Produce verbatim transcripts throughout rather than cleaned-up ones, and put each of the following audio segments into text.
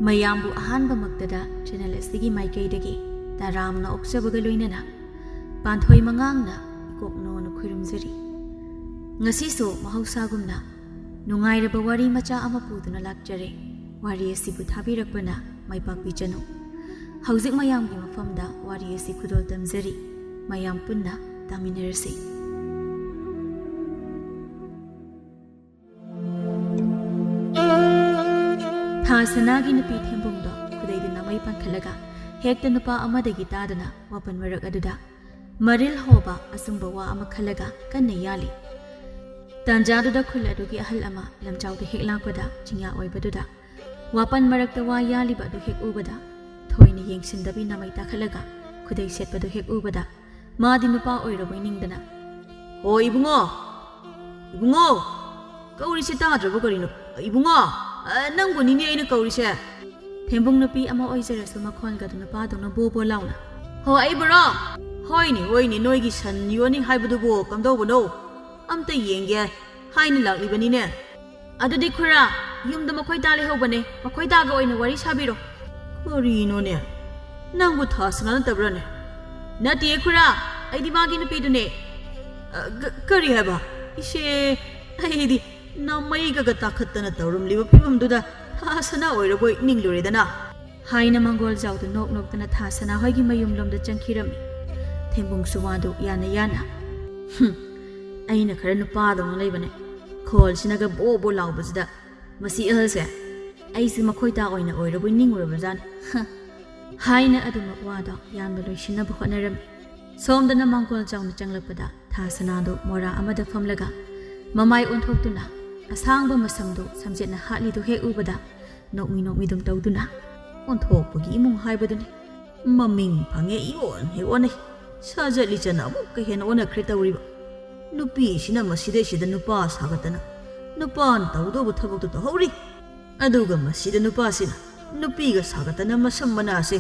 ꯃꯌꯥꯝꯕꯨ ꯑꯍꯥꯟꯕꯃꯛꯇꯗ ꯆꯦꯅꯦꯜ ꯑꯁꯤꯒꯤ ꯃꯥꯏꯀꯩꯗꯒꯤ ꯇꯔꯥꯝꯅ ꯑꯣꯛꯆꯕꯒ ꯂꯣꯏꯅꯅ ꯄꯥꯟꯊꯣꯏ ꯃꯉꯥꯡꯅ ꯏꯀꯣꯛꯅꯣꯅ ꯈꯨꯔꯨꯝꯖꯔꯤ꯫ ꯉꯁꯤꯁꯨ ꯃꯍꯧꯁꯥꯒꯨꯝꯅ ꯅꯨꯡꯉꯥꯏꯔꯕ ꯋꯥꯔꯤ ꯃꯆꯥ ꯑꯃ ꯄꯨꯗꯨꯅ ꯂꯥꯛꯆꯔꯦ꯫ ꯋꯥꯔꯤ ꯑꯁꯤꯕꯨ ꯊꯥꯕꯤꯔꯛꯄꯅ ꯃꯥꯏ ꯄꯥꯛꯄꯤꯖꯅꯨ꯫ ꯍꯧꯖꯤꯛ ꯃꯌꯥꯝꯒꯤ ꯃꯐꯝꯗ ꯋꯥꯔꯤ ꯑꯁꯤ ꯈꯨꯗꯣꯜ ꯇꯝꯖꯔꯤ꯫ ꯃꯌꯥꯝ ꯄꯨꯟꯅ ꯇꯥꯃꯤꯟꯅꯔꯁꯤ꯫ ꯊꯥ ꯁꯅꯥꯒꯤ ꯅꯨꯄꯤ ꯊꯦꯝꯕꯨꯡꯗꯣ ꯈꯨꯗꯩꯗꯨꯅ ꯃꯩ ꯄꯥꯟꯈꯠꯂꯒ ꯍꯦꯛꯇ ꯅꯨꯄꯥ ꯑꯃꯗꯒꯤ ꯇꯥꯗꯅ ꯋꯥꯄꯟ ꯃꯔꯛ ꯑꯗꯨꯗ ꯃꯔꯤꯜ ꯍꯣꯕ ꯑꯆꯨꯝꯕ ꯋꯥ ꯑꯃ ꯈꯜꯂꯒ ꯀꯟꯅ ꯌꯥꯜꯂꯤ꯫ ꯇꯥꯟꯖꯥꯗꯨꯗ ꯈꯨꯜ ꯑꯗꯨꯒꯤ ꯑꯍꯜ ꯑꯃ ꯂꯝꯖꯥꯎꯗ ꯍꯦꯛ ꯂꯥꯛꯄꯗ ꯆꯤꯡꯌꯥ ꯑꯣꯏꯕꯗꯨꯗ ꯋꯥꯄꯟ ꯃꯔꯛꯇ ꯋꯥ ꯌꯥꯜꯂꯤꯕ ꯑꯗꯨ ꯍꯦꯛ ꯎꯕꯗ ꯊꯣꯏꯅ ꯌꯦꯡꯁꯤꯟꯗꯕꯤ ꯅꯃꯩ ꯇꯥꯈꯠꯂꯒ ꯈꯨꯗꯩ ꯁꯦꯠꯄꯗꯨ ꯍꯦꯛ ꯎꯕꯗ ꯃꯥꯗꯤ ꯅꯨꯄꯥ ꯑꯣꯏꯔꯕꯣꯏ ꯅꯤꯡꯗꯅ, "ꯍꯣ ꯏꯕꯨꯡꯉꯣ, ꯏꯕꯨꯡꯉꯣ, ꯀꯧꯔꯤꯁꯦ ꯇꯥꯗ꯭ꯔꯕꯣ ꯀꯔꯤꯅꯣ? ꯏꯕꯨꯡꯉꯣ, ꯑ, ꯅꯪꯕꯨꯅꯤꯅꯦ ꯑꯩꯅ ꯀꯧꯔꯤꯁꯦ꯫" ꯊꯦꯝꯕꯨꯡ ꯅꯨꯄꯤ ꯑꯃ ꯑꯣꯏꯖꯔꯁꯨ ꯃꯈꯣꯜꯒꯗꯨ ꯅꯨꯄꯥꯗꯧꯅ ꯕꯣ ꯕꯣ ꯂꯥꯎꯅ, "ꯍꯣ ꯑꯩꯕꯨꯔꯣ? ꯍꯣꯏꯅꯦ, ꯍꯣꯏꯅꯦ, ꯅꯣꯏꯒꯤ ꯁꯟ ꯌꯣꯟꯅꯤ ꯍꯥꯏꯕꯗꯨꯕꯨ ꯀꯝꯗꯧꯕꯅꯣ? ꯑꯝꯇ ꯌꯦꯡꯒꯦ," ꯍꯥꯏꯅ ꯂꯥꯛꯂꯤꯕꯅꯤꯅꯦ꯫ "ꯑꯗꯨꯗꯤ ꯈꯨꯔꯥ, ꯌꯨꯝꯗ ꯃꯈꯣꯏ ꯇꯥ ꯂꯩꯍꯧꯕꯅꯦ, ꯃꯈꯣꯏ ꯇꯥꯒ ꯑꯣꯏꯅ ꯋꯥꯔꯤ ꯁꯥꯕꯤꯔꯣ꯫" "ꯀꯔꯤꯅꯣꯅꯦ? ꯅꯪꯕꯨ ꯊꯥ ꯁꯅꯥ ꯅꯠꯇꯕ꯭ꯔꯥꯅꯦ?" "ꯅꯠꯇꯦ ꯈꯨꯔꯥ, ꯑꯩꯗꯤ ꯃꯥꯒꯤ ꯅꯨꯄꯤꯗꯨꯅꯦ꯫" "ꯑ, ꯀ-, ꯀꯔꯤ ꯍꯥꯏꯕ? ꯏꯆꯦ, ꯑꯩꯗꯤ ꯅꯃꯩꯒꯒ ꯇꯥꯈꯠꯇꯅ ꯇꯧꯔꯝꯂꯤꯕ ꯐꯤꯕꯝꯗꯨꯗ ꯊꯥ ꯁꯅꯥ ꯑꯣꯏꯔꯕꯣꯏ ꯅꯤꯡꯂꯨꯔꯦꯗꯅ," ꯍꯥꯏꯅ ꯃꯪꯒꯣꯜ ꯖꯥꯎꯗꯨ ꯅꯣꯛ ꯅꯣꯛꯇꯅ ꯊꯥ ꯁꯅꯥ ꯍꯣꯏꯒꯤ ꯃꯌꯨꯝꯂꯣꯝꯗ ꯆꯪꯈꯤꯔꯝꯃꯤ꯫ ꯊꯦꯝꯕꯨꯡꯁꯨ ꯋꯥꯗꯨ ꯌꯥꯅ ꯌꯥꯅ, "ꯍꯨꯝ, ꯑꯩꯅ ꯈꯔ ꯅꯨꯄꯥꯗꯧꯅ ꯂꯩꯕꯅꯦ, ꯈꯣꯜꯁꯤꯅꯒ ꯕꯣ ꯕꯣ ꯂꯥꯎꯕꯁꯤꯗ ꯃꯁꯤ ꯑꯍꯜꯁꯦ ꯑꯩꯁꯦ ꯃꯈꯣꯏ ꯇꯥ ꯑꯣꯏꯅ ꯑꯣꯏꯔꯕꯣꯏ ꯅꯤꯡꯉꯨꯔꯕꯖꯥꯠꯅꯤ, ꯍ," ꯍꯥꯏꯅ ꯑꯗꯨꯃꯛ ꯋꯥꯗꯣ ꯌꯥꯟꯕ ꯂꯣꯏꯁꯤꯟꯅꯕ ꯍꯣꯠꯅꯔꯝꯃꯤ꯫ ꯁꯣꯝꯗꯅ ꯃꯪꯒꯣꯜ ꯖꯥꯎꯅ ꯆꯪꯂꯛꯄꯗ ꯊꯥ ꯁꯅꯥꯗꯨ ꯃꯣꯔꯥ ꯑꯃꯗ ꯐꯝꯂꯒ ꯃꯃꯥꯏ ꯑꯣꯟꯊꯣꯛꯇꯨꯅ ꯑꯁꯥꯡꯕ ꯃꯁꯝꯗꯨ ꯁꯝꯖꯦꯠꯅ ꯍꯥꯠꯂꯤꯗꯨ ꯍꯦꯛ ꯎꯕꯗ ꯅꯣꯛꯃꯤ ꯅꯣꯛꯃꯤꯗꯨꯝ ꯇꯧꯗꯨꯅ, "ꯑꯣꯟꯊꯣꯛꯄꯒꯤ ꯏꯃꯨꯡ ꯍꯥꯏꯕꯗꯨꯅꯤ꯫ ꯃꯃꯤꯡ ꯐꯪꯉꯦ ꯏꯑꯣꯟ ꯍꯦꯛ ꯑꯣꯟꯅꯩ꯫ ꯁꯥꯖꯠ ꯂꯤꯆꯠꯅ ꯑꯃꯨꯛꯀ ꯍꯦꯟꯅ ꯑꯣꯟꯅꯈ꯭ꯔꯦ ꯇꯧꯔꯤꯕ꯫ ꯅꯨꯄꯤꯁꯤꯅ ꯃꯁꯤꯗꯩꯁꯤꯗ ꯅꯨꯄꯥ ꯁꯥꯒꯠꯇꯅ ꯅꯨꯄꯥꯅ ꯇꯧꯗꯧꯕ ꯊꯕꯛꯇꯨ ꯇꯧꯍꯧꯔꯤ꯫ ꯑꯗꯨꯒ ꯃꯁꯤꯗ ꯅꯨꯄꯥꯁꯤꯅ ꯅꯨꯄꯤꯒ ꯁꯥꯒꯠꯇꯅ ꯃꯁꯝ ꯃꯅꯥꯁꯦ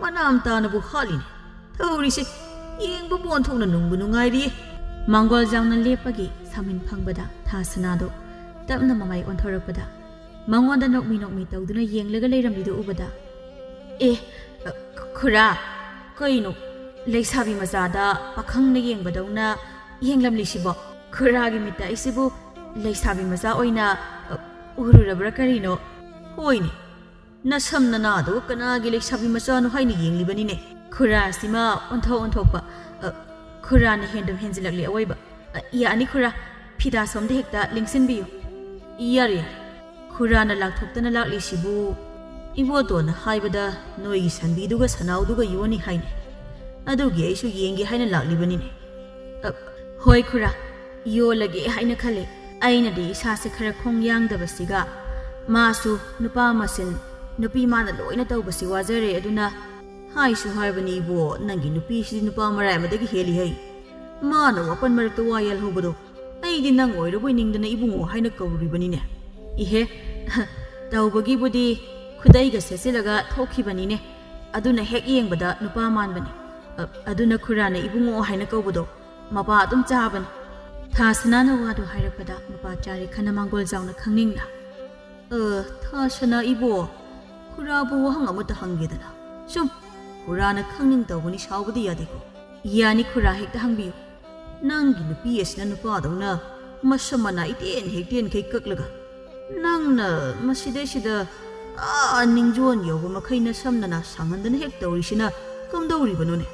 ꯃꯅꯥꯝ ꯇꯥꯅꯕꯨ ꯍꯥꯠꯂꯤꯅꯦ ꯇꯧꯔꯤꯁꯦ꯫ ꯌꯦꯡꯕꯕꯨ ꯑꯣꯟꯊꯣꯛꯅ ꯅꯨꯡꯕꯨ ꯅꯨꯡꯉꯥꯏꯔꯤꯌꯦ꯫" ꯃꯪꯒꯣꯜ ꯖꯥꯎꯅ ꯂꯦꯞꯄꯒꯤ ꯁꯥꯃꯤꯟ ꯐꯪꯕꯗ ꯊꯥ ꯁꯅꯥꯗꯨ ꯇꯞꯅ ꯃꯃꯥꯏ ꯑꯣꯟꯊꯣꯔꯛꯄꯗ ꯃꯉꯣꯟꯗ ꯅꯣꯛꯃꯤ ꯅꯣꯛꯃꯤ ꯇꯧꯗꯨꯅ ꯌꯦꯡꯂꯒ ꯂꯩꯔꯝꯂꯤꯗꯨ ꯎꯕꯗ, "ꯑꯦ, ꯑ, ꯈꯨꯔꯥ, ꯀꯩꯅꯣ ꯂꯩꯁꯥꯕꯤ ꯃꯆꯥꯗ ꯄꯥꯈꯪꯅ ꯌꯦꯡꯕꯗꯧꯅ ꯌꯦꯡꯂꯝꯂꯤꯁꯤꯕꯣ? ꯈꯨꯔꯥꯒꯤ ꯃꯤꯠꯇ ꯑꯩꯁꯤꯕꯨ ꯂꯩꯁꯥꯕꯤ ꯃꯆꯥ ꯑꯣꯏꯅ, ꯑ, ꯎꯔꯨꯔꯕ꯭ꯔꯥ ꯀꯔꯤꯅꯣ? ꯍꯣꯏꯅꯦ, ꯅꯁꯝ ꯅꯅꯥꯗꯨ ꯀꯅꯥꯒꯤ ꯂꯩꯁꯥꯕꯤ ꯃꯆꯥꯅꯣ ꯍꯥꯏꯅ ꯌꯦꯡꯂꯤꯕꯅꯤꯅꯦ?" ꯈꯨꯔꯥꯁꯤꯃ ꯑꯣꯟꯊꯣꯛ ꯑꯣꯟꯊꯣꯛꯄ꯫ ꯑ, ꯈꯨꯔꯥꯅ ꯍꯦꯟꯗꯨꯝ ꯍꯦꯟꯖꯤꯜꯂꯛꯂꯤ ꯑꯑꯣꯏꯕ꯫ "ꯑ, ꯌꯥꯅꯤ ꯈꯨꯔꯥ, ꯐꯤꯗꯥ ꯁꯣꯝꯗ ꯍꯦꯛꯇ ꯂꯦꯡꯁꯤꯟꯕꯤꯌꯨ꯫" "ꯌꯥꯔꯦ, ꯌꯥꯔꯦ꯫" "ꯈꯨꯔꯥꯅ ꯂꯥꯛꯊꯣꯛꯇꯅ ꯂꯥꯛꯂꯤꯁꯤꯕꯨ ꯏꯕꯣꯇꯣꯟꯅ ꯍꯥꯏꯕꯗ ꯅꯣꯏꯒꯤ ꯁꯟꯕꯤꯗꯨꯒ ꯁꯅꯥꯎꯗꯨꯒ ꯌꯣꯟꯅꯤ ꯍꯥꯏꯅꯤ꯫ ꯑꯗꯨꯒꯤ ꯑꯩꯁꯨ ꯌꯦꯡꯒꯦ ꯍꯥꯏꯅ ꯂꯥꯛꯂꯤꯕꯅꯤꯅꯦ꯫" "ꯑ, ꯍꯣꯏ ꯈꯨꯔꯥ, ꯌꯣꯜꯂꯒꯦ ꯍꯥꯏꯅ ꯈꯜꯂꯤ꯫ ꯑꯩꯅꯗꯤ ꯏꯁꯥꯁꯦ ꯈꯔ ꯈꯣꯡ ꯌꯥꯡꯗꯕꯁꯤꯒ, ꯃꯥꯁꯨ ꯅꯨꯄꯥ ꯃꯁꯦꯟ, ꯅꯨꯄꯤ ꯃꯥꯅ ꯂꯣꯏꯅ ꯇꯧꯕꯁꯤ ꯋꯥꯖꯔꯦ꯫ ꯑꯗꯨꯅ ꯍꯥꯏꯁꯨ ꯍꯥꯏꯕꯅꯤ ꯏꯕꯣ, ꯅꯪꯒꯤ ꯅꯨꯄꯤꯁꯤꯗꯤ ꯅꯨꯄꯥ ꯃꯔꯥꯏ ꯑꯃꯗꯒꯤ ꯍꯦꯜꯂꯤ ꯍꯩ꯫ ꯃꯥꯅ ꯋꯥꯄꯟ ꯃꯔꯛꯇ ꯋꯥ ꯌꯥꯜꯍꯧꯕꯗꯣ ꯑꯩꯗꯤ ꯅꯪ ꯑꯣꯏꯔꯕꯣꯏ ꯅꯤꯡꯗꯅ ꯏꯕꯨꯡꯉꯣ ꯍꯥꯏꯅ ꯀꯧꯔꯨꯔꯤꯕꯅꯤꯅꯦ꯫" "ꯏꯍꯦ, ꯇꯧꯕꯒꯤꯕꯨꯗꯤ ꯈꯨꯗꯩꯒ ꯁꯦꯠꯆꯤꯜꯂꯒ ꯊꯣꯛꯈꯤꯕꯅꯤꯅꯦ꯫ ꯑꯗꯨꯅ ꯍꯦꯛ ꯌꯦꯡꯕꯗ ꯅꯨꯄꯥ ꯃꯥꯟꯕꯅꯤ꯫ ꯑ, ꯑꯗꯨꯅ ꯈꯨꯔꯥꯅ ꯏꯕꯨꯡꯉꯣ ꯍꯥꯏꯅ ꯀꯧꯕꯗꯣ ꯃꯄꯥ ꯑꯗꯨꯝ ꯆꯥꯕꯅꯤ꯫" ꯊꯥꯁꯅꯥꯅ ꯋꯥꯗꯨ ꯍꯥꯏꯔꯛꯄꯗ ꯃꯄꯥ ꯆꯥꯔꯦꯈꯟꯅ ꯃꯥꯡꯒꯣꯜ ꯆꯥꯎꯅ ꯈꯪꯅꯤꯡꯅ, "ꯑ, ꯊꯥꯁꯅꯥ ꯏꯕꯣ, ꯈꯨꯔꯥꯕꯨ ꯋꯥꯍꯪ ꯑꯃꯇ ꯍꯪꯒꯦꯗꯅ꯫ ꯁꯨꯝ, ꯈꯨꯔꯥꯅ ꯈꯪꯅꯤꯡ ꯇꯧꯕꯅꯤ, ꯁꯥꯎꯕꯗꯤ ꯌꯥꯗꯦꯀꯣ꯫" "ꯌꯥꯅꯤ ꯈꯨꯔꯥ, ꯍꯦꯛꯇ ꯍꯪꯕꯤꯌꯨ꯫" "ꯅꯪꯒꯤ ꯅꯨꯄꯤ ꯑꯁꯤꯅ ꯅꯨꯄꯥꯗꯧꯅ ꯃꯁꯝ ꯃꯅꯥ ꯏꯇꯦꯟ ꯍꯦꯛ ꯇꯦꯟꯈꯩ ꯀꯛꯂꯒ, ꯅꯪꯅ ꯃꯁꯤꯗꯩꯁꯤꯗ ꯑꯥ ꯅꯤꯡꯖꯣꯟ ꯌꯧꯕ ꯃꯈꯩ ꯅꯁꯝ ꯅꯅꯥ ꯁꯥꯡꯍꯟꯗꯅ ꯍꯦꯛ ꯇꯧꯔꯤꯁꯤꯅ ꯀꯝꯗꯧꯔꯤꯕꯅꯣꯅꯦ?"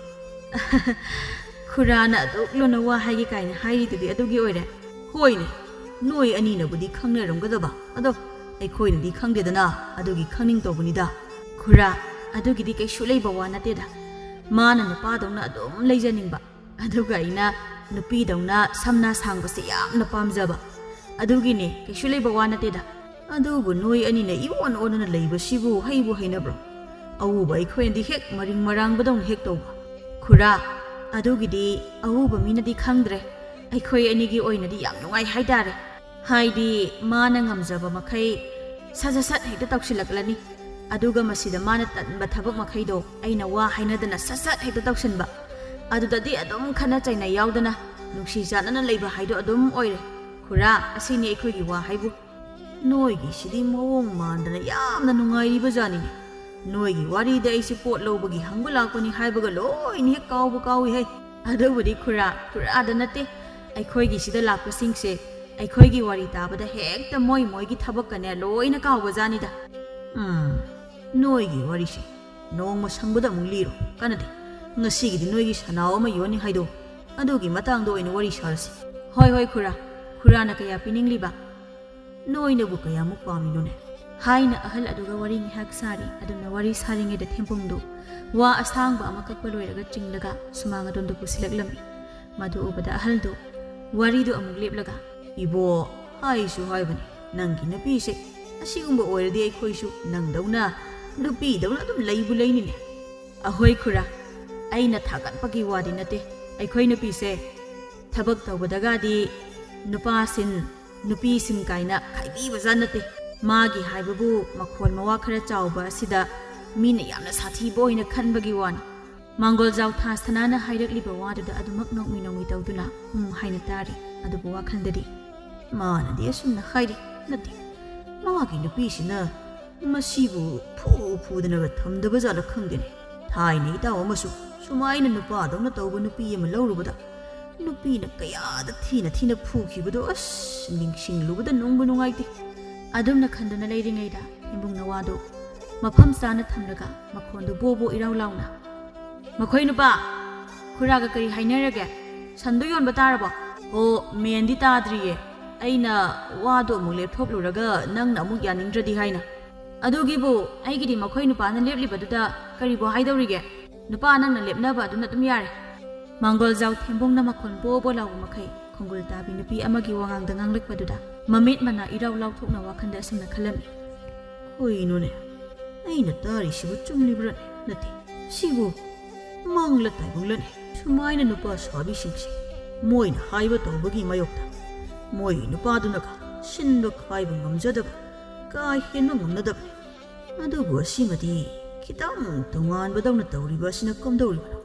"ꯈꯨꯔꯥꯅ ꯑꯗꯨꯛ ꯂꯨꯅ ꯋꯥ ꯍꯥꯏꯒꯦ ꯀꯥꯏꯅ ꯍꯥꯏꯔꯤꯗꯨꯗꯤ ꯑꯗꯨꯒꯤ ꯑꯣꯏꯔꯦ꯫" "ꯍꯣꯏꯅꯦ, ꯅꯣꯏ ꯑꯅꯤꯅꯕꯨꯗꯤ ꯈꯪꯅꯔꯝꯒꯗꯕ, ꯑꯗꯣ ꯑꯩꯈꯣꯏꯅꯗꯤ ꯈꯪꯗꯦꯗꯅ, ꯑꯗꯨꯒꯤ ꯈꯪꯅꯤꯡ ꯇꯧꯕꯅꯤꯗ꯫" "ꯈꯨꯔꯥ, ꯑꯗꯨꯒꯤꯗꯤ ꯀꯩꯁꯨ ꯂꯩꯕ ꯋꯥ ꯅꯠꯇꯦꯗ꯫ ꯃꯥꯅ ꯅꯨꯄꯥꯗꯧꯅ ꯑꯗꯨꯝ ꯂꯩꯖꯅꯤꯡꯕ, ꯑꯗꯨꯒ ꯑꯩꯅ ꯅꯨꯄꯤꯗꯧꯅ ꯁꯝꯅꯥ ꯁꯥꯡꯕꯁꯦ ꯌꯥꯝꯅ ꯄꯥꯝꯖꯕ꯫ ꯑꯗꯨꯒꯤꯅꯦ, ꯀꯩꯁꯨ ꯂꯩꯕ ꯋꯥ ꯅꯠꯇꯦꯗ꯫ ꯑꯗꯨꯕꯨ ꯅꯣꯏ ꯑꯅꯤꯅ ꯏꯑꯣꯟ ꯑꯣꯟꯅꯅ ꯂꯩꯕꯁꯤꯕꯨ ꯍꯩꯕꯨ ꯍꯩꯅꯕ꯭ꯔꯣ? ꯑꯎꯕ ꯑꯩꯈꯣꯏꯅꯗꯤ ꯍꯦꯛ ꯃꯔꯤꯡ ꯃꯔꯥꯡꯕꯗꯧꯅ ꯍꯦꯛ ꯇꯧꯕ꯫" "ꯈꯨꯔꯥ, ꯑꯗꯨꯒꯤꯗꯤ ꯑꯎꯕ ꯃꯤꯅꯗꯤ ꯈꯪꯗ꯭ꯔꯦ꯫ ꯑꯩꯈꯣꯏ ꯑꯅꯤꯒꯤ ꯑꯣꯏꯅꯗꯤ ꯌꯥꯝ ꯅꯨꯡꯉꯥꯏ ꯍꯥꯏꯇꯥꯔꯦ꯫ ꯍꯥꯏꯗꯤ ꯃꯥꯅ ꯉꯝꯖꯕ ꯃꯈꯩ ꯁꯠ ꯁꯠ ꯁꯠ ꯍꯦꯛꯇ ꯇꯧꯁꯤꯜꯂꯛꯂꯅꯤ꯫ ꯑꯗꯨꯒ ꯃꯁꯤꯗ ꯃꯥꯅ ꯇꯟꯕ ꯊꯕꯛ ꯃꯈꯩꯗꯣ ꯑꯩꯅ ꯋꯥ ꯍꯥꯏꯅꯗꯅ ꯁꯠ ꯁꯠ ꯍꯦꯛꯇ ꯇꯧꯁꯤꯟꯕ꯫ ꯑꯗꯨꯗꯗꯤ ꯑꯗꯨꯝ ꯈꯠꯅ ꯆꯩꯅ ꯌꯥꯎꯗꯅ ꯅꯨꯡꯁꯤ ꯆꯥꯟꯅꯅ ꯂꯩꯕ ꯍꯥꯏꯗꯣ ꯑꯗꯨꯝ ꯑꯣꯏꯔꯦ꯫ ꯈꯨꯔꯥ, ꯑꯁꯤꯅꯤ ꯑꯩꯈꯣꯏꯒꯤ ꯋꯥ ꯍꯥꯏꯕꯨ꯫" ꯅꯣꯏꯒꯤꯁꯤꯗꯤ ꯃꯑꯣꯡ ꯃꯥꯟꯗꯅ ꯌꯥꯝꯅ ꯅꯨꯡꯉꯥꯏꯔꯤꯕ ꯖꯥꯠꯅꯤꯅꯦ꯫ ꯅꯣꯏꯒꯤ ꯋꯥꯔꯤꯗ ꯑꯩꯁꯦ ꯄꯣꯠ ꯂꯧꯕꯒꯤ ꯍꯪꯕ ꯂꯥꯛꯄꯅꯤ ꯍꯥꯏꯕꯒ ꯂꯣꯏꯅ ꯍꯦꯛ ꯀꯥꯎꯕ ꯀꯥꯎꯏ ꯍꯩ꯫ ꯑꯗꯨꯕꯨꯗꯤ ꯈꯨꯔꯥ, ꯈꯨꯔꯥꯗ ꯅꯠꯇꯦ꯫ ꯑꯩꯈꯣꯏꯒꯤꯁꯤꯗ ꯂꯥꯛꯄꯁꯤꯡꯁꯦ ꯑꯩꯈꯣꯏꯒꯤ ꯋꯥꯔꯤ ꯇꯥꯕꯗ ꯍꯦꯛꯇ ꯃꯣꯏ ꯃꯣꯏꯒꯤ ꯊꯕꯛꯀꯅꯦ ꯂꯣꯏꯅ ꯀꯥꯎꯕ ꯖꯥꯠꯅꯤꯗ꯫ ꯎꯝ, ꯅꯣꯏꯒꯤ ꯋꯥꯔꯤꯁꯦ ꯅꯣꯡꯃ ꯁꯪꯕꯗ ꯑꯃꯨꯛ ꯂꯤꯔꯣ꯫ ꯀꯥꯟꯅꯗꯦ꯫ ꯉꯁꯤꯒꯤꯗꯤ ꯅꯣꯏꯒꯤ ꯁꯅꯥꯎ ꯑꯃ ꯌꯣꯟꯅꯤ ꯍꯥꯏꯗꯣ ꯑꯗꯨꯒꯤ ꯃꯇꯥꯡꯗ ꯑꯣꯏꯅ ꯋꯥꯔꯤ ꯁꯥꯔꯁꯤ꯫ ꯍꯣꯏ, ꯍꯣꯏ, ꯈꯨꯔꯥ꯫ ꯈꯨꯔꯥꯅ ꯀꯌꯥ ꯄꯤꯅꯤꯡꯂꯤꯕ? ꯅꯣꯏꯅꯕꯨ ꯀꯌꯥꯃꯨꯛ ꯄꯥꯝꯃꯤꯅꯣꯅꯦ? ꯍꯥꯏꯅ ꯑꯍꯜ ꯑꯗꯨꯒ ꯋꯥꯔꯤ ꯉꯥꯏꯍꯥꯛ ꯁꯥꯔꯤ꯫ ꯑꯗꯨꯝꯅ ꯋꯥꯔꯤ ꯁꯥꯔꯤꯉꯩꯗ ꯊꯦꯝꯕꯨꯡꯗꯨ ꯋꯥ ꯑꯁꯥꯡꯕ ꯑꯃ ꯀꯛꯄ ꯂꯣꯏꯔꯒ ꯆꯤꯡꯂꯒ ꯁꯨꯃꯥꯡ ꯑꯗꯣꯝꯗ ꯄꯨꯁꯤꯜꯂꯛꯂꯝꯃꯤ꯫ ꯃꯗꯨ ꯎꯕꯗ ꯑꯍꯜꯗꯨ ꯋꯥꯔꯤꯗꯨ ꯑꯃꯨꯛ ꯂꯦꯞꯂꯒ, "ꯏꯕꯣ, ꯍꯥꯏꯁꯨ ꯍꯥꯏꯕꯅꯤ, ꯅꯪꯒꯤ ꯅꯨꯄꯤꯁꯦ ꯑꯁꯤꯒꯨꯝꯕ ꯑꯣꯏꯔꯗꯤ ꯑꯩꯈꯣꯏꯁꯨ ꯅꯪꯗꯧꯅ ꯅꯨꯄꯤꯗꯧꯅ ꯑꯗꯨꯝ ꯂꯩꯕꯨ ꯂꯩꯅꯤꯅꯦ꯫" ꯑꯍꯣꯏ ꯈꯨꯔꯥ, ꯑꯩꯅ ꯊꯥꯒꯠꯄꯒꯤ ꯋꯥꯗꯤ ꯅꯠꯇꯦ꯫ ꯑꯩꯈꯣꯏ ꯅꯨꯄꯤꯁꯦ ꯊꯕꯛ ꯇꯧꯕꯗꯒꯗꯤ ꯅꯨꯄꯥꯁꯤꯟ, ꯅꯨꯄꯤꯁꯤꯟ ꯀꯥꯏꯅ ꯈꯥꯏꯕꯤꯕꯖꯥꯠ ꯅꯠꯇꯦ꯫ ꯃꯥꯒꯤ ꯍꯥꯏꯕꯕꯨ ꯃꯈꯣꯜ ꯃꯋꯥ ꯈꯔ ꯆꯥꯎꯕ ꯑꯁꯤꯗ ꯃꯤꯅ ꯌꯥꯝꯅ ꯁꯥꯊꯤꯕ ꯑꯣꯏꯅ ꯈꯟꯕꯒꯤ ꯋꯥꯅꯤ꯫ ꯃꯥꯡꯒꯣꯜꯖꯥꯎ ꯊꯥ ꯁꯅꯥꯅ ꯍꯥꯏꯔꯛꯂꯤꯕ ꯋꯥꯗꯨꯗ ꯑꯗꯨꯃꯛ ꯅꯣꯛꯃꯤ ꯅꯣꯛꯃꯤ ꯇꯧꯗꯨꯅ "ꯎꯝ" ꯍꯥꯏꯅ ꯇꯥꯔꯤ꯫ ꯑꯗꯨꯕꯨ ꯋꯥꯈꯜꯗꯗꯤ, "ꯃꯥꯅꯗꯤ ꯑꯁꯨꯝꯅ ꯍꯥꯏꯔꯤ ꯅꯠꯇꯦ, ꯃꯥꯒꯤ ꯅꯨꯄꯤꯁꯤꯅ ꯃꯁꯤꯕꯨ ꯐꯨ ꯐꯨꯗꯅꯒ ꯊꯝꯗꯕ ꯖꯥꯠꯂ ꯈꯪꯗꯦꯅꯦ꯫ ꯊꯥꯏꯅ ꯏꯇꯥꯎ ꯑꯃꯁꯨ ꯁꯨꯃꯥꯏꯅ ꯅꯨꯄꯥꯗꯧꯅ ꯇꯧꯕ ꯅꯨꯄꯤ ꯑꯃ ꯂꯧꯔꯨꯕꯗ ꯅꯨꯄꯤꯅ ꯀꯌꯥꯗ ꯊꯤꯅ ꯊꯤꯅ ꯐꯨꯈꯤꯕꯗꯣ ꯑꯁ ꯅꯤꯡꯁꯤꯡꯂꯨꯕꯗ ꯅꯨꯡꯕꯨ ꯅꯨꯡꯉꯥꯏꯇꯦ꯫" ꯑꯗꯨꯝꯅ ꯈꯟꯗꯨꯅ ꯂꯩꯔꯤꯉꯩꯗ ꯊꯦꯝꯕꯨꯡꯅ ꯋꯥꯗꯨ ꯃꯐꯝ ꯆꯥꯅ ꯊꯝꯂꯒ ꯃꯈꯣꯟꯗꯨ ꯕꯣ ꯕꯣ ꯏꯔꯥꯎ ꯂꯥꯎꯅ, "ꯃꯈꯣꯏ ꯅꯨꯄꯥ, ꯈꯨꯔꯥꯒ ꯀꯔꯤ ꯍꯥꯏꯅꯔꯒꯦ? ꯁꯟꯗꯣ ꯌꯣꯟꯕ ꯇꯥꯔꯕꯣ?" "ꯑꯣ, ꯃꯦꯟꯗꯤ ꯇꯥꯗ꯭ꯔꯤꯌꯦ꯫ ꯑꯩꯅ ꯋꯥꯗꯣ ꯑꯃꯨꯛ ꯂꯦꯞꯊꯣꯛꯂꯨꯔꯒ ꯅꯪꯅ ꯑꯃꯨꯛ ꯌꯥꯅꯤꯡꯗ꯭ꯔꯗꯤ ꯍꯥꯏꯅ꯫" "ꯑꯗꯨꯒꯤꯕꯨ ꯑꯩꯒꯤꯗꯤ ꯃꯈꯣꯏ ꯅꯨꯄꯥꯅ ꯂꯦꯞꯂꯤꯕꯗꯨꯗ ꯀꯔꯤꯕꯨ ꯍꯥꯏꯗꯧꯔꯤꯒꯦ? ꯅꯨꯄꯥ ꯅꯪꯅ ꯂꯦꯞꯅꯕ ꯑꯗꯨꯅ ꯑꯗꯨꯝ ꯌꯥꯔꯦ꯫" ꯃꯥꯡꯒꯣꯜꯖꯥꯎ ꯊꯦꯝꯕꯨꯡꯅ ꯃꯈꯣꯟ ꯕꯣ ꯕꯣ ꯂꯥꯎꯕ ꯃꯈꯩ ꯈꯣꯡꯒꯨꯜ ꯇꯥꯕꯤ ꯅꯨꯄꯤ ꯑꯃꯒꯤ ꯋꯥꯉꯥꯡꯗ ꯉꯥꯡꯂꯛꯄꯗꯨꯗ ꯃꯃꯤꯠ ꯃꯅꯥ ꯏꯔꯥꯎ ꯂꯥꯎꯊꯣꯛꯅ ꯋꯥꯈꯜꯗ ꯑꯁꯨꯝꯅ ꯈꯜꯂꯝꯃꯤ꯫ "ꯀꯩꯅꯣꯅꯦ, ꯑꯩꯅ ꯇꯥꯔꯤꯁꯤꯕꯨ ꯆꯨꯝꯂꯤꯕ꯭ꯔꯥꯅꯦ? ꯅꯠꯇꯦ, ꯁꯤꯕꯨ ꯃꯪꯂ ꯇꯥꯏꯕꯪꯂꯅꯦ? ꯁꯨꯃꯥꯏꯅ ꯅꯨꯄꯥ ꯁꯥꯕꯤꯁꯤꯡꯁꯦ ꯃꯣꯏꯅ ꯍꯥꯏꯕ ꯇꯧꯕꯒꯤ ꯃꯥꯌꯣꯛꯇ ꯃꯣꯏ ꯅꯨꯄꯥꯗꯨꯅꯒ ꯁꯤꯟꯕ ꯈꯥꯏꯕ ꯉꯝꯖꯗꯕ, ꯀꯥ ꯍꯦꯟꯕ ꯉꯝꯅꯗꯕꯅꯦ꯫ ꯑꯗꯨꯕꯨ ꯑꯁꯤꯃꯗꯤ ꯈꯤꯇꯪ ꯇꯣꯉꯥꯟꯕꯗꯧꯅ ꯇꯧꯔꯤꯕ ꯑꯁꯤꯅ ꯀꯝꯗꯧꯔꯤꯕꯅꯣ?"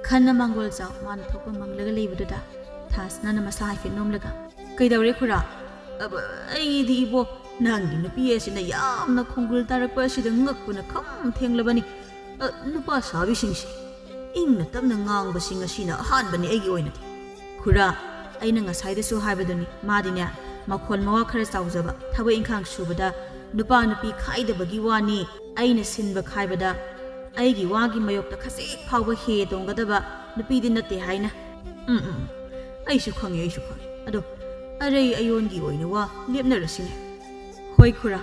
ꯈꯟꯅ ꯃꯥꯡꯒꯣꯜꯖꯥꯎ ꯃꯥꯅ ꯊꯣꯛꯄ ꯃꯪꯂꯒ ꯂꯩꯕꯗꯨꯗ ꯊꯥꯁꯅꯥꯅ ꯃꯁꯥ ꯍꯥꯏꯐꯦꯠ ꯅꯣꯝꯂꯒ, "ꯀꯩꯗꯧꯔꯦ ꯈꯨꯔꯥ?" "ꯑꯕ, ꯑꯩꯗꯤ ꯏꯕꯣ, ꯅꯪꯒꯤ ꯅꯨꯄꯤ ꯑꯁꯤꯅ ꯌꯥꯝꯅ ꯈꯣꯡꯒꯨꯜ ꯇꯥꯔꯛꯄ ꯑꯁꯤꯗ ꯉꯛꯄꯅ ꯈꯝ ꯊꯦꯡꯂꯕꯅꯤ꯫ ꯑ, ꯅꯨꯄꯥ ꯁꯥꯕꯤꯁꯤꯡꯁꯤ ꯏꯪꯅ ꯇꯞꯅ ꯉꯥꯡꯕꯁꯤ ꯉꯁꯤꯅ ꯑꯍꯥꯟꯕꯅꯤ ꯑꯩꯒꯤ ꯑꯣꯏꯅꯗꯤ꯫ ꯈꯨꯔꯥ, ꯑꯩꯅ ꯉꯁꯥꯏꯗꯁꯨ ꯍꯥꯏꯕꯗꯨꯅꯤ, ꯃꯥꯗꯤꯅꯦ, ꯃꯈꯣꯜ ꯃꯋꯥ ꯈꯔ ꯆꯥꯎꯖꯕ, ꯊꯕꯛ ꯏꯪꯈꯥꯡ ꯁꯨꯕꯗ ꯅꯨꯄꯥ ꯅꯨꯄꯤ ꯈꯥꯏꯗꯕꯒꯤ ꯋꯥꯅꯤ, ꯑꯩꯅ ꯁꯤꯟꯕ ꯈꯥꯏꯕꯗ ꯑꯩꯒꯤ ꯋꯥꯒꯤ ꯃꯥꯌꯣꯛꯇ ꯈꯖꯤꯛ ꯐꯥꯎꯕ ꯍꯦ ꯇꯣꯡꯒꯗꯕ ꯅꯨꯄꯤꯗꯤ ꯅꯠꯇꯦ ꯍꯥꯏꯅ꯫ ꯎꯝ, ꯎꯝ, ꯎꯝ꯫ ꯑꯩꯁꯨ ꯈꯪꯉꯤ, ꯑꯩꯁꯨ ꯈꯪꯉꯤ꯫ ꯑꯗꯣ ꯑꯔꯩ ꯑꯌꯣꯟꯒꯤ ꯑꯣꯏꯅ ꯋꯥ ꯂꯦꯞꯅꯔꯁꯤꯅꯦ꯫ ꯍꯣꯏ ꯈꯨꯔꯥ,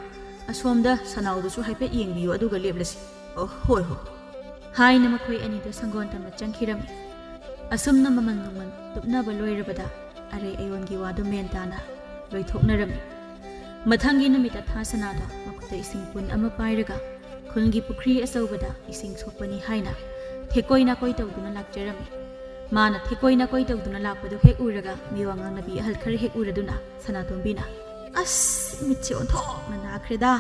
ꯑꯁꯣꯝꯗ ꯁꯅꯥꯎꯗꯨꯁꯨ ꯍꯥꯏꯐꯦꯠ ꯌꯦꯡꯕꯤꯌꯨ, ꯑꯗꯨꯒ ꯂꯦꯞꯂꯁꯤ꯫ ꯑꯣ, ꯍꯣꯏ, ꯍꯣꯏ꯫ ꯍꯥꯏꯅ ꯃꯈꯣꯏ ꯑꯅꯤꯗꯨ ꯁꯪꯒꯣꯟ ꯇꯝꯅ ꯆꯪꯈꯤꯔꯝꯃꯤ꯫ ꯑꯁꯨꯝꯅ ꯃꯃꯜ ꯅꯨꯡꯃꯜ ꯇꯨꯞꯅꯕ ꯂꯣꯏꯔꯕꯗ ꯑꯔꯩ ꯑꯌꯣꯟꯒꯤ ꯋꯥꯗꯨ ꯃꯦꯟ ꯇꯥꯅ ꯂꯣꯏꯊꯣꯛꯅꯔꯝꯃꯤ꯫ ꯃꯊꯪꯒꯤ ꯅꯨꯃꯤꯠꯇ ꯊꯥ ꯁꯅꯥꯗꯣ ꯃꯈꯨꯠꯇ ꯏꯁꯤꯡ ꯄꯨꯟ ꯑꯃ ꯄꯥꯏꯔꯒ ꯈꯨꯜꯒꯤ ꯄꯨꯈ꯭ꯔꯤ ꯑꯆꯧꯕꯗ ꯏꯁꯤꯡ ꯁꯣꯛꯄꯅꯤ ꯍꯥꯏꯅ ꯊꯦꯛꯀꯣꯏ ꯅꯥꯀꯣꯏ ꯇꯧꯗꯨꯅ ꯂꯥꯛꯆꯔꯝꯃꯤ꯫ ꯃꯥꯅ ꯊꯦꯛꯀꯣꯏ ꯅꯥꯀꯣꯏ ꯇꯧꯗꯨꯅ ꯂꯥꯛꯄꯗꯨ ꯍꯦꯛ ꯎꯔꯒ ꯃꯤꯋꯥ ꯉꯥꯡꯅꯕꯤ ꯑꯍꯜ ꯈꯔ ꯍꯦꯛ ꯎꯔꯗꯨꯅ ꯁꯅꯥꯇꯣꯝꯕꯤꯅ, "ꯑꯁ, ꯃꯤꯠꯁꯦ ꯑꯣꯟꯊꯣꯛꯅ ꯅꯥꯈ꯭ꯔꯦꯗ!"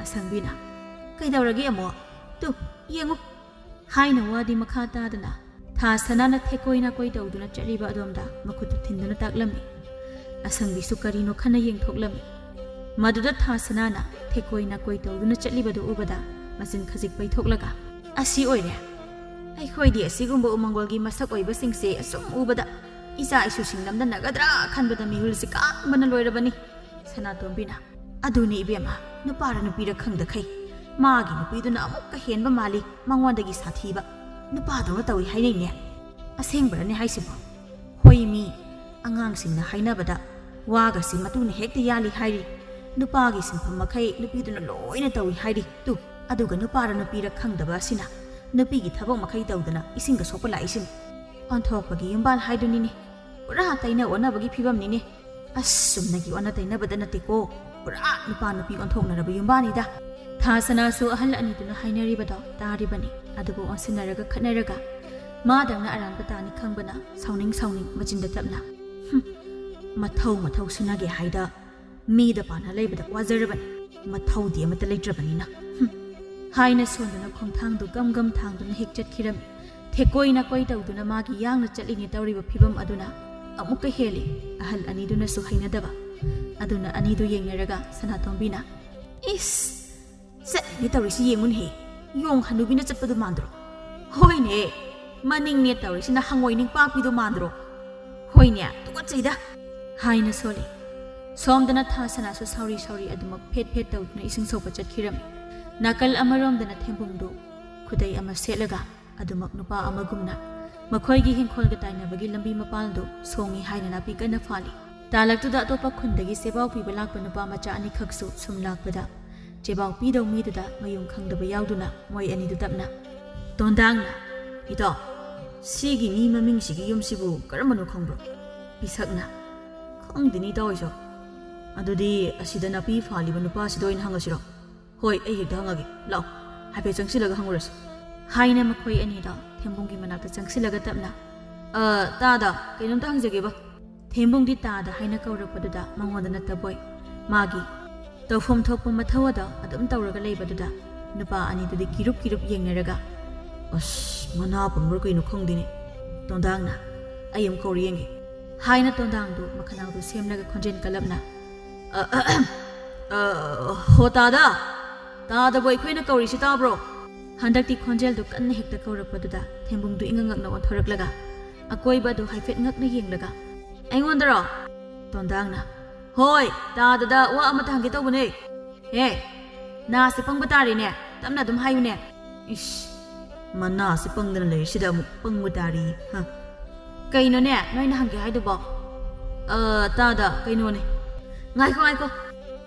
ꯑꯁꯪꯕꯤꯅ, "ꯀꯩꯗꯧꯔꯒꯦ ꯑꯃꯨꯛ? ꯇꯨ, ꯌꯦꯡꯉꯨ!" ꯍꯥꯏꯅ ꯋꯥꯗꯤ ꯃꯈꯥ ꯇꯥꯗꯅ ꯊꯥ ꯁꯅꯥꯅ ꯊꯦꯛꯀꯣꯏ ꯅꯥꯀꯣꯏ ꯇꯧꯗꯨꯅ ꯆꯠꯂꯤꯕ ꯑꯗꯣꯝꯗ ꯃꯈꯨꯠꯇꯨ ꯊꯤꯟꯗꯨꯅ ꯇꯥꯛꯂꯝꯃꯤ꯫ ꯑꯁꯪꯕꯤꯁꯨ ꯀꯔꯤꯅꯣ ꯈꯟꯅ ꯌꯦꯡꯊꯣꯛꯂꯝꯃꯤ꯫ ꯃꯗꯨꯗ ꯊꯥ ꯁꯅꯥꯅ ꯊꯦꯛꯀꯣꯏ ꯅꯥꯀꯣꯏ ꯇꯧꯗꯨꯅ ꯆꯠꯂꯤꯕꯗꯨ ꯎꯕꯗ ꯃꯆꯤꯟ ꯈꯖꯤꯛ ꯄꯩꯊꯣꯛꯂꯒ, "ꯑꯁꯤ ꯑꯣꯏꯔꯦ꯫ ꯑꯩꯈꯣꯏꯗꯤ ꯑꯁꯤꯒꯨꯝꯕ ꯎꯃꯪꯒꯣꯜꯒꯤ ꯃꯁꯛ ꯑꯣꯏꯕꯁꯤꯡꯁꯦ ꯑꯁꯨꯝ ꯎꯕꯗ ꯏꯆꯥ ꯏꯁꯨꯁꯤꯡ ꯂꯝꯗꯟꯅꯒꯗ꯭ꯔꯥ ꯈꯟꯕꯗ ꯃꯤꯍꯨꯜꯁꯤ ꯀꯥꯡꯕꯅ ꯂꯣꯏꯔꯕꯅꯤ꯫" ꯁꯅꯥꯇꯣꯝꯕꯤꯅ, "ꯑꯗꯨꯅꯤ ꯏꯕꯦꯝꯃ, ꯅꯨꯄꯥꯔ ꯅꯨꯄꯤꯔ ꯈꯪꯗꯈꯩ ꯃꯥꯒꯤ ꯅꯨꯄꯤꯗꯨꯅ ꯑꯃꯨꯛꯀ ꯍꯦꯟꯕ ꯃꯥꯜꯂꯤ ꯃꯉꯣꯟꯗꯒꯤ ꯁꯥꯊꯤꯕ꯫ ꯅꯨꯄꯥꯗꯧꯅ ꯇꯧꯏ ꯍꯥꯏꯅꯩꯅꯦ꯫ ꯑꯁꯦꯡꯕꯔꯅꯦ ꯍꯥꯏꯁꯤꯕꯣ? ꯍꯣꯏ ꯃꯤ, ꯑꯉꯥꯡꯁꯤꯡꯅ ꯍꯥꯏꯅꯕꯗ ꯋꯥꯒꯁꯤ ꯃꯇꯨꯅ ꯍꯦꯛꯇ ꯌꯥꯜꯂꯤ ꯍꯥꯏꯔꯤ꯫ ꯅꯨꯄꯥꯒꯤ ꯁꯤꯟꯐꯝ ꯃꯈꯩ ꯅꯨꯄꯤꯗꯨꯅ ꯂꯣꯏꯅ ꯇꯧꯏ ꯍꯥꯏꯔꯤ꯫ ꯇꯨ, ꯑꯗꯨꯒ ꯅꯨꯄꯥꯔ ꯅꯨꯄꯤꯔ ꯈꯪꯗꯕ ꯑꯁꯤꯅ ꯅꯨꯄꯤꯒꯤ ꯊꯕꯛ ꯃꯈꯩ ꯇꯧꯗꯅ ꯏꯁꯤꯡꯒ ꯁꯣꯛꯄ ꯂꯥꯛꯏꯁꯤꯅꯤ꯫ ꯑꯣꯟꯊꯣꯛꯄꯒꯤ ꯌꯨꯝꯕꯥꯜ ꯍꯥꯏꯗꯨꯅꯤꯅꯦ꯫ ꯄꯨꯔꯥ ꯇꯩꯅ ꯑꯣꯟꯅꯕꯒꯤ ꯐꯤꯕꯝꯅꯤꯅꯦ꯫ ꯑꯁ, ꯆꯨꯝꯅꯒꯤ ꯑꯣꯟꯅ ꯇꯩꯅꯕꯗ ꯅꯠꯇꯦꯀꯣ, ꯄꯨꯔꯥ ꯅꯨꯄꯥ ꯅꯨꯄꯤ ꯑꯣꯟꯊꯣꯛꯅꯔꯕ ꯌꯨꯝꯕꯥꯜꯅꯤꯗ꯫" ꯊꯥ ꯁꯅꯥꯁꯨ ꯑꯍꯜ ꯑꯅꯤꯗꯨꯅ ꯍꯥꯏꯅꯔꯤꯕꯗꯣ ꯇꯥꯔꯤꯕꯅꯤ꯫ ꯑꯗꯨꯕꯨ ꯑꯣꯟꯁꯤꯟꯅꯔꯒ ꯈꯠꯅꯔꯒ ꯃꯥꯗꯪꯅ ꯑꯔꯥꯟꯕ ꯇꯥꯅꯤ ꯈꯪꯕꯅ ꯁꯥꯎꯅꯤꯡ ꯁꯥꯎꯅꯤꯡ ꯃꯆꯤꯟꯗ ꯇꯞꯅ, "ꯍꯨꯝ, ꯃꯊꯧ ꯃꯊꯧ ꯁꯨꯅꯒꯦ ꯍꯥꯏꯗ ꯃꯤꯗ ꯄꯥꯟꯅ ꯂꯩꯕꯗ ꯋꯥꯖꯔꯕꯅꯤ, ꯃꯊꯧꯗꯤ ꯑꯃꯠꯇ ꯂꯩꯇ꯭ꯔꯕꯅꯤꯅ꯫ ꯍꯨꯝ," ꯍꯥꯏꯅ ꯁꯣꯟꯗꯨꯅ ꯈꯣꯡꯊꯥꯡꯗꯨ ꯒꯝ ꯒꯝ ꯊꯥꯡꯗꯨꯅ ꯍꯦꯛ ꯆꯠꯈꯤꯔꯝꯃꯤ꯫ ꯊꯦꯛꯀꯣꯏ ꯅꯥꯀꯣꯏ ꯇꯧꯗꯨꯅ ꯃꯥꯒꯤ ꯌꯥꯡꯅ ꯆꯠꯂꯤꯅꯦ ꯇꯧꯔꯤꯕ ꯐꯤꯕꯝ ꯑꯗꯨꯅ ꯑꯃꯨꯛꯀ ꯍꯦꯜꯂꯤ ꯑꯍꯜ ꯑꯅꯤꯗꯨꯅꯁꯨ ꯍꯩꯅꯗꯕ꯫ ꯑꯗꯨꯅ ꯑꯅꯤꯗꯨ ꯌꯦꯡꯅꯔꯒ ꯁꯅꯥꯇꯣꯝꯕꯤꯅ, "ꯏꯁ! ꯆꯠꯂꯤꯅꯦ ꯇꯧꯔꯤꯁꯤ ꯌꯦꯡꯉꯨꯅꯦꯍꯦ꯫ ꯌꯣꯡ ꯍꯅꯨꯕꯤꯅ ꯆꯠꯄꯗꯨ ꯃꯥꯟꯗ꯭ꯔꯣ? ꯍꯣꯏꯅꯦ, ꯃꯅꯤꯡꯅꯦ ꯇꯧꯔꯤꯁꯤꯅ ꯍꯪꯉꯣꯏ ꯅꯤꯡꯄꯥꯛꯄꯤꯗꯨ ꯃꯥꯟꯗ꯭ꯔꯣ? ꯍꯣꯏꯅꯦ, ꯇꯨꯀꯠꯆꯩꯗ!" ꯍꯥꯏꯅ ꯁꯣꯜꯂꯤ꯫ ꯁꯣꯝꯗꯅ ꯊꯥ ꯁꯅꯥꯁꯨ ꯁꯥꯎꯔꯤ ꯁꯥꯎꯔꯤ ꯑꯗꯨꯃꯛ ꯐꯦꯠ ꯐꯦꯠ ꯇꯧꯗꯨꯅ ꯏꯁꯤꯡ ꯁꯣꯛꯄ ꯆꯠꯈꯤꯔꯝꯃꯤ꯫ ꯅꯥꯀꯜ ꯑꯃꯔꯣꯝꯗꯅ ꯊꯦꯝꯕꯨꯡꯗꯨ ꯈꯨꯗꯩ ꯑꯃ ꯁꯦꯠꯂꯒ ꯑꯗꯨꯃꯛ ꯅꯨꯄꯥ ꯑꯃꯒꯨꯝꯅ ꯃꯈꯣꯏꯒꯤ ꯍꯤꯡꯈꯣꯜꯒ ꯇꯥꯏꯅꯕꯒꯤ ꯂꯝꯕꯤ ꯃꯄꯥꯜꯗꯨ ꯁꯣꯡꯉꯤ ꯍꯥꯏꯅ ꯅꯥꯄꯤ ꯀꯟꯅ ꯐꯥꯜꯂꯤ꯫ ꯇꯥꯂꯛꯇꯨꯗ ꯑꯇꯣꯞꯄ ꯈꯨꯟꯗꯒꯤ ꯆꯦꯕꯥꯎ ꯄꯤꯕ ꯂꯥꯛꯄ ꯅꯨꯄꯥ ꯃꯆꯥ ꯑꯅꯤꯈꯛꯁꯨ ꯁꯨꯝ ꯂꯥꯛꯄꯗ ꯆꯦꯕꯥꯎ ꯄꯤꯗꯧ ꯃꯤꯗꯨꯗ ꯃꯌꯨꯝ ꯈꯪꯗꯕ ꯌꯥꯎꯗꯨꯅ ꯃꯣꯏ ꯑꯅꯤꯗꯨ ꯇꯞꯅ, "ꯇꯣꯟꯗꯥꯡꯅ, ꯏꯇꯥꯎ, ꯁꯤꯒꯤ ꯃꯤ ꯃꯃꯤꯡꯁꯤꯒꯤ ꯌꯨꯝꯁꯤꯕꯨ ꯀꯔꯝꯕꯅꯣ ꯈꯪꯕ꯭ꯔꯣ?" ꯄꯤꯁꯛꯅ, "ꯈꯪꯗꯦꯅꯦ ꯏꯇꯥꯎ ꯑꯩꯁꯨ꯫ ꯑꯗꯨꯗꯤ ꯑꯁꯤꯗ ꯅꯥꯄꯤ ꯐꯥꯜꯂꯤꯕ ꯅꯨꯄꯥꯁꯤꯗ ꯑꯣꯏꯅ ꯍꯪꯉꯁꯤꯔꯣ?" "ꯍꯣꯏ, ꯑꯩ ꯍꯦꯛꯇ ꯍꯪꯉꯒꯦ꯫ ꯂꯥꯛꯑꯣ, ꯍꯥꯏꯐꯦꯠ ꯆꯪꯁꯤꯜꯂꯒ ꯍꯪꯉꯨꯔꯁꯤ꯫" ꯍꯥꯏꯅ ꯃꯈꯣꯏ ꯑꯅꯤꯗꯣ ꯊꯦꯝꯕꯨꯡꯒꯤ ꯃꯅꯥꯛꯇ ꯆꯪꯁꯤꯜꯂꯒ ꯇꯞꯅ, "ꯑ, ꯇꯥꯗ, ꯀꯩꯅꯣꯝꯇ ꯍꯪꯖꯒꯦꯕ꯫" ꯊꯦꯝꯕꯨꯡꯗꯤ ꯇꯥꯗ ꯍꯥꯏꯅ ꯀꯧꯔꯛꯄꯗꯨꯗ ꯃꯉꯣꯟꯗ ꯅꯠꯇꯕꯣꯏ ꯃꯥꯒꯤ ꯇꯧꯐꯝ ꯊꯣꯛꯄ ꯃꯊꯧ ꯑꯗꯣ ꯑꯗꯨꯝ ꯇꯧꯔꯒ ꯂꯩꯕꯗꯨꯗ ꯅꯨꯄꯥ ꯑꯅꯤꯗꯨꯗꯤ ꯀꯤꯔꯨꯞ ꯀꯤꯔꯨꯞ ꯌꯦꯡꯅꯔꯒ, "ꯑꯁ, ꯃꯅꯥ ꯄꯪꯕ꯭ꯔꯥ ꯀꯩꯅꯣ ꯈꯪꯗꯦꯅꯦ꯫ ꯇꯣꯟꯗꯥꯡꯅ, ꯑꯩ ꯑꯃꯨꯛ ꯀꯧꯔ ꯌꯦꯡꯒꯦ꯫" ꯍꯥꯏꯅ ꯇꯣꯟꯗꯥꯡꯗꯨ ꯃꯈꯅꯥꯎꯗꯨ ꯁꯦꯝꯂꯒ ꯈꯣꯟꯖꯦꯜ ꯀꯜꯂꯞꯅ, "ꯑ, ꯑ, ꯑ, ꯍꯣ ꯇꯥꯗ! ꯇꯥꯗꯕꯣ ꯑꯩꯈꯣꯏꯅ ꯀꯧꯔꯤꯁꯤ ꯇꯥꯕ꯭ꯔꯣ?" ꯍꯟꯗꯛꯇꯤ ꯈꯣꯟꯖꯦꯜꯗꯨ ꯀꯟꯅ ꯍꯦꯛꯇ ꯀꯧꯔꯛꯄꯗꯨꯗ ꯊꯦꯝꯕꯨꯡꯗꯨ ꯏꯉꯛ ꯉꯛꯅ ꯑꯣꯟꯊꯣꯔꯛꯂꯒ ꯑꯀꯣꯏꯕ ꯑꯗꯨ ꯍꯥꯏꯐꯦꯠ ꯉꯛꯅ ꯌꯦꯡꯂꯒ, "ꯑꯩꯉꯣꯟꯗꯔꯣ?" ꯇꯣꯟꯗꯥꯡꯅ, "ꯍꯣꯏ, ꯇꯥꯗꯗ ꯋꯥ ꯑꯃꯇ ꯍꯪꯒꯦ ꯇꯧꯕꯅꯦ꯫" "ꯍꯦ, ꯅꯥꯁꯦ ꯄꯪꯕ ꯇꯥꯔꯦꯅꯦ, ꯇꯞꯅ ꯑꯗꯨꯝ ꯍꯥꯏꯌꯨꯅꯦ꯫" "ꯏꯁ, ꯃꯅꯥꯁꯦ ꯄꯪꯗꯅ ꯂꯩꯔꯤꯁꯤꯗ ꯑꯃꯨꯛ ꯄꯪꯕ ꯇꯥꯔꯤ, ꯍ?" "ꯀꯩꯅꯣꯅꯦ ꯅꯣꯏꯅ ꯍꯪꯒꯦ ꯍꯥꯏꯗꯨꯕꯣ?" "ꯑ, ꯇꯥꯗ, ꯀꯩꯅꯣꯅꯦ꯫" "ꯉꯥꯏꯈꯣ, ꯉꯥꯏꯈꯣ,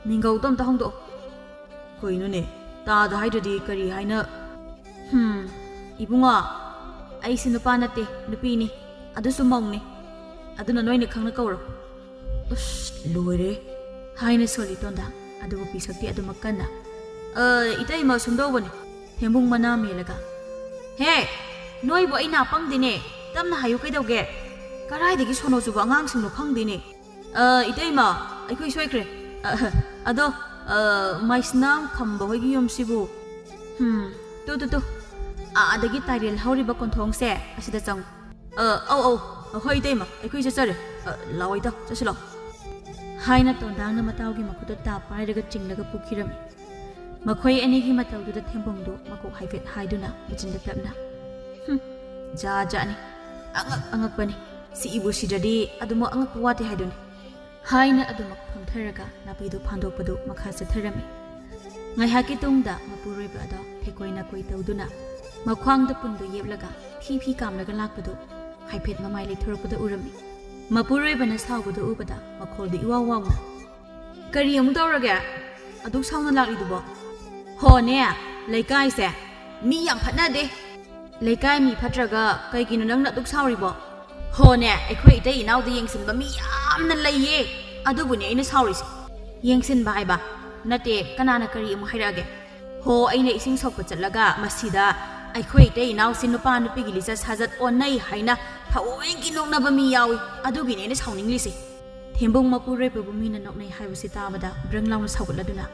ꯃꯤꯡꯒꯧꯗꯣ ꯑꯝꯇ ꯍꯣꯡꯗꯣꯛꯑꯣ꯫" "ꯀꯩꯅꯣꯅꯦ, ꯇꯥꯗ ꯍꯥꯏꯗ꯭ꯔꯗꯤ ꯀꯔꯤ ꯍꯥꯏꯅ?" "ꯍꯝ, ꯏꯕꯨꯡꯉꯣ, ꯑꯩꯁꯦ ꯅꯨꯄꯥ ꯅꯠꯇꯦ, ꯅꯨꯄꯤꯅꯤ, ꯑꯗꯨꯁꯨ ꯃꯧꯅꯤ, ꯑꯗꯨꯅ ꯅꯣꯏꯅ ꯈꯪꯅ ꯀꯧꯔꯣ꯫" "ꯑꯁ, ꯂꯣꯏꯔꯦ!" ꯍꯥꯏꯅ ꯁꯣꯜꯂꯤ ꯇꯣꯟꯗꯥ꯫ ꯑꯗꯨꯕꯨ ꯄꯤꯁꯛꯇꯤ ꯑꯗꯨꯃꯛ ꯀꯟꯅ, "ꯑ, ꯏꯇꯩꯃ, ꯁꯨꯝꯗꯧꯕꯅꯤ꯫" ꯊꯦꯝꯕꯨꯡ ꯃꯅꯥ ꯃꯦꯜꯂꯒ, "ꯍꯦ, ꯅꯣꯏꯕꯨ ꯑꯩ ꯅꯥ ꯄꯪꯗꯦꯅꯦ, ꯇꯞꯅ ꯍꯥꯏꯌꯨ ꯀꯩꯗꯧꯒꯦ? ꯀꯔꯥꯏꯗꯒꯤ ꯁꯣꯅꯣ ꯆꯨꯕ ꯑꯉꯥꯡꯁꯤꯡꯅꯣ ꯈꯪꯗꯦꯅꯦ꯫" "ꯑ, ꯏꯇꯩꯃ, ꯑꯩꯈꯣꯏ ꯁꯣꯏꯈ꯭ꯔꯦ꯫ ꯑ, ꯑꯗꯣ, ꯑ, ꯃꯥꯏꯁꯅꯥꯝ ꯈꯝꯕ ꯍꯣꯏꯒꯤ ꯌꯨꯝꯁꯤꯕꯨ?" "ꯍꯝ, ꯇꯨ, ꯇꯨ, ꯇꯨ, ꯑꯥꯗꯒꯤ ꯇꯥꯏꯔꯦꯜ ꯍꯧꯔꯤꯕ ꯀꯣꯟꯊꯣꯡꯁꯦ ꯑꯁꯤꯗ ꯆꯪꯉꯨ꯫" "ꯑ, ꯑꯧ, ꯑꯧ, ꯍꯣꯏ ꯏꯇꯩꯃ, ꯑꯩꯈꯣꯏ ꯆꯠꯆꯔꯦ꯫ ꯑ, ꯂꯥꯛꯑꯣ ꯏꯇꯥꯎ, ꯆꯠꯁꯤ ꯂꯥꯛꯑꯣ꯫" ꯍꯥꯏꯅ ꯇꯣꯟꯗꯥꯡꯅ ꯃꯇꯥꯎꯒꯤ ꯃꯈꯨꯠꯇ ꯇꯥꯞ ꯄꯥꯏꯔꯒ ꯆꯤꯡꯂꯒ ꯄꯨꯈꯤꯔꯝꯃꯤ꯫ ꯃꯈꯣꯏ ꯑꯅꯤꯒꯤ ꯃꯇꯧꯗꯨꯗ ꯊꯦꯝꯕꯨꯡꯗꯨ ꯃꯀꯣꯛ ꯍꯥꯏꯐꯦꯠ ꯍꯥꯏꯗꯨꯅ ꯃꯆꯤꯟꯗ ꯇꯞꯅ, "ꯍꯨꯝ, ꯖꯥꯠ ꯖꯥꯠꯅꯤ, ꯑꯉꯛ ꯑꯉꯛꯄꯅꯤ, ꯁꯤꯏꯕꯨ ꯁꯤꯗ꯭ꯔꯗꯤ ꯑꯗꯨꯃꯛ ꯑꯉꯛꯄ ꯋꯥꯠꯇꯦ ꯍꯥꯏꯗꯨꯅꯤ" ꯍꯥꯏꯅ ꯑꯗꯨꯃꯛ ꯐꯝꯊꯔꯒ ꯅꯥꯄꯤꯗꯨ ꯐꯥꯟꯗꯣꯛꯄꯗꯨ ꯃꯈꯥ ꯆꯠꯊꯔꯝꯃꯤ꯫ ꯉꯥꯏꯍꯥꯛꯀꯤ ꯇꯨꯡꯗ ꯃꯄꯨꯔꯣꯏꯕ ꯑꯗꯣ ꯊꯦꯛꯀꯣꯏ ꯅꯥꯀꯣꯏ ꯇꯧꯗꯨꯅ ꯃꯈ꯭ꯋꯥꯡꯗ ꯄꯨꯟꯗꯨ ꯌꯦꯞꯂꯒ ꯐꯤ ꯐꯤ ꯀꯥꯝꯂꯒ ꯂꯥꯛꯄꯗꯨ ꯍꯥꯏꯐꯦꯠ ꯃꯃꯥꯏ ꯂꯩꯊꯣꯔꯛꯄꯗ ꯎꯔꯝꯃꯤ꯫ ꯃꯄꯨꯔꯣꯏꯕꯅ ꯁꯥꯎꯕꯗꯨ ꯎꯕꯗ ꯃꯈꯣꯜꯗꯨ ꯏꯋꯥꯎ ꯋꯥꯎꯅ, "ꯀꯔꯤ ꯑꯃꯨꯛ ꯇꯧꯔꯒꯦ? ꯑꯗꯨꯛ ꯁꯥꯎꯅ ꯂꯥꯛꯂꯤꯗꯨꯕꯣ?" "ꯍꯣꯅꯦ, ꯂꯩꯀꯥꯏꯁꯦ ꯃꯤ ꯌꯥꯝ ꯐꯠꯅꯗꯦ꯫ ꯂꯩꯀꯥꯏ ꯃꯤ ꯐꯠꯇ꯭ꯔꯒ ꯀꯩꯒꯤꯅꯣ ꯅꯪꯅ ꯑꯗꯨꯛ ꯁꯥꯎꯔꯤꯕꯣ? ꯍꯣꯅꯦ, ꯑꯩꯈꯣꯏ ꯏꯇꯩ ꯏꯅꯥꯎꯗ ꯌꯦꯡꯁꯤꯟꯕ ꯃꯤ ꯌꯥꯝꯅ ꯂꯩꯌꯦ, ꯑꯗꯨꯕꯨꯅꯦ ꯑꯩꯅ ꯁꯥꯎꯔꯤꯁꯦ꯫" "ꯌꯦꯡꯁꯤꯟꯕ ꯍꯥꯏꯕ ꯅꯠꯇꯦ, ꯀꯅꯥꯅ ꯀꯔꯤ ꯑꯃꯨꯛ ꯍꯥꯏꯔꯛꯑꯒꯦ?" "ꯍꯣ, ꯑꯩꯅ ꯏꯁꯤꯡ ꯁꯣꯛꯄ ꯆꯠꯂꯒ ꯃꯁꯤꯗ ꯑꯩꯈꯣꯏ ꯏꯇꯩ ꯏꯅꯥꯎꯁꯤ ꯅꯨꯄꯥ ꯅꯨꯄꯤꯒꯤ ꯂꯤꯆꯠ ꯁꯥꯖꯠ ꯑꯣꯟꯅꯩ ꯍꯥꯏꯅ ꯊꯑꯣꯏꯒꯤ ꯅꯣꯛꯅꯕ ꯃꯤ ꯌꯥꯎꯏ, ꯑꯗꯨꯒꯤꯅꯦ ꯑꯩꯅ ꯁꯥꯎꯅꯤꯡꯂꯤꯁꯦ꯫" ꯊꯦꯝꯕꯨꯡ ꯃꯄꯨꯔꯣꯏꯕꯕꯨ ꯃꯤꯅ ꯅꯣꯛꯅꯩ ꯍꯥꯏꯕꯁꯤ ꯇꯥꯕꯗ ꯕ꯭ꯔꯪ ꯂꯥꯎꯅ ꯁꯥꯎꯒꯠꯂꯗꯨꯅ,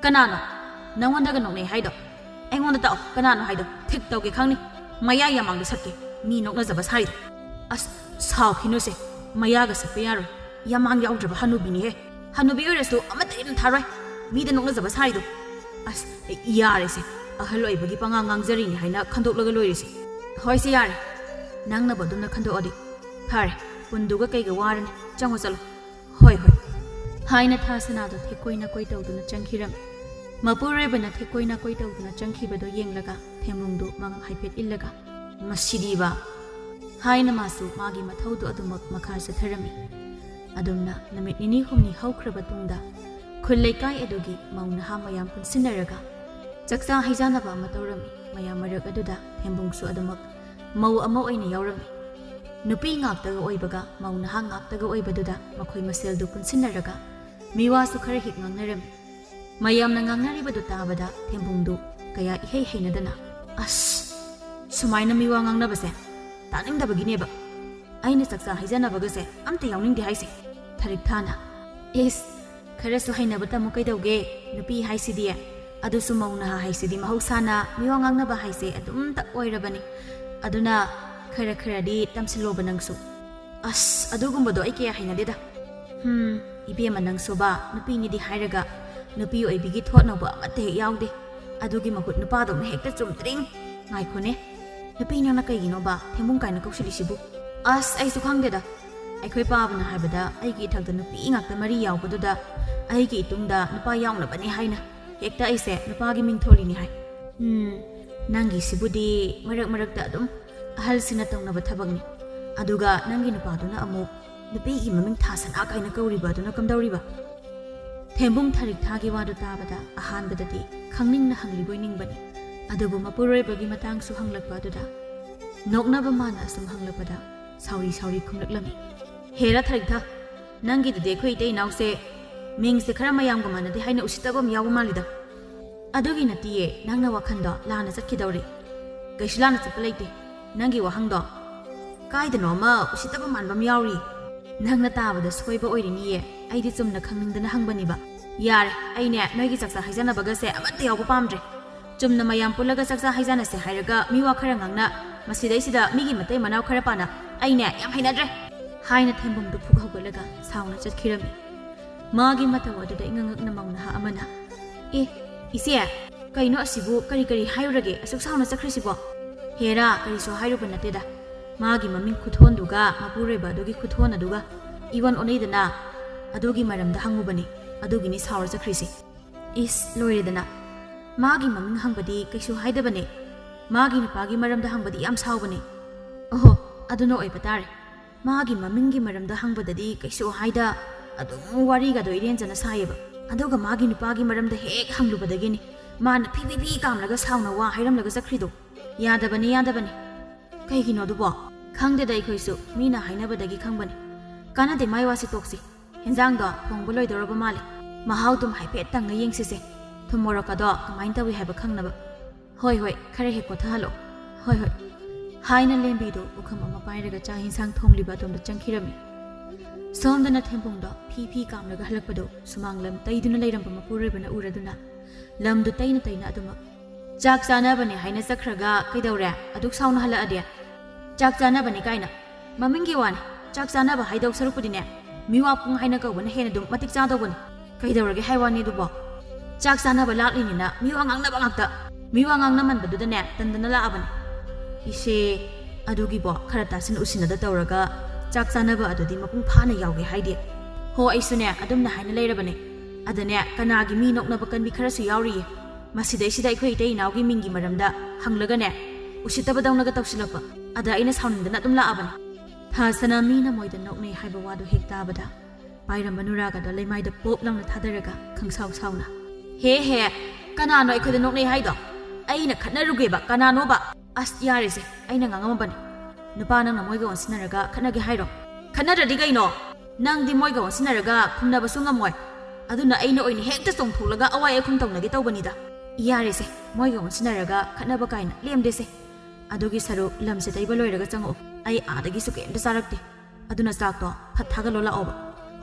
"ꯀꯅꯥꯅꯣ? ꯅꯪꯉꯣꯟꯗꯒ ꯅꯣꯛꯅꯩ ꯍꯥꯏꯗꯣ? ꯑꯩꯉꯣꯟꯗ ꯇꯥꯛꯑꯣ, ꯀꯅꯥꯅꯣ ꯍꯥꯏꯗꯣ? ꯊꯤꯛ ꯇꯧꯒꯦ ꯈꯪꯅꯤ꯫ ꯃꯌꯥ ꯌꯥꯝꯃꯥꯡꯗ ꯁꯠꯀꯦ, ꯃꯤ ꯅꯣꯛꯅꯖꯕ ꯁꯥꯔꯤꯗꯣ꯫" "ꯑꯁ, ꯁꯥꯎꯈꯤꯅꯨꯁꯦ, ꯃꯌꯥꯒ ꯁꯠꯄ ꯌꯥꯔꯣꯏ꯫ ꯌꯥꯝꯃꯥꯡ ꯌꯥꯎꯗ꯭ꯔꯕ ꯍꯅꯨꯕꯤꯅꯤꯍꯦ꯫ ꯍꯅꯨꯕꯤ ꯑꯣꯏꯔꯁꯨ ꯑꯃꯠꯇ ꯍꯦꯟꯅ ꯊꯥꯔꯣꯏ꯫ ꯃꯤꯗ ꯅꯣꯛꯅꯖꯕ ꯁꯥꯔꯤꯗꯣ꯫ ꯑꯁ, ꯌꯥꯔꯦꯁꯦ, ꯑꯍꯜ ꯑꯣꯏꯕꯒꯤ ꯄꯉꯥꯡ ꯉꯥꯡꯖꯔꯤꯅꯤ ꯍꯥꯏꯅ ꯈꯟꯗꯣꯛꯂꯒ ꯂꯣꯏꯔꯦꯁꯦ꯫" "ꯍꯣꯏꯁꯦ, ꯌꯥꯔꯦ, ꯅꯪꯅꯕꯨ ꯑꯗꯨꯝꯅ ꯈꯟꯗꯣꯛꯑꯗꯤ ꯐꯔꯦ꯫ ꯄꯨꯟꯗꯨꯒ ꯀꯩꯒ ꯋꯥꯔꯅꯤ, ꯆꯪꯉꯣ ꯆꯠꯂꯣ꯫" "ꯍꯣꯏ, ꯍꯣꯏ" ꯍꯥꯏꯅ ꯊꯥ ꯁꯅꯥꯗꯣ ꯊꯦꯛꯀꯣꯏ ꯅꯥꯀꯣꯏ ꯇꯧꯗꯨꯅ ꯆꯪꯈꯤꯔꯝꯃꯤ꯫ ꯃꯄꯨꯔꯣꯏꯕꯅ ꯊꯦꯛꯀꯣꯏ ꯅꯥꯀꯣꯏ ꯇꯧꯗꯨꯅ ꯆꯪꯈꯤꯕꯗꯣ ꯌꯦꯡꯂꯒ ꯊꯦꯝꯕꯨꯡꯗꯨ ꯃꯉꯛ ꯍꯥꯏꯐꯦꯠ ꯏꯜꯂꯒ, "ꯃꯁꯤꯗꯤꯕ" ꯍꯥꯏꯅ ꯃꯥꯁꯨ ꯃꯥꯒꯤ ꯃꯊꯧꯗꯨ ꯑꯗꯨꯃꯛ ꯃꯈꯥ ꯆꯠꯊꯔꯝꯃꯤ꯫ ꯑꯗꯨꯝꯅ ꯅꯨꯃꯤꯠ ꯅꯤꯅꯤ ꯍꯨꯝꯅꯤ ꯍꯧꯈ꯭ꯔꯕ ꯇꯨꯡꯗ ꯈꯨꯜ ꯂꯩꯀꯥꯏ ꯑꯗꯨꯒꯤ ꯃꯧ ꯅꯍꯥ ꯃꯌꯥꯝ ꯄꯨꯟꯁꯤꯟꯅꯔꯒ ꯆꯥꯛꯆꯥ ꯍꯩꯖꯥꯅꯕ ꯑꯃ ꯇꯧꯔꯝꯃꯤ꯫ ꯃꯌꯥꯝ ꯃꯔꯛ ꯑꯗꯨꯗ ꯊꯦꯝꯕꯨꯡꯁꯨ ꯑꯗꯨꯃꯛ ꯃꯧ ꯑꯃ ꯑꯣꯏꯅ ꯌꯥꯎꯔꯝꯃꯤ꯫ ꯅꯨꯄꯤ ꯉꯥꯛꯇꯒ ꯑꯣꯏꯕꯒ ꯃꯧ ꯅꯍꯥ ꯉꯥꯛꯇꯒ ꯑꯣꯏꯕꯗꯨꯗ ꯃꯈꯣꯏ ꯃꯁꯦꯜꯗꯨ ꯄꯨꯟꯁꯤꯟꯅꯔꯒ ꯃꯤꯋꯥꯁꯨ ꯈꯔ ꯍꯦꯛ ꯉꯥꯡꯅꯔꯝꯃꯤ꯫ ꯃꯌꯥꯝꯅ ꯉꯥꯡꯅꯔꯤꯕꯗꯨ ꯇꯥꯕꯗ ꯊꯦꯝꯕꯨꯡꯗꯨ ꯀꯌꯥ ꯏꯍꯩ ꯍꯩꯅꯗꯅ, "ꯑꯁ, ꯁꯨꯃꯥꯏꯅ ꯃꯤꯋꯥ ꯉꯥꯡꯅꯕꯁꯦ ꯇꯥꯅꯤꯡꯗꯕꯒꯤꯅꯦꯕ ꯑꯩꯅ ꯆꯥꯛꯆꯥ ꯍꯩꯖꯅꯕꯒꯁꯦ ꯑꯝꯇ ꯌꯥꯎꯅꯤꯡꯗꯦ ꯍꯥꯏꯁꯦ꯫" ꯊꯔꯤꯛ ꯊꯥꯅ, "ꯏꯁ, ꯈꯔꯁꯨ ꯍꯩꯅꯕ ꯇꯝꯃꯨ ꯀꯩꯗꯧꯒꯦ? ꯅꯨꯄꯤ ꯍꯥꯏꯁꯤꯗꯤ, ꯑꯗꯨꯁꯨ ꯃꯧ ꯅꯍꯥ ꯍꯥꯏꯁꯤꯗꯤ ꯃꯍꯧꯁꯥꯅ ꯃꯤꯋꯥ ꯉꯥꯡꯅꯕ ꯍꯥꯏꯁꯦ ꯑꯗꯨꯝꯇ ꯑꯣꯏꯔꯕꯅꯤ꯫ ꯑꯗꯨꯅ ꯈꯔ ꯈꯔꯗꯤ ꯇꯝꯁꯤꯜꯂꯣꯕ ꯅꯪꯁꯨ꯫" "ꯑꯁ, ꯑꯗꯨꯒꯨꯝꯕꯗꯣ ꯑꯩ ꯀꯌꯥ ꯍꯩꯅꯗꯦꯗ꯫ ꯍꯝ, ꯏꯕꯦꯝꯃ, ꯅꯪꯁꯨꯕ ꯅꯨꯄꯤꯅꯤꯗꯤ ꯍꯥꯏꯔꯒ ꯅꯨꯄꯤ ꯑꯣꯏꯕꯤꯒꯤ ꯊꯣꯠꯅꯧꯕ ꯑꯃꯠꯇ ꯍꯦꯛ ꯌꯥꯎꯗꯦ꯫ ꯑꯗꯨꯒꯤ ꯃꯍꯨꯠ ꯅꯨꯄꯥꯗꯧꯅ ꯍꯦꯛꯇ ꯆꯨꯝꯗ꯭ꯔꯤꯡ꯫ ꯉꯥꯏꯈꯣꯅꯦ, ꯅꯨꯄꯤ ꯅꯪꯅ ꯀꯩꯒꯤꯅꯣꯕ ꯊꯦꯡꯕꯨꯡ ꯀꯥꯏꯅ ꯀꯧꯁꯤꯜꯂꯤꯁꯤꯕꯨ? ꯑꯁ, ꯑꯩꯁꯨ ꯈꯪꯗꯦꯗ꯫ ꯑꯩꯈꯣꯏ ꯄꯥꯕꯅ ꯍꯥꯏꯕꯗ ꯑꯩꯒꯤ ꯏꯊꯛꯇ ꯅꯨꯄꯤ ꯉꯥꯛꯇ ꯃꯔꯤ ꯌꯥꯎꯕꯗꯨꯗ ꯑꯩꯒꯤ ꯏꯇꯨꯡꯗ ꯅꯨꯄꯥ ꯌꯥꯎꯅꯕꯅꯦ ꯍꯥꯏꯅ ꯍꯦꯛꯇ ꯑꯩꯁꯦ ꯅꯨꯄꯥꯒꯤ ꯃꯤꯡ ꯊꯣꯜꯂꯤꯅꯤ ꯍꯥꯏ꯫ ꯎꯝ, ꯅꯪꯒꯤꯁꯤꯕꯨꯗꯤ ꯃꯔꯛ ꯃꯔꯛꯇ ꯑꯗꯨꯝ ꯑꯍꯜꯁꯤꯡꯅ ꯇꯧꯅꯕ ꯊꯕꯛꯅꯤ꯫ ꯑꯗꯨꯒ ꯅꯪꯒꯤ ꯅꯨꯄꯥꯗꯨꯅ ꯑꯃꯨꯛ ꯅꯨꯄꯤꯒꯤ ꯃꯃꯤꯡ ꯊꯥꯁꯅꯥ ꯀꯥꯏꯅ ꯀꯧꯔꯤꯕ ꯑꯗꯨꯅ ꯀꯝꯗꯧꯔꯤꯕ? ꯊꯦꯝꯕꯨꯡ ꯊꯔꯤꯛ ꯊꯥꯒꯤ ꯋꯥꯗꯨ ꯇꯥꯕꯗ ꯑꯍꯥꯟꯕꯗꯗꯤ ꯈꯪꯅꯤꯡꯅ ꯍꯪꯂꯤꯕꯣꯏ ꯅꯤꯡꯕꯅꯤ꯫ ꯑꯗꯨꯕꯨ ꯃꯄꯨꯔꯣꯏꯕꯒꯤ ꯃꯇꯥꯡꯁꯨ ꯍꯪꯂꯛꯄ ꯑꯗꯨꯗ ꯅꯣꯛꯅꯕ ꯃꯥꯅ ꯑꯁꯨꯝ ꯍꯪꯂꯛꯄꯗ ꯁꯥꯎꯔꯤ ꯁꯥꯎꯔꯤ ꯈꯨꯝꯂꯛꯂꯝꯃꯤ꯫ ꯍꯦꯔꯥ ꯊꯔꯤꯛꯊ, ꯅꯪꯒꯤꯗꯨꯗꯤ ꯑꯩꯈꯣꯏ ꯏꯇꯩ ꯏꯅꯥꯎꯁꯦ ꯃꯤꯡꯁꯦ ꯈꯔ ꯃꯌꯥꯝꯒ ꯃꯥꯟꯅꯗꯦ ꯍꯥꯏꯅ ꯎꯁꯤꯠꯇꯕ ꯑꯃ ꯌꯥꯎꯕ ꯃꯥꯜꯂꯤꯗ꯫ ꯑꯗꯨꯒꯤ ꯅꯠꯇꯤꯌꯦ, ꯅꯪꯅ ꯋꯥꯈꯟꯗꯣ ꯂꯥꯟꯅ ꯆꯠꯈꯤꯗꯧꯔꯤ꯫ ꯀꯩꯁꯨ ꯂꯥꯟꯅ ꯆꯠꯄ ꯂꯩꯇꯦ꯫ ꯅꯪꯒꯤ ꯋꯥꯍꯪꯗꯣ ꯀꯥꯏꯗꯅꯣ ꯑꯃ ꯎꯁꯤꯠꯇꯕ ꯃꯥꯟꯕ ꯑꯃ ꯌꯥꯎꯔꯤ꯫ ꯅꯪꯅ ꯇꯥꯕꯗ ꯁꯣꯏꯕ ꯑꯣꯏꯔꯤꯅꯤꯌꯦ꯫ ꯑꯩꯗꯤ ꯆꯨꯝꯅ ꯈꯪꯅꯤꯡꯗꯅ ꯍꯪꯕꯅꯤꯕ꯫ ꯌꯥꯔꯦ, ꯑꯩꯅꯦ ꯅꯣꯏꯒꯤ ꯆꯥꯛꯆꯥ ꯍꯩꯖꯅꯕꯒꯁꯦ ꯑꯃꯠꯇ ꯌꯥꯎꯕ ꯄꯥꯝꯗ꯭ꯔꯦ꯫ ꯆꯨꯝꯅ ꯃꯌꯥꯝ ꯄꯨꯜꯂꯒ ꯆꯥꯛꯆꯥ ꯍꯩꯖꯥꯟꯅꯁꯦ ꯍꯥꯏꯔꯒ ꯃꯤ ꯋꯥ ꯈꯔ ꯉꯥꯡꯅ, ꯃꯁꯤꯗꯩꯁꯤꯗ ꯃꯤꯒꯤ ꯃꯇꯩ ꯃꯅꯥꯎ ꯈꯔ ꯄꯥꯅ, ꯑꯩꯅꯦ ꯌꯥꯝ ꯍꯩꯅꯗ꯭ꯔꯦ ꯍꯥꯏꯅ ꯊꯦꯝꯕꯨꯡꯗꯨ ꯐꯨꯛ ꯍꯧꯒꯠꯂꯒ ꯁꯥꯎꯅ ꯆꯠꯈꯤꯔꯝꯃꯤ꯫ ꯃꯥꯒꯤ ꯃꯇꯧ ꯑꯗꯨꯗ ꯏꯉꯛ ꯉꯛꯅ ꯃꯧ ꯅꯍꯥ ꯑꯃꯅ, "ꯑꯦ, ꯏꯆꯦ, ꯀꯩꯅꯣ ꯑꯁꯤꯕꯨ ꯀꯔꯤ ꯀꯔꯤ ꯍꯥꯏꯔꯨꯔꯒꯦ ꯑꯁꯨꯛ ꯁꯥꯎꯅ ꯆꯠꯈ꯭ꯔꯤꯁꯤꯕꯣ?" "ꯍꯦꯔꯥ, ꯀꯔꯤꯁꯨ ꯍꯥꯏꯔꯨꯕ ꯅꯠꯇꯦꯗ꯫ ꯃꯥꯒꯤ ꯃꯃꯤꯡ ꯈꯨꯊꯣꯟꯗꯨꯒ ꯃꯄꯨꯔꯣꯏꯕ ꯑꯗꯨꯒꯤ ꯈꯨꯊꯣꯟ ꯑꯗꯨꯒ ꯏꯋꯟ ꯑꯣꯟꯅꯩꯗꯅ, ꯑꯗꯨꯒꯤ ꯃꯔꯝꯗ ꯍꯪꯉꯨꯕꯅꯤ꯫ ꯑꯗꯨꯒꯤꯅꯤ ꯁꯥꯎꯔ ꯆꯠꯈ꯭ꯔꯤꯁꯤ꯫" ꯏꯁ, ꯂꯣꯏꯔꯦꯗꯅ꯫ ꯃꯥꯒꯤ ꯃꯃꯤꯡ ꯍꯪꯕꯗꯤ ꯀꯩꯁꯨ ꯍꯥꯏꯗꯕꯅꯦ꯫ ꯃꯥꯒꯤ ꯅꯨꯄꯥꯒꯤ ꯃꯔꯝꯗ ꯍꯪꯕꯗꯤ ꯌꯥꯝ ꯁꯥꯎꯕꯅꯦ꯫ ꯑꯣꯍꯣ, ꯑꯗꯨꯅ ꯑꯣꯏꯕ ꯇꯥꯔꯦ꯫ ꯃꯥꯒꯤ ꯃꯃꯤꯡꯒꯤ ꯃꯔꯝꯗ ꯍꯪꯕꯗꯗꯤ ꯀꯩꯁꯨ ꯍꯥꯏꯗ, ꯑꯗꯨꯝ ꯋꯥꯔꯤꯒꯗꯣ ꯏꯔꯦꯟꯖꯅ ꯁꯥꯏꯌꯦꯕ꯫ ꯑꯗꯨꯒ ꯃꯥꯒꯤ ꯅꯨꯄꯥꯒꯤ ꯃꯔꯝꯗ ꯍꯦꯛ ꯍꯪꯂꯨꯕꯗꯒꯤꯅꯤ ꯃꯥꯅ ꯐꯤ ꯐꯤ ꯐꯤ ꯀꯥꯝꯂꯒ ꯁꯥꯎꯅ ꯋꯥ ꯍꯥꯏꯔꯝꯂꯒ ꯆꯠꯈ꯭ꯔꯤꯗꯣ꯫ ꯌꯥꯗꯕꯅꯤ, ꯌꯥꯗꯕꯅꯤ꯫ ꯀꯩꯒꯤꯅꯣ ꯑꯗꯨꯕꯣ? ꯈꯪꯗꯦꯗ ꯑꯩꯈꯣꯏꯁꯨ, ꯃꯤꯅ ꯍꯥꯏꯅꯕꯗꯒꯤ ꯈꯪꯕꯅꯤ꯫ ꯀꯥꯟꯅꯗꯦ, ꯃꯥꯏ ꯋꯥꯁꯤ ꯇꯣꯛꯁꯤ꯫ ꯍꯦꯟꯖꯥꯡꯗꯣ ꯊꯣꯡꯕ ꯂꯣꯏꯗꯧꯔꯕ ꯃꯥꯜꯂꯦ꯫ ꯃꯍꯥꯎꯗꯨꯝ ꯍꯥꯏꯐꯦꯠ ꯇꯪꯉ ꯌꯦꯡꯁꯤꯁꯦ꯫ ꯊꯨꯝ ꯃꯣꯔꯣꯛꯀꯗꯣ ꯀꯃꯥꯏꯅ ꯇꯧꯏ ꯍꯥꯏꯕ ꯈꯪꯅꯕ꯫ "ꯍꯣꯏ, ꯍꯣꯏ, ꯈꯔ ꯍꯦꯛ ꯀꯣꯊꯍꯜꯂꯣ꯫" "ꯍꯣꯏ, ꯍꯣꯏ," ꯍꯥꯏꯅ ꯂꯦꯝꯕꯤꯗꯨ ꯄꯨꯈꯝ ꯑꯃ ꯄꯥꯏꯔꯒ ꯆꯥꯛ ꯍꯦꯟꯁꯥꯡ ꯊꯣꯡꯂꯤꯕ ꯑꯗꯣꯝꯗ ꯆꯪꯈꯤꯔꯝꯃꯤ꯫ ꯁꯣꯝꯗꯅ ꯊꯦꯝꯕꯨꯡꯗꯣ ꯐꯤ ꯐꯤ ꯀꯥꯝꯂꯒ ꯍꯜꯂꯛꯄꯗꯨ ꯁꯨꯃꯥꯡ ꯂꯝ ꯇꯩꯗꯨꯅ ꯂꯩꯔꯝꯕ ꯃꯄꯨꯔꯣꯏꯕꯅ ꯎꯔꯗꯨꯅ ꯂꯝꯗꯨ ꯇꯩꯅ ꯇꯩꯅ ꯑꯗꯨꯃꯛ, "ꯆꯥꯛ ꯆꯥꯅꯕꯅꯦ ꯍꯥꯏꯅ ꯆꯠꯈ꯭ꯔꯒ ꯀꯩꯗꯧꯔꯦ? ꯑꯗꯨꯛ ꯁꯥꯎꯅ ꯍꯜꯂꯛꯑꯗꯤ?" "ꯆꯥꯛ ꯆꯥꯅꯕꯅꯦ ꯀꯥꯏꯅ? ꯃꯃꯤꯡꯒꯤ ꯋꯥꯅꯤ꯫ ꯆꯥꯛ ꯆꯥꯅꯕ ꯍꯥꯏꯗꯧ ꯁꯔꯨꯛꯄꯨꯗꯤꯅꯦ, ꯃꯤꯋꯥ ꯄꯨꯡ ꯍꯥꯏꯅ ꯀꯧꯕꯅ ꯍꯦꯟꯅ ꯑꯗꯨꯝ ꯃꯇꯤꯛ ꯆꯥꯗꯧꯕꯅꯤ꯫ ꯀꯩꯗꯧꯔꯒꯦ ꯍꯥꯏ ꯋꯥꯅꯤ ꯑꯗꯨꯕꯣ? ꯆꯥꯛ ꯆꯥꯅꯕ ꯂꯥꯛꯂꯤꯅꯤꯅ ꯃꯤꯋꯥ ꯉꯥꯡꯅꯕ ꯉꯥꯛꯇ꯫ ꯃꯤꯋꯥ ꯉꯥꯡꯅꯃꯟꯕꯗꯨꯗꯅꯦ ꯇꯟꯗꯅ ꯂꯥꯛꯑꯕꯅꯤ꯫ ꯏꯁꯦ, ꯑꯗꯨꯒꯤꯕꯣ ꯈꯔ ꯇꯥꯁꯤꯟ ꯎꯁꯤꯟꯅꯗ ꯇꯧꯔꯒ ꯆꯥꯛ ꯆꯥꯅꯕ ꯑꯗꯨꯗꯤ ꯃꯄꯨꯡ ꯐꯥꯅ ꯌꯥꯎꯒꯦ ꯍꯥꯏꯗꯦ꯫ ꯍꯣ, ꯑꯩꯁꯨꯅꯦ ꯑꯗꯨꯝꯅ ꯍꯥꯏꯅ ꯂꯩꯔꯕꯅꯦ꯫ ꯑꯗꯅꯦ ꯀꯅꯥꯒꯤ ꯃꯤ ꯅꯣꯛꯅꯕ ꯀꯟꯕꯤ ꯈꯔꯁꯨ ꯌꯥꯎꯔꯤꯌꯦ꯫ ꯃꯁꯤꯗꯩꯁꯤꯗ ꯑꯩꯈꯣꯏ ꯏꯇꯩ ꯏꯅꯥꯎꯒꯤ ꯃꯤꯡꯒꯤ ꯃꯔꯝꯗ ꯍꯪꯂꯒꯅꯦ ꯎꯁꯤꯠꯇꯕꯗꯧꯅꯒ ꯇꯧꯁꯤꯜꯂꯛꯄ꯫ ꯑꯗ ꯑꯩꯅ ꯁꯥꯎꯅꯤꯡꯗꯅ ꯑꯗꯨꯝ ꯂꯥꯛꯑꯕꯅꯤ꯫ ꯊꯥ ꯁꯅꯥ ꯃꯤꯅ ꯃꯣꯏꯗ ꯅꯣꯛꯅꯩ ꯍꯥꯏꯕ ꯋꯥꯗꯨ ꯍꯦꯛ ꯇꯥꯕꯗ ꯄꯥꯏꯔꯝꯕ ꯅꯨꯔꯥꯒꯗꯣ ꯂꯩꯃꯥꯏꯗ ꯄꯣꯞ ꯂꯥꯎꯅ ꯊꯥꯗꯔꯒ ꯈꯪꯁꯥꯎ ꯁꯥꯎꯅ, "ꯍꯦ ꯍꯦ, ꯀꯅꯥꯅꯣ ꯑꯩꯈꯣꯏꯗ ꯅꯣꯛꯅꯩ ꯍꯥꯏꯗꯣ? ꯑꯩꯅ ꯈꯠꯅꯔꯨꯒꯦꯕ, ꯀꯅꯥꯅꯣꯕ?" "ꯑꯁ, ꯌꯥꯔꯦꯁꯦ, ꯑꯩꯅ ꯉꯥꯡꯉꯝꯃꯕꯅꯤ꯫ ꯅꯨꯄꯥ ꯅꯪꯅ ꯃꯣꯏꯒ ꯑꯣꯟꯁꯤꯟꯅꯔꯒ ꯈꯠꯅꯒꯦ ꯍꯥꯏꯔꯣ? ꯈꯠꯅꯗ꯭ꯔꯗꯤ ꯀꯩꯅꯣ? ꯅꯪꯗꯤ ꯃꯣꯏꯒ ꯑꯣꯟꯁꯤꯟꯅꯔꯒ ꯈꯨꯝꯅꯕꯁꯨ ꯉꯝꯃꯣꯏ꯫ ꯑꯗꯨꯅ ꯑꯩꯅ ꯑꯣꯏꯅ ꯍꯦꯛꯇ ꯆꯣꯡꯊꯣꯛꯂꯒ ꯑꯋꯥꯏ ꯑꯈꯨꯝ ꯇꯧꯅꯒꯦ ꯇꯧꯕꯅꯤꯗ꯫ ꯌꯥꯔꯦꯁꯦ, ꯃꯣꯏꯒ ꯑꯣꯟꯁꯤꯟꯅꯔꯒ ꯈꯠꯅꯕ ꯀꯥꯏꯅ ꯂꯦꯝꯗꯦꯁꯦ꯫ ꯑꯗꯨꯒꯤ ꯁꯔꯨꯛ ꯂꯝꯁꯦ ꯇꯩꯕ ꯂꯣꯏꯔꯒ ꯆꯪꯉꯛꯑꯣ꯫ ꯑꯩ ꯑꯥꯗꯒꯤꯁꯨ ꯀꯩꯝꯇ ꯆꯥꯔꯛꯇꯦ꯫ ꯑꯗꯨꯅ ꯆꯥꯛꯇꯣ ꯐꯠ ꯊꯥꯒꯠꯂꯣ ꯂꯥꯛꯑꯣꯕ꯫"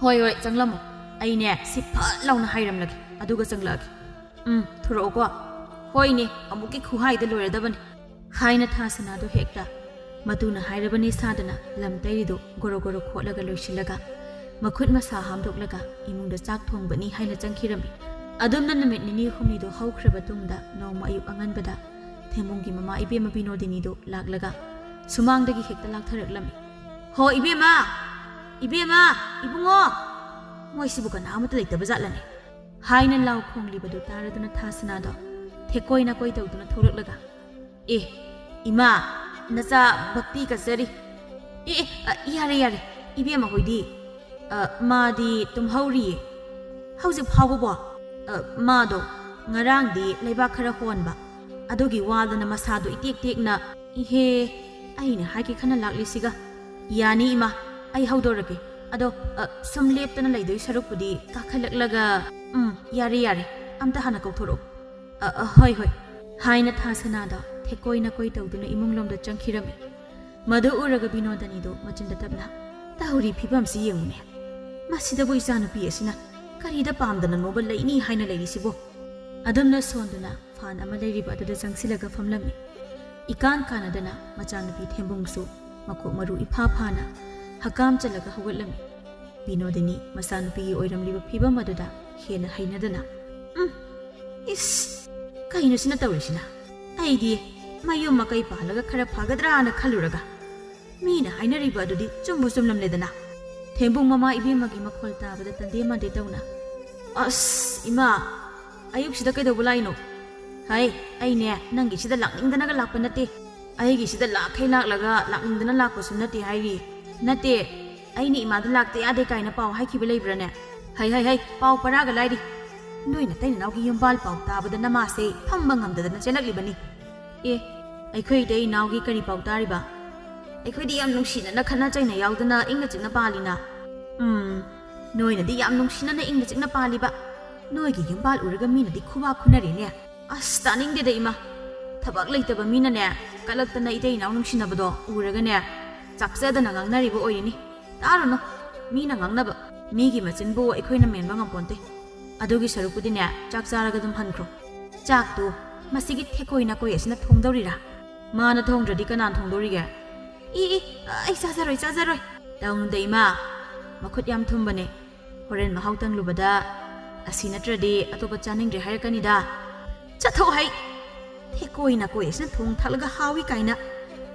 "ꯍꯣꯏ, ꯍꯣꯏ, ꯆꯪꯂꯝꯃꯣ꯫ ꯑꯩꯅꯦ ꯁꯤ ꯐꯠ ꯂꯥꯎꯅ ꯍꯥꯏꯔꯝꯂꯒꯦ, ꯑꯗꯨꯒ ꯆꯪꯂꯛꯑꯒꯦ꯫" "ꯎꯝ, ꯊꯨꯔꯛꯑꯣꯀꯣ꯫" "ꯍꯣꯏꯅꯦ, ꯑꯃꯨꯛꯀꯤ ꯈꯨꯍꯥꯏꯗ ꯂꯣꯏꯔꯗꯕꯅꯤ꯫" ꯍꯥꯏꯅ ꯊꯥ ꯁꯅꯥꯗꯣ ꯍꯦꯛꯇ ꯃꯇꯨꯅ ꯍꯥꯏꯔꯕꯅꯤ ꯁꯥꯗꯅ ꯂꯝ ꯇꯩꯔꯤꯗꯨ ꯒꯣꯔꯣ ꯒꯣꯔꯣ ꯈꯣꯠꯂꯒ ꯂꯣꯏꯁꯤꯜꯂꯒ ꯃꯈꯨꯠ ꯃꯁꯥ ꯍꯥꯝꯗꯣꯛꯂꯒ ꯏꯃꯨꯡꯗ ꯆꯥꯛ ꯊꯣꯡꯕꯅꯤ ꯍꯥꯏꯅ ꯆꯪꯈꯤꯔꯝꯃꯤ꯫ ꯑꯗꯨꯝꯅ ꯅꯨꯃꯤꯠ ꯅꯤꯅꯤ ꯍꯨꯝꯅꯤꯗꯨ ꯍꯧꯈ꯭ꯔꯕ ꯇꯨꯡꯗ ꯅꯣꯡꯃ ꯑꯌꯨꯛ ꯑꯉꯟꯕꯗ ꯊꯦꯝꯕꯨꯡꯒꯤ ꯃꯃꯥ ꯏꯕꯦꯝꯃ ꯕꯤꯅꯣꯗꯤꯅꯤꯗꯨ ꯂꯥꯛꯂꯒ ꯁꯨꯃꯥꯡꯗꯒꯤ ꯍꯦꯛꯇ ꯂꯥꯛꯊꯔꯛꯂꯝꯃꯤ꯫ "ꯍꯣ ꯏꯕꯦꯝꯃ! ꯏꯕꯦꯝꯃ! ꯏꯕꯨꯡꯉꯣ! ꯃꯣꯏꯁꯤꯕꯨ ꯀꯅꯥ ꯑꯃꯠꯇ ꯂꯩꯇꯕ ꯖꯥꯠꯂꯅꯦ?" ꯍꯥꯏꯅ ꯂꯥꯎ ꯈꯣꯡꯂꯤꯕꯗꯨ ꯇꯥꯔꯗꯨꯅ ꯊꯥ ꯁꯅꯥꯗꯣ ꯊꯦꯛꯀꯣꯏ ꯅꯥꯀꯣꯏ ꯇꯧꯗꯨꯅ ꯊꯣꯛꯂꯛꯂꯒ, "ꯑꯦ, ꯏꯃꯥ, ꯅꯆꯥ ꯚꯛꯇꯤ ꯀꯠꯆꯔꯤ꯫" "ꯑꯦ, ꯑꯦ, ꯑ, ꯌꯥꯔꯦ, ꯌꯥꯔꯦ, ꯏꯕꯦꯝꯃ ꯍꯣꯏꯗꯤ?" "ꯑ, ꯃꯥꯗꯤ ꯇꯨꯝꯍꯧꯔꯤꯌꯦ꯫" "ꯍꯧꯖꯤꯛ ꯐꯥꯎꯕꯕꯣ?" "ꯑ, ꯃꯥꯗꯣ ꯉꯔꯥꯡꯗꯤ ꯂꯩꯕꯥꯛ ꯈꯔ ꯍꯣꯟꯕ, ꯑꯗꯨꯒꯤ ꯋꯥꯗꯅ ꯃꯁꯥꯗꯣ ꯏꯇꯦꯛ ꯇꯦꯛꯅ꯫" "ꯏꯍꯦ, ꯑꯩꯅ ꯍꯥꯏꯒꯦ ꯈꯟꯅ ꯂꯥꯛꯂꯤꯁꯤꯒ꯫ ꯌꯥꯅꯤ ꯏꯃꯥ, ꯑꯩ ꯍꯧꯗꯣꯔꯛꯀꯦ꯫ ꯑꯗꯣ, ꯑ, ꯁꯨꯝ ꯂꯦꯞꯇꯅ ꯂꯩꯗꯣꯏ ꯁꯔꯨꯛꯄꯨꯗꯤ ꯀꯥꯈꯠꯂꯛꯂꯒ꯫" "ꯎꯝ, ꯌꯥꯔꯦ, ꯌꯥꯔꯦ, ꯑꯝꯇ ꯍꯥꯟꯅ ꯀꯧꯊꯣꯔꯛꯎ꯫" "ꯑ, ꯑ, ꯍꯣꯏ, ꯍꯣꯏ꯫" ꯍꯥꯏꯅ ꯊꯥ ꯁꯅꯥꯗꯣ ꯊꯦꯛꯀꯣꯏ ꯅꯥꯀꯣꯏ ꯇꯧꯗꯨꯅ ꯏꯃꯨꯡ ꯂꯣꯝꯗ ꯆꯪꯈꯤꯔꯝꯃꯤ꯫ ꯃꯗꯨ ꯎꯔꯒ ꯕꯤꯅꯣꯗꯅꯤꯗꯨ ꯃꯆꯤꯟꯗ ꯇꯞꯅ, "ꯇꯧꯔꯤ ꯐꯤꯕꯝꯁꯤ ꯌꯦꯡꯉꯨꯅꯦ꯫ ꯃꯁꯤꯗꯕꯨ ꯏꯆꯥꯅꯨꯄꯤ ꯑꯁꯤꯅ ꯀꯔꯤꯗ ꯄꯥꯝꯗꯅꯅꯣꯕ ꯂꯩꯅꯤ ꯍꯥꯏꯅ ꯂꯩꯔꯤꯁꯤꯕꯣ?" ꯑꯗꯨꯝꯅ ꯁꯣꯟꯗꯨꯅ ꯐꯥꯟ ꯑꯃ ꯂꯩꯔꯤꯕ ꯑꯗꯨꯗ ꯆꯪꯁꯤꯜꯂꯒ ꯐꯝꯂꯝꯃꯤ꯫ ꯏꯀꯥꯟ ꯀꯥꯟꯅꯗꯅ ꯃꯆꯥꯅꯨꯄꯤ ꯊꯦꯝꯕꯨꯡꯁꯨ ꯃꯈꯣꯛ ꯃꯔꯨ ꯏꯐꯥ ꯐꯥꯅ ꯍꯀꯥꯝ ꯆꯜꯂꯒ ꯍꯧꯒꯠꯂꯝꯃꯤ꯫ ꯕꯤꯅꯣꯗꯤꯅꯤ ꯃꯆꯥꯅꯨꯄꯤꯒꯤ ꯑꯣꯏꯔꯝꯂꯤꯕ ꯐꯤꯕꯝ ꯑꯗꯨꯗ ꯍꯦꯟꯅ ꯍꯩꯅꯗꯅ, "ꯎꯝ, ꯏꯁ, ꯀꯩꯅꯣ ꯁꯤꯅ ꯇꯧꯔꯤꯁꯤꯅ? ꯑꯩꯗꯤ ꯃꯌꯨꯝ ꯃꯀꯩ ꯄꯥꯜꯂꯒ ꯈꯔ ꯐꯒꯗ꯭ꯔꯥꯅ ꯈꯜꯂꯨꯔꯒ, ꯃꯤꯅ ꯍꯥꯏꯅꯔꯤꯕ ꯑꯗꯨꯗꯤ ꯆꯨꯝꯕꯨ ꯆꯨꯝꯂꯝꯂꯦꯗꯅ?" ꯊꯦꯝꯕꯨꯡ ꯃꯃꯥ ꯏꯕꯦꯝꯃꯒꯤ ꯃꯈꯣꯜ ꯇꯥꯕꯗ ꯇꯟꯗꯦ ꯃꯥꯟꯗꯦ ꯇꯧꯅ, "ꯑꯁ, ꯏꯃꯥ, ꯑꯌꯨꯛꯁꯤꯗ ꯀꯩꯗꯧꯕ ꯂꯥꯛꯏꯅꯣ?" "ꯍꯥꯏ, ꯑꯩꯅꯦ ꯅꯪꯒꯤꯁꯤꯗ ꯂꯥꯛꯅꯤꯡꯗꯅꯒ ꯂꯥꯛꯄ ꯅꯠꯇꯦ꯫ ꯑꯩꯒꯤꯁꯤꯗ ꯂꯥꯛꯈꯩ ꯂꯥꯛꯂꯒ ꯂꯥꯛꯅꯤꯡꯗꯅ ꯂꯥꯛꯄꯁꯨ ꯅꯠꯇꯦ ꯍꯥꯏꯔꯤ꯫ ꯅꯠꯇꯦ, ꯑꯩꯅ ꯏꯃꯥꯗ ꯂꯥꯛꯇ ꯌꯥꯗꯦ ꯀꯥꯏꯅ ꯄꯥꯎ ꯍꯥꯏꯈꯤꯕ ꯂꯩꯕ꯭ꯔꯥꯅꯦ? ꯍꯩ, ꯍꯩ, ꯍꯩ, ꯄꯥꯎ ꯄꯔꯥꯒ ꯂꯥꯏꯔꯤ꯫ ꯅꯣꯏ ꯅꯇꯩ ꯅꯅꯥꯎꯒꯤ ꯌꯨꯝꯕꯥꯜ ꯄꯥꯎ ꯇꯥꯕꯗ ꯅꯃꯥꯁꯦ ꯐꯝꯕ ꯉꯝꯗꯗꯅ ꯆꯦꯜꯂꯛꯂꯤꯕꯅꯤ꯫ ꯑꯦ, ꯑꯩꯈꯣꯏ ꯏꯇꯩ ꯏꯅꯥꯎꯒꯤ ꯀꯔꯤ ꯄꯥꯎ ꯇꯥꯔꯤꯕ? ꯑꯩꯈꯣꯏꯗꯤ ꯌꯥꯝ ꯅꯨꯡꯁꯤꯅꯅ ꯈꯠꯅ ꯆꯩꯅ ꯌꯥꯎꯗꯅ ꯏꯪꯅ ꯆꯤꯛꯅ ꯄꯥꯜꯂꯤꯅ꯫ ꯎꯝ, ꯅꯣꯏꯅꯗꯤ ꯌꯥꯝ ꯅꯨꯡꯁꯤꯅꯅ ꯏꯪꯅ ꯆꯤꯛꯅ ꯄꯥꯜꯂꯤꯕ꯫ ꯅꯣꯏꯒꯤ ꯌꯨꯝꯕꯥꯜ ꯎꯔꯒ ꯃꯤꯅꯗꯤ ꯈꯨꯕꯥꯛ ꯈꯨꯅꯔꯤꯅꯦ꯫ ꯑꯁ, ꯇꯥꯅꯤꯡꯗꯦꯗ ꯏꯃꯥ꯫ ꯊꯕꯛ ꯂꯩꯇꯕ ꯃꯤꯅꯅꯦ, ꯀꯂꯛꯇꯅ ꯏꯇꯩ ꯏꯅꯥꯎ ꯅꯨꯡꯁꯤꯅꯕꯗꯣ ꯎꯔꯒꯅꯦ, ꯆꯥꯛꯆꯗꯅ ꯉꯥꯡꯅꯔꯤꯕ ꯑꯣꯏꯔꯤꯅꯤ꯫ ꯇꯥꯔꯨꯅꯨ, ꯃꯤꯅ ꯉꯥꯡꯅꯕ꯫ ꯃꯤꯒꯤ ꯃꯆꯤꯟꯕꯨ ꯑꯩꯈꯣꯏꯅ ꯃꯦꯟꯕ ꯉꯝꯄꯣꯟꯇꯦ꯫ ꯑꯗꯨꯒꯤ ꯁꯔꯨꯛꯄꯨꯗꯤꯅꯦ, ꯆꯥꯛ ꯆꯥꯔꯒ ꯑꯗꯨꯝ ꯍꯟꯈ꯭ꯔꯣ꯫ ꯆꯥꯛꯇꯨ ꯃꯁꯤꯒꯤ ꯊꯦꯀꯣꯏ ꯅꯥꯀꯣꯏ ꯑꯁꯤꯅ ꯊꯣꯡꯗꯧꯔꯤꯔꯥ? ꯃꯥꯅ ꯊꯣꯡꯗ꯭ꯔꯗꯤ ꯀꯅꯥꯅ ꯊꯣꯡꯗꯧꯔꯤꯒꯦ? ꯏ, ꯏ, ꯑꯩ ꯆꯥꯖꯔꯣꯏ, ꯆꯥꯖꯔꯣꯏ꯫ ꯇꯧꯅꯨꯗ ꯏꯃꯥ, ꯃꯈꯨꯠ ꯌꯥꯝ ꯊꯨꯝꯕꯅꯦ꯫ ꯍꯣꯔꯦꯟ ꯃꯍꯥꯎ ꯇꯪꯂꯨꯕꯗ ꯑꯁꯤ ꯅꯠꯇ꯭ꯔꯗꯤ ꯑꯇꯣꯞꯄ ꯆꯥꯅꯤꯡꯗ꯭ꯔꯦ ꯍꯥꯏꯔꯛꯀꯅꯤꯗ꯫ ꯆꯠꯊꯣꯛ ꯍꯩ! ꯊꯦꯀꯣꯏ ꯅꯥꯀꯣꯏ ꯑꯁꯤꯅ ꯊꯣꯡ ꯊꯥꯛꯂꯒ ꯍꯥꯎꯏ ꯀꯥꯏꯅ꯫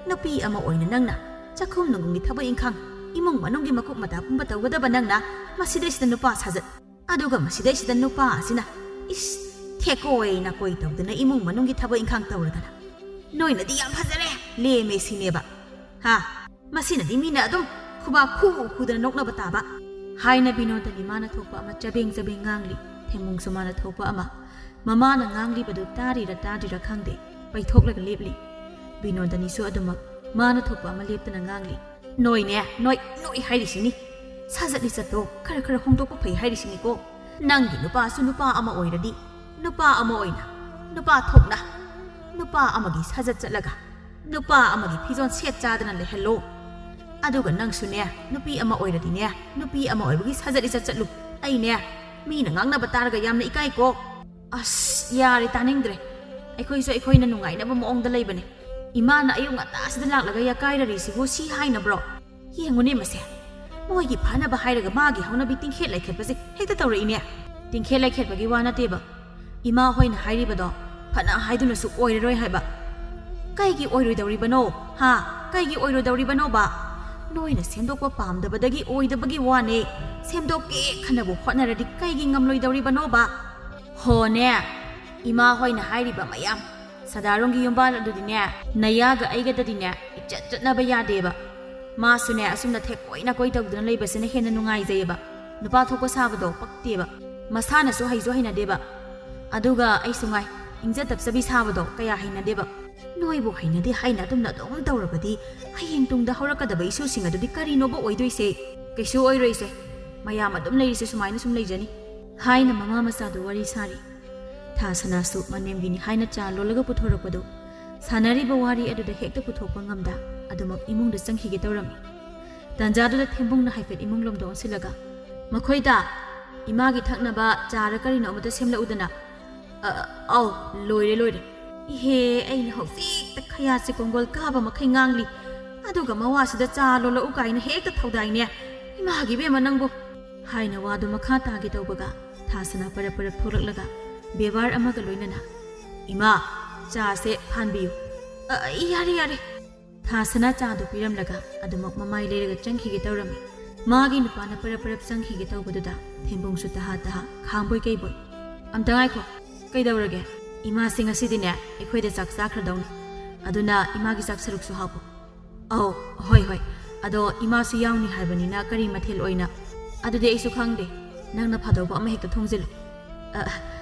ꯅꯨꯄꯤ ꯑꯃ ꯑꯣꯏꯅ ꯅꯪꯅ ꯆꯥꯛꯈꯨꯝ ꯅꯨꯡꯒꯨꯝꯒꯤ ꯊꯕꯛ ꯏꯪꯈꯥꯡ, ꯏꯃꯨꯡ ꯃꯅꯨꯡꯒꯤ ꯃꯀꯨꯞ ꯃꯇꯥ ꯄꯨꯝꯕ ꯇꯧꯒꯗꯕ ꯅꯪꯅ ꯃꯁꯤꯗꯩꯁꯤꯗ ꯅꯨꯄꯥ ꯁꯥꯖꯠ꯫ ꯑꯗꯨꯒ ꯃꯁꯤꯗꯩꯁꯤꯗ ꯅꯨꯄꯥ ꯑꯁꯤꯅ, ꯏꯁ, ꯊꯦꯀꯣꯏ ꯅꯥꯀꯣꯏ ꯇꯧꯗꯅ ꯏꯃꯨꯡ ꯃꯅꯨꯡꯒꯤ ꯊꯕꯛ ꯏꯪꯈꯥꯡ ꯇꯧꯔꯗꯅ꯫ ꯅꯣꯏꯅꯗꯤ ꯌꯥꯝ ꯐꯖꯔꯦ, ꯂꯦꯝꯃꯦ ꯁꯤꯅꯦꯕ꯫ ꯍꯥ? ꯃꯁꯤꯅꯗꯤ ꯃꯤꯅ ꯑꯗꯨꯝ ꯈꯨꯕꯥꯛ ꯈꯨ ꯈꯨꯗꯅ ꯅꯣꯛꯅꯕ ꯇꯥꯕ꯫ ꯍꯥꯏꯅ ꯕꯤꯅꯣꯗꯅꯤ ꯃꯥꯅ ꯊꯣꯛꯄ ꯑꯃ ꯆꯕꯦꯡ ꯆꯕꯦꯡ ꯉꯥꯡꯂꯤ꯫ ꯊꯦꯝꯕꯨꯡꯁꯨ ꯃꯥꯅ ꯊꯣꯛꯄ ꯑꯃ꯫ ꯃꯃꯥꯅ ꯉꯥꯡꯂꯤꯕꯗꯨ ꯇꯥꯔꯤꯔ ꯇꯥꯗ꯭ꯔꯤꯔ ꯈꯪꯗꯦ, ꯄꯩꯊꯣꯛꯂꯒ ꯂꯦꯞꯂꯤ꯫ ꯕꯤꯅꯣꯗꯅꯤꯁꯨ ꯑꯗꯨꯃꯛ ꯃꯥꯅ ꯊꯣꯛꯄ ꯑꯃ ꯂꯦꯞꯇꯅ ꯉꯥꯡꯂꯤ꯫ ꯅꯣꯏꯅꯦ, ꯅꯣꯏ, ꯅꯣꯏ ꯍꯥꯏꯔꯤꯁꯤꯅꯤ꯫ ꯁꯥꯖꯠ ꯂꯤꯆꯠꯇꯣ ꯈꯔ ꯈꯔ ꯍꯣꯡꯗꯣꯛꯄ ꯐꯩ ꯍꯥꯏꯔꯤꯁꯤꯅꯤꯀꯣ꯫ ꯅꯪꯒꯤ ꯅꯨꯄꯥꯁꯨ ꯅꯨꯄꯥ ꯑꯃ ꯑꯣꯏꯔꯗꯤ, ꯅꯨꯄꯥ ꯑꯃ ꯑꯣꯏꯅ, ꯅꯨꯄꯥ ꯊꯣꯛꯅ, ꯅꯨꯄꯥ ꯑꯃꯒꯤ ꯁꯥꯖꯠ ꯆꯠꯂꯒ, ꯅꯨꯄꯥ ꯑꯃꯒꯤ ꯐꯤꯖꯣꯜ ꯁꯦꯠ ꯆꯥꯗꯅ ꯂꯩꯍꯜꯂꯣ꯫ ꯑꯗꯨꯒ ꯅꯪꯁꯨꯅꯦ, ꯅꯨꯄꯤ ꯑꯃ ꯑꯣꯏꯔꯗꯤꯅꯦ, ꯅꯨꯄꯤ ꯑꯃ ꯑꯣꯏꯕꯒꯤ ꯁꯥꯖꯠ ꯂꯤꯆꯠ ꯆꯠꯂꯨ꯫ ꯑꯩꯅꯦ, ꯃꯤꯅ ꯉꯥꯡꯅꯕ ꯇꯥꯔꯒ ꯌꯥꯝꯅ ꯏꯀꯥꯏꯀꯣ꯫ ꯑꯁ, ꯌꯥꯔꯦ, ꯇꯥꯅꯤꯡꯗ꯭ꯔꯦ꯫ ꯑꯩꯈꯣꯏꯁꯨ ꯑꯩꯈꯣꯏꯅ ꯅꯨꯡꯉꯥꯏꯅꯕ ꯃꯑꯣꯡꯗ ꯂꯩꯕꯅꯦ꯫ ꯏꯃꯥꯅ ꯑꯌꯨꯛ ꯉꯟꯇꯥꯁꯤꯗ ꯂꯥꯛꯂꯒ ꯌꯥꯀꯥꯏꯔꯔꯤꯁꯤꯕꯨ ꯁꯤ ꯍꯥꯏꯅꯕ꯭ꯔꯣ? ꯌꯦꯡꯉꯨꯅꯦ ꯃꯁꯦ꯫ ꯃꯣꯏꯒꯤ ꯐꯅꯕ ꯍꯥꯏꯔꯒ ꯃꯥꯒꯤ ꯍꯧꯅꯕꯤ ꯇꯤꯡꯈꯦꯠ ꯂꯩꯈꯦꯠꯄꯁꯦ ꯍꯦꯛꯇ ꯇꯧꯔꯛꯏꯅꯦ꯫ ꯇꯤꯡꯈꯦꯠ ꯂꯩꯈꯦꯠꯄꯒꯤ ꯋꯥ ꯅꯠꯇꯦꯕ, ꯏꯃꯥ ꯍꯣꯏꯅ ꯍꯥꯏꯔꯤꯕꯗꯣ ꯐꯅ ꯍꯥꯏꯗꯨꯅꯁꯨ ꯑꯣꯏꯔꯔꯣꯏ ꯍꯥꯏꯕ꯫ ꯀꯩꯒꯤ ꯑꯣꯏꯔꯣꯏꯗꯧꯔꯤꯕꯅꯣ? ꯍꯥ? ꯀꯩꯒꯤ ꯑꯣꯏꯔꯣꯏꯗꯧꯔꯤꯕꯅꯣꯕ? ꯅꯣꯏꯅ ꯁꯦꯝꯗꯣꯛꯄ ꯄꯥꯝꯗꯕꯗꯒꯤ ꯑꯣꯏꯗꯕꯒꯤ ꯋꯥꯅꯦ꯫ ꯁꯦꯝꯗꯣꯛꯀꯦ ꯈꯟꯅꯕꯨ ꯍꯣꯠꯅꯔꯗꯤ ꯀꯩꯒꯤ ꯉꯝꯂꯣꯏꯗꯧꯔꯤꯕꯅꯣꯕ? ꯍꯣꯅꯦ, ꯏꯃꯥ ꯍꯣꯏꯅ ꯍꯥꯏꯔꯤꯕ ꯃꯌꯥꯝ, ꯁꯗꯥꯔꯣꯡꯒꯤ ꯌꯨꯝꯕꯥꯜ ꯑꯗꯨꯗꯤꯅꯦ, ꯅꯌꯥꯒ ꯑꯩꯒꯗꯗꯤꯅꯦ ꯏꯆꯠ ꯆꯠꯅꯕ ꯌꯥꯗꯦꯕ꯫ ꯃꯥꯁꯨꯅꯦ ꯑꯁꯨꯝꯅ ꯊꯦꯛꯀꯣꯏ ꯅꯥꯀꯣꯏ ꯇꯧꯗꯨꯅ ꯂꯩꯕꯁꯤꯅ ꯍꯦꯟꯅ ꯅꯨꯡꯉꯥꯏꯖꯩꯌꯦꯕ꯫ ꯅꯨꯄꯥ ꯊꯣꯛꯄ ꯁꯥꯕꯗꯣ ꯄꯛꯇꯦꯕ꯫ ꯃꯁꯥꯅꯁꯨ ꯍꯩꯁꯨ ꯍꯩꯅꯗꯦꯕ꯫ ꯑꯗꯨꯒ ꯑꯩꯁꯨ ꯉꯥꯏ, ꯏꯪꯖ ꯇꯞꯆꯕꯤ ꯁꯥꯕꯗꯣ ꯀꯌꯥ ꯍꯩꯅꯗꯦꯕ꯫ ꯅꯣꯏꯕꯨ ꯍꯩꯅꯗꯦ ꯍꯥꯏꯅ ꯑꯗꯨꯝꯅ ꯑꯗꯨꯝ ꯇꯧꯔꯕꯗꯤ ꯍꯌꯦꯡ ꯇꯨꯡꯗ ꯍꯧꯔꯛꯀꯗꯕ ꯏꯁꯨꯁꯤꯡ ꯑꯗꯨꯗꯤ ꯀꯔꯤꯅꯣꯕ ꯑꯣꯏꯗꯣꯏꯁꯦ? ꯀꯩꯁꯨ ꯑꯣꯏꯔꯣꯏꯁꯦ꯫ ꯃꯌꯥꯝ ꯑꯗꯨꯝ ꯂꯩꯔꯤꯁꯦ ꯁꯨꯃꯥꯏꯅ ꯁꯨꯝ ꯂꯩꯖꯅꯤ꯫ ꯍꯥꯏꯅ ꯃꯃꯥ ꯃꯆꯥꯗꯨ ꯋꯥꯔꯤ ꯁꯥꯔꯤ꯫ ꯊꯥ ꯁꯅꯥꯁꯨ ꯃꯅꯦꯝꯒꯤꯅꯤ ꯍꯥꯏꯅ ꯆꯥ ꯂꯣꯜꯂꯒ ꯄꯨꯊꯣꯔꯛꯄꯗꯨ ꯁꯥꯟꯅꯔꯤꯕ ꯋꯥꯔꯤ ꯑꯗꯨꯗ ꯍꯦꯛꯇ ꯄꯨꯊꯣꯛꯄ ꯉꯝꯗ ꯑꯗꯨꯃꯛ ꯏꯃꯨꯡꯗ ꯆꯪꯈꯤꯒꯦ ꯇꯧꯔꯝꯃꯤ꯫ ꯇꯥꯟꯖꯥꯗꯨꯗ ꯊꯦꯝꯕꯨꯡꯅ ꯍꯥꯏꯐꯦꯠ ꯏꯃꯨꯡ ꯂꯣꯝꯗ ꯑꯣꯟꯁꯤꯜꯂꯒ, "ꯃꯈꯣꯏꯗ ꯏꯃꯥꯒꯤ ꯊꯛꯅꯕ ꯆꯥꯔ ꯀꯔꯤꯅꯣ ꯑꯃꯇ ꯁꯦꯝꯂꯛꯎꯗꯅ꯫" "ꯑ, ꯑ, ꯑꯧ, ꯂꯣꯏꯔꯦ, ꯂꯣꯏꯔꯦ꯫ ꯏꯍꯦ, ꯑꯩꯅ ꯍꯧꯖꯤꯛꯇ ꯈꯌꯥꯁꯦ ꯀꯣꯡꯒꯣꯜ ꯀꯥꯕ ꯃꯈꯩ ꯉꯥꯡꯂꯤ, ꯑꯗꯨꯒ ꯃꯋꯥꯁꯤꯗ ꯆꯥ ꯂꯣꯜꯂꯛꯎ ꯀꯥꯏꯅ ꯍꯦꯛꯇ ꯊꯧꯗꯥꯏꯅꯦ꯫ ꯏꯃꯥꯒꯤ ꯏꯕꯦꯝꯃ ꯅꯪꯕꯨ!" ꯍꯥꯏꯅ ꯋꯥꯗꯨ ꯃꯈꯥ ꯇꯥꯒꯦ ꯇꯧꯕꯒ ꯊꯥꯁꯅꯥ ꯄꯔꯞ ꯄꯔꯞ ꯊꯣꯛꯂꯛꯂꯒ ꯕꯦꯕꯥꯔ ꯑꯃꯒ ꯂꯣꯏꯅꯅ, "ꯏꯃꯥ, ꯆꯥꯁꯦ ꯐꯥꯟꯕꯤꯌꯨ꯫" "ꯑ, ꯌꯥꯔꯦ, ꯌꯥꯔꯦ꯫" ꯊꯥꯁꯅꯥ ꯆꯥꯗꯨ ꯄꯤꯔꯝꯂꯒ ꯑꯗꯨꯃꯛ ꯃꯃꯥꯏ ꯂꯩꯔꯒ ꯆꯪꯈꯤꯒꯦ ꯇꯧꯔꯝꯃꯤ꯫ ꯃꯥꯒꯤ ꯅꯨꯄꯥꯅ ꯄꯔꯞ ꯄꯔꯞ ꯆꯪꯈꯤꯒꯦ ꯇꯧꯕꯗꯨꯗ ꯊꯦꯝꯕꯨꯡꯁꯨ ꯇꯍꯥ ꯇꯍꯥ ꯈꯥꯡꯕꯣꯏ ꯀꯩꯕꯣꯏ, "ꯑꯝꯇ ꯉꯥꯏꯈꯣ꯫ ꯀꯩꯗꯧꯔꯒꯦ? ꯏꯃꯥꯁꯤ ꯉꯁꯤꯗꯤꯅꯦ ꯑꯩꯈꯣꯏꯗ ꯆꯥꯛ ꯆꯥꯈ꯭ꯔꯗꯧꯅꯤ꯫ ꯑꯗꯨꯅ ꯏꯃꯥꯒꯤ ꯆꯥꯛ ꯁꯔꯨꯛꯁꯨ ꯍꯥꯞꯄꯨ꯫" "ꯑꯧ, ꯍꯣꯏ, ꯍꯣꯏ꯫ ꯑꯗꯣ ꯏꯃꯥꯁꯨ ꯌꯥꯎꯅꯤ ꯍꯥꯏꯕꯅꯤꯅ ꯀꯔꯤ ꯃꯊꯦꯜ ꯑꯣꯏꯅ?" "ꯑꯗꯨꯗꯤ ꯑꯩꯁꯨ ꯈꯪꯗꯦ꯫ ꯅꯪꯅ ꯐꯥꯗꯧꯕ ꯑꯃ ꯍꯦꯛꯇ ꯊꯣꯡꯖꯤꯜꯂꯨ꯫" "ꯑ,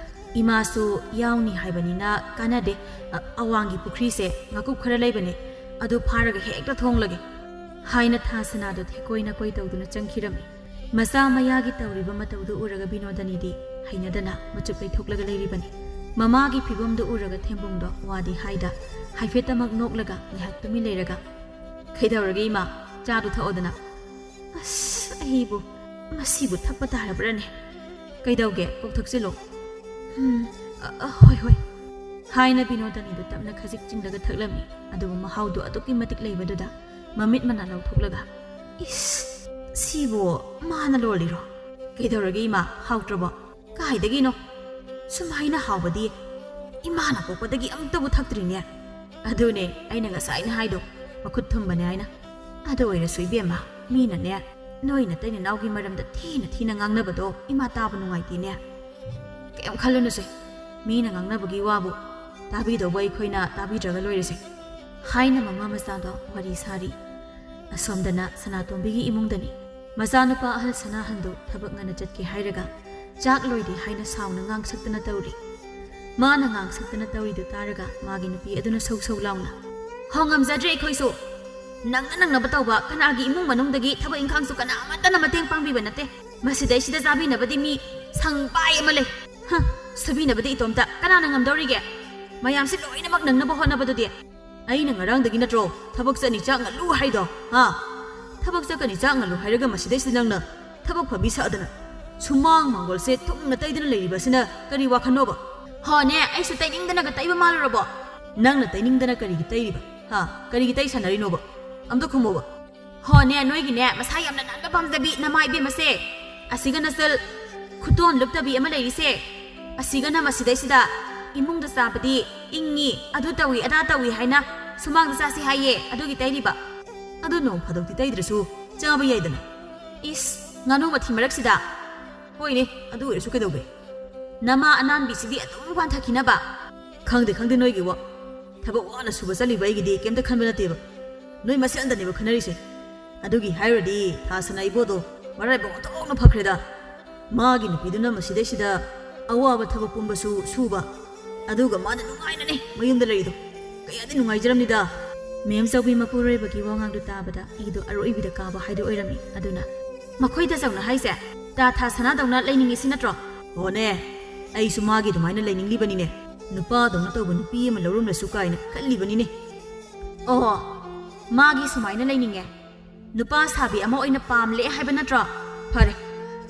ꯏꯃꯥꯁꯨ ꯌꯥꯎꯅꯤ ꯍꯥꯏꯕꯅꯤꯅ ꯀꯥꯟꯅꯗꯦ꯫ ꯑ, ꯑꯋꯥꯡꯒꯤ ꯄꯨꯈ꯭ꯔꯤꯁꯦ ꯉꯥꯀꯨꯞ ꯈꯔ ꯂꯩꯕꯅꯦ, ꯑꯗꯨ ꯐꯥꯔꯒ ꯍꯦꯛꯇ ꯊꯣꯡꯂꯒꯦ꯫" ꯍꯥꯏꯅ ꯊꯥ ꯁꯅꯥꯗꯣ ꯊꯦꯛꯀꯣꯏ ꯅꯥꯀꯣꯏ ꯇꯧꯗꯨꯅ ꯆꯪꯈꯤꯔꯝꯃꯤ꯫ ꯃꯆꯥ ꯃꯌꯥꯒꯤ ꯇꯧꯔꯤꯕ ꯃꯇꯧꯗꯨ ꯎꯔꯒ ꯕꯤꯅꯣꯗꯅꯤꯗꯤ ꯍꯩꯅꯗꯅ ꯃꯆꯨꯞ ꯂꯩꯊꯣꯛꯂꯒ ꯂꯩꯔꯤꯕꯅꯤ꯫ ꯃꯃꯥꯒꯤ ꯐꯤꯕꯝꯗꯨ ꯎꯔꯒ ꯊꯦꯝꯕꯨꯡꯗꯣ ꯋꯥꯗꯤ ꯍꯥꯏꯗ ꯍꯥꯏꯐꯦꯠꯇꯃꯛ ꯅꯣꯛꯂꯒ ꯉꯥꯏꯍꯥꯛ ꯇꯨꯃꯤꯟ ꯂꯩꯔꯒ, "ꯀꯩꯗꯧꯔꯒꯦ ꯏꯃꯥ? ꯆꯥꯗꯨ ꯊꯛꯑꯣꯗꯅ꯫" "ꯑꯁ, ꯑꯩꯕꯨ ꯃꯁꯤꯕꯨ ꯊꯛꯄ ꯇꯥꯔꯕ꯭ꯔꯥꯅꯦ? ꯀꯩꯗꯧꯒꯦ? ꯀꯣꯛ ꯊꯛꯆꯤꯜꯂꯣ꯫" "ꯎꯝ, ꯑ, ꯑ, ꯍꯣꯏ, ꯍꯣꯏ꯫" ꯍꯥꯏꯅ ꯕꯤꯅꯣꯗꯅꯤꯗꯨ ꯇꯞꯅ ꯈꯖꯤꯛ ꯆꯤꯡꯂꯒ ꯊꯛꯂꯝꯃꯤ꯫ ꯑꯗꯨꯕꯨ ꯃꯍꯥꯎꯗꯨ ꯑꯗꯨꯛꯀꯤ ꯃꯇꯤꯛ ꯂꯩꯕꯗꯨꯗ ꯃꯃꯤꯠ ꯃꯅꯥ ꯂꯧꯊꯣꯛꯂꯒ, "ꯏꯁ, "ꯁꯤꯕꯨ ꯃꯥꯅ ꯂꯣꯜꯂꯤꯔꯣ? ꯀꯩꯗꯧꯔꯒꯦ ꯏꯃꯥ, ꯍꯥꯎꯇ꯭ꯔꯕꯣ?" "ꯀꯥꯏꯗꯒꯤꯅꯣ? ꯁꯨꯃꯥꯏꯅ ꯍꯥꯎꯕꯗꯤ ꯏꯃꯥꯅ ꯄꯣꯛꯄꯗꯒꯤ ꯑꯃꯨꯛꯇꯕꯨ ꯊꯛꯇ꯭ꯔꯤꯅꯦ꯫ ꯑꯗꯨꯅꯦ ꯑꯩꯅ ꯉꯁꯥꯏꯅ ꯍꯥꯏꯗꯣ, ꯃꯈꯨꯠ ꯊꯨꯝꯕꯅꯦ ꯍꯥꯏꯅ꯫ ꯑꯗꯨ ꯑꯣꯏꯔꯁꯨ ꯏꯕꯦꯝꯃ, ꯃꯤꯅꯅꯦ ꯅꯣꯏ ꯅꯇꯩ ꯅꯅꯥꯎꯒꯤ ꯃꯔꯝꯗ ꯊꯤꯅ ꯊꯤꯅ ꯉꯥꯡꯅꯕꯗꯣ ꯏꯃꯥ ꯇꯥꯕ ꯅꯨꯡꯉꯥꯏꯇꯦꯅꯦ꯫ ꯀꯩꯝ ꯈꯜꯂꯨꯅꯨꯁꯦ, ꯃꯤꯅ ꯉꯥꯡꯅꯕꯒꯤ ꯋꯥꯕꯨ ꯇꯥꯕꯤꯗꯧꯕ ꯑꯩꯈꯣꯏꯅ ꯇꯥꯕꯤꯗ꯭ꯔꯒ ꯂꯣꯏꯔꯦꯁꯦ" ꯍꯥꯏꯅ ꯃꯃꯥ ꯃꯆꯥꯗꯣ ꯋꯥꯔꯤ ꯁꯥꯔꯤ꯫ ꯑꯁꯣꯝꯗꯅ ꯁꯅꯥꯇꯣꯝꯕꯤꯒꯤ ꯏꯃꯨꯡꯗꯅꯤ꯫ ꯃꯆꯥꯅꯨꯄꯥ ꯑꯍꯜ ꯁꯅꯥꯍꯟꯗꯨ ꯊꯕꯛ ꯉꯟꯅ ꯆꯠꯀꯦ ꯍꯥꯏꯔꯒ ꯆꯥꯛ ꯂꯣꯏꯗꯦ ꯍꯥꯏꯅ ꯁꯥꯎꯅ ꯉꯥꯡꯁꯛꯇꯅ ꯇꯧꯔꯤ꯫ ꯃꯥꯅ ꯉꯥꯡꯁꯛꯇꯅ ꯇꯧꯔꯤꯗꯨ ꯇꯥꯔꯒ ꯃꯥꯒꯤ ꯅꯨꯄꯤ ꯑꯗꯨꯅ ꯁꯧ ꯁꯧ ꯂꯥꯎꯅ, "ꯍꯣ, ꯉꯝꯖꯗ꯭ꯔꯦ ꯑꯩꯈꯣꯏꯁꯨ꯫ ꯅꯪꯅ ꯅꯪꯅꯕ ꯇꯧꯕ, ꯀꯅꯥꯒꯤ ꯏꯃꯨꯡ ꯃꯅꯨꯡꯗꯒꯤ ꯊꯕꯛ ꯏꯪꯈꯥꯡꯁꯨ ꯀꯅꯥ ꯑꯃꯠꯇꯅ ꯃꯇꯦꯡ ꯄꯥꯡꯕꯤꯕ ꯅꯠꯇꯦ꯫ ꯃꯁꯤꯗꯩꯁꯤꯗ ꯆꯥꯕꯤꯅꯕꯗꯤ ꯃꯤ ꯁꯪꯕꯥꯏ ꯑꯃ ꯂꯩ꯫ ꯍ, ꯁꯨꯕꯤꯅꯕꯗꯤ ꯏꯇꯣꯝꯇ ꯀꯅꯥꯅ ꯉꯝꯗꯧꯔꯤꯒꯦ? ꯃꯌꯥꯝꯁꯤ ꯂꯣꯏꯅꯃꯛ ꯅꯪꯅꯕ ꯍꯣꯠꯅꯕꯗꯨꯗꯤ?" "ꯑꯩꯅ ꯉꯔꯥꯡꯗꯒꯤ ꯅꯠꯇ꯭ꯔꯣ ꯊꯕꯛ ꯆꯠꯅꯤ ꯆꯥꯛ ꯉꯜꯂꯨ ꯍꯥꯏꯗꯣ? ꯍꯥ? ꯊꯕꯛ ꯆꯠꯀꯅꯤ ꯆꯥꯛ ꯉꯜꯂꯨ ꯍꯥꯏꯔꯒ ꯃꯁꯤꯗꯩꯁꯤꯗ ꯅꯪꯅ ꯊꯕꯛ ꯐꯕꯤ ꯁꯥꯗꯅ ꯁꯨꯃꯥꯡ ꯃꯥꯡꯒꯣꯜꯁꯦ ꯊꯨꯝꯅ ꯇꯩꯗꯅ ꯂꯩꯔꯤꯕꯁꯤꯅ ꯀꯔꯤ ꯋꯥꯈꯜꯅꯣꯕ?" "ꯍꯣꯅꯦ, ꯑꯩꯁꯨ ꯇꯩꯅꯤꯡꯗꯅꯒ ꯇꯩꯕ ꯃꯥꯜꯂꯨꯔꯕꯣ?" "ꯅꯪꯅ ꯇꯩꯅꯤꯡꯗꯅ ꯀꯔꯤꯒꯤ ꯇꯩꯔꯤꯕ? ꯍꯥ? ꯀꯔꯤꯒꯤ ꯇꯩ ꯁꯥꯟꯅꯔꯤꯅꯣꯕ? ꯑꯝꯇ ꯈꯨꯝꯃꯣꯕ?" "ꯍꯣꯅꯦ, ꯅꯣꯏꯒꯤꯅꯦ ꯃꯁꯥ ꯌꯥꯝꯅ ꯅꯥꯟꯕ ꯄꯥꯝꯖꯕꯤ ꯅꯃꯥ ꯏꯕꯦꯝꯃꯁꯦ, ꯑꯁꯤꯒ ꯅꯆꯜ ꯈꯨꯇꯣꯟ ꯂꯨꯞꯇꯕꯤ ꯑꯃ ꯂꯩꯔꯤꯁꯦ, ꯑꯁꯤꯒꯅ ꯃꯁꯤꯗꯩꯁꯤꯗ ꯏꯃꯨꯡꯗ ꯆꯥꯕꯗꯤ ꯏꯪꯉꯤ, ꯑꯗꯨ ꯇꯧꯏ ꯑꯗꯥ ꯇꯧꯏ ꯍꯥꯏꯅ ꯁꯨꯃꯥꯡꯗ ꯆꯥꯁꯤ ꯍꯥꯏꯌꯦ, ꯑꯗꯨꯒꯤ ꯇꯩꯔꯤꯕ꯫ ꯑꯗꯨ ꯅꯣꯡ ꯐꯥꯗꯣꯛꯇꯤ ꯇꯩꯗ꯭ꯔꯁꯨ ꯆꯥꯕ ꯌꯥꯏꯗꯅ꯫ ꯏꯁ, ꯉꯥꯅꯨ ꯃꯊꯤ ꯃꯔꯛꯁꯤꯗ꯫ ꯍꯣꯏꯅꯦ, ꯑꯗꯨ ꯑꯣꯏꯔꯁꯨ ꯀꯩꯗꯧꯒꯦ? ꯅꯃꯥ ꯑꯅꯥꯟꯕꯤꯁꯤꯗꯤ ꯑꯗꯨꯝ ꯋꯥꯟꯊꯈꯤꯅꯕ꯫ ꯈꯪꯗꯦ, ꯈꯪꯗꯦ ꯅꯣꯏꯒꯤ ꯋꯥ꯫ ꯊꯕꯛ ꯋꯥꯅ ꯁꯨꯕ ꯆꯠꯂꯤꯕ ꯑꯩꯒꯤꯗꯤ ꯀꯩꯝꯇ ꯈꯟꯕ ꯅꯠꯇꯦꯕ꯫ ꯅꯣꯏ ꯃꯁꯦꯟꯗꯅꯦꯕ ꯈꯟꯅꯔꯤꯁꯦ꯫ ꯑꯗꯨꯒꯤ ꯍꯥꯏꯔꯨꯔꯗꯤ ꯊꯥ ꯁꯅꯥ ꯏꯕꯣꯗꯣ ꯃꯔꯥꯏꯕꯛ ꯑꯣꯟꯊꯣꯛꯅ ꯐꯈ꯭ꯔꯦꯗ꯫ ꯃꯥꯒꯤ ꯅꯨꯄꯤꯗꯨꯅ ꯃꯁꯤꯗꯩꯁꯤꯗ ꯑꯋꯥꯕ ꯊꯕꯛ ꯄꯨꯝꯕꯁꯨ ꯁꯨꯕ, ꯑꯗꯨꯒ ꯃꯥꯅ ꯅꯨꯡꯉꯥꯏꯅꯅꯦ ꯃꯌꯨꯝꯗ ꯂꯩꯔꯤꯗꯣ꯫ ꯀꯌꯥꯗꯤ ꯅꯨꯡꯉꯥꯏꯖꯔꯝꯅꯤꯗ꯫ ꯃꯦꯝ ꯆꯧꯕꯤ ꯃꯄꯨꯔꯣꯏꯕꯒꯤ ꯋꯥꯉꯥꯡꯗꯨ ꯇꯥꯕꯗ ꯏꯗꯣ ꯑꯔꯣꯏꯕꯤꯗ ꯀꯥꯕ ꯍꯥꯏꯗꯨ ꯑꯣꯏꯔꯝꯃꯤ꯫ ꯑꯗꯨꯅ, "ꯃꯈꯣꯏ ꯇꯥꯆꯧꯅ ꯍꯥꯏꯁꯦ ꯇꯥ ꯊꯥ ꯁꯅꯥꯗꯧꯅ ꯂꯩꯅꯤꯡꯉꯤ ꯁꯤ ꯅꯠꯇ꯭ꯔꯣ?" "ꯍꯣꯅꯦ, ꯑꯩꯁꯨ ꯃꯥꯒꯤ ꯑꯗꯨꯃꯥꯏꯅ ꯂꯩꯅꯤꯡꯂꯤꯕꯅꯤꯅꯦ꯫ ꯅꯨꯄꯥꯗꯧꯅ ꯇꯧꯕ ꯅꯨꯄꯤ ꯑꯃ ꯂꯧꯔꯝꯂꯁꯨ ꯀꯥꯏꯅ ꯈꯜꯂꯤꯕꯅꯤꯅꯦ꯫" "ꯑꯣ, ꯃꯥꯒꯤ ꯁꯨꯃꯥꯏꯅ ꯂꯩꯅꯤꯡꯉꯦ꯫ ꯅꯨꯄꯥ ꯁꯥꯕꯤ ꯑꯃ ꯑꯣꯏꯅ ꯄꯥꯝꯂꯦ ꯍꯥꯏꯕ ꯅꯠꯇ꯭ꯔꯣ? ꯐꯔꯦ,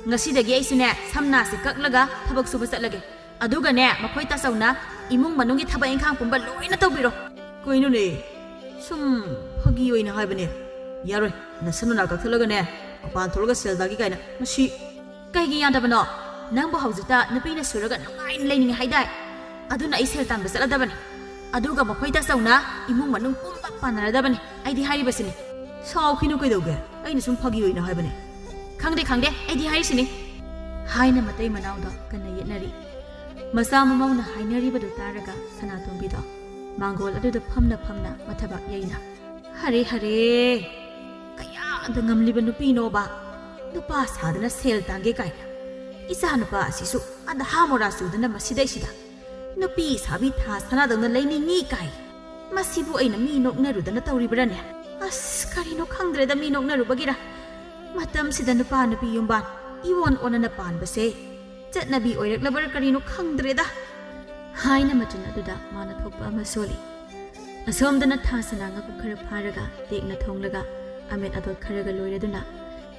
ꯉꯁꯤꯗꯒꯤ ꯑꯩꯁꯨꯅꯦ ꯁꯝꯅꯥꯁꯦ ꯀꯛꯂꯒ ꯊꯕꯛ ꯁꯨꯕ ꯆꯠꯂꯒꯦ꯫ ꯑꯗꯨꯒꯅꯦ ꯃꯈꯣꯏ ꯇꯥꯆꯧꯅ ꯏꯃꯨꯡ ꯃꯅꯨꯡꯒꯤ ꯊꯕꯛ ꯏꯪꯈꯥꯡ ꯄꯨꯝꯕ ꯂꯣꯏꯅ ꯇꯧꯕꯤꯔꯣ꯫" "ꯀꯩꯅꯣꯅꯦ? ꯁꯨꯝ ꯐꯥꯒꯤ ꯑꯣꯏꯅ ꯍꯥꯏꯕꯅꯦ꯫ ꯌꯥꯔꯣꯏ, ꯅꯁꯝ ꯅꯅꯥ ꯀꯛꯊꯠꯂꯒꯅꯦ ꯃꯄꯥꯟ ꯊꯣꯛꯂꯒ ꯁꯦꯜ ꯇꯥꯟꯒꯦ ꯀꯥꯏꯅ꯫ ꯃꯁꯤ ꯀꯩꯒꯤ ꯌꯥꯗꯕꯅꯣ? ꯅꯪꯕꯨ ꯍꯧꯖꯤꯛꯇ ꯅꯨꯄꯤꯅ ꯁꯨꯔꯒ ꯅꯨꯡꯉꯥꯏꯅ ꯂꯩꯅꯤꯡꯉꯦ ꯍꯥꯏꯗꯥꯏ? ꯑꯗꯨꯅ ꯑꯩ ꯁꯦꯜ ꯇꯥꯟꯕ ꯆꯠꯂꯗꯕꯅꯤ꯫ ꯑꯗꯨꯒ ꯃꯈꯣꯏ ꯇꯥꯆꯧꯅ ꯏꯃꯨꯡ ꯃꯅꯨꯡ ꯄꯨꯝꯕ ꯄꯥꯟꯅꯔꯗꯕꯅꯤ꯫ ꯑꯩꯗꯤ ꯍꯥꯏꯔꯤꯕꯁꯤꯅꯤ꯫ ꯁꯥꯎꯈꯤꯅꯨ ꯀꯩꯗꯧꯒꯦ? ꯑꯩꯅ ꯁꯨꯝ ꯐꯥꯒꯤ ꯑꯣꯏꯅ ꯍꯥꯏꯕꯅꯦ꯫ ꯈꯪꯗꯦ, ꯈꯪꯗꯦ, ꯑꯩꯗꯤ ꯍꯥꯏꯔꯤꯁꯤꯅꯤ꯫ ꯍꯥꯏꯅ ꯃꯇꯩ ꯃꯅꯥꯎꯗ ꯀꯟꯅ ꯌꯦꯠꯅꯔꯤ꯫ ꯃꯆꯥ ꯃꯃꯧꯅ ꯍꯥꯏꯅꯔꯤꯕꯗꯨ ꯇꯥꯔꯒ ꯁꯅꯥꯇꯣꯝꯕꯤꯗꯣ ꯃꯥꯡꯒꯣꯜ ꯑꯗꯨꯗ ꯐꯝꯅ ꯐꯝꯅ ꯃꯊꯕꯥꯛ ꯌꯩꯅ, "ꯍꯔꯦ, ꯍꯔꯦ! ꯀꯌꯥꯗ ꯉꯝꯂꯤꯕ ꯅꯨꯄꯤꯅꯣꯕ? ꯅꯨꯄꯥ ꯁꯥꯗꯅ ꯁꯦꯜ ꯇꯥꯟꯒꯦ ꯀꯥꯏꯅ꯫ ꯏꯆꯥ ꯅꯨꯄꯥ ꯑꯁꯤꯁꯨ ꯑꯙꯥ ꯃꯣꯔꯥ ꯆꯨꯗꯅ ꯃꯁꯤꯗꯩꯁꯤꯗ ꯅꯨꯄꯤ ꯁꯥꯕꯤ ꯊꯥ ꯁꯅꯥꯗꯧꯅ ꯂꯩꯅꯤꯡꯉꯤ ꯀꯥꯏ꯫ ꯃꯁꯤꯕꯨ ꯑꯩꯅ ꯃꯤ ꯅꯣꯛꯅꯔꯨꯗꯅ ꯇꯧꯔꯤꯕ꯭ꯔꯥꯅꯦ? ꯑꯁ, ꯀꯔꯤꯅꯣ ꯈꯪꯗ꯭ꯔꯦꯗ, ꯃꯤ ꯅꯣꯛꯅꯔꯨꯕꯒꯤꯔ? ꯃꯇꯝꯁꯤꯗ ꯅꯨꯄꯥ ꯅꯨꯄꯤ ꯌꯨꯝꯕꯥꯟ ꯏꯋꯣꯟ ꯑꯣꯟꯅꯅ ꯄꯥꯟꯕꯁꯦ ꯆꯠꯅꯕꯤ ꯑꯣꯏꯔꯛꯂꯕꯔꯥ ꯀꯔꯤꯅꯣ ꯈꯪꯗ꯭ꯔꯦꯗ!" ꯍꯥꯏꯅ ꯃꯆꯤꯟ ꯑꯗꯨꯗ ꯃꯥꯅ ꯊꯣꯛꯄ ꯑꯃ ꯁꯣꯜꯂꯤ꯫ ꯑꯁꯣꯝꯗꯅ ꯊꯥ ꯁꯅꯥ ꯉꯥꯀꯨꯞ ꯈꯔ ꯐꯥꯔꯒ ꯇꯦꯛꯅ ꯊꯣꯡꯂꯒ ꯑꯃꯦꯠ ꯑꯗꯣꯠ ꯈꯔꯒ ꯂꯣꯏꯔꯗꯨꯅ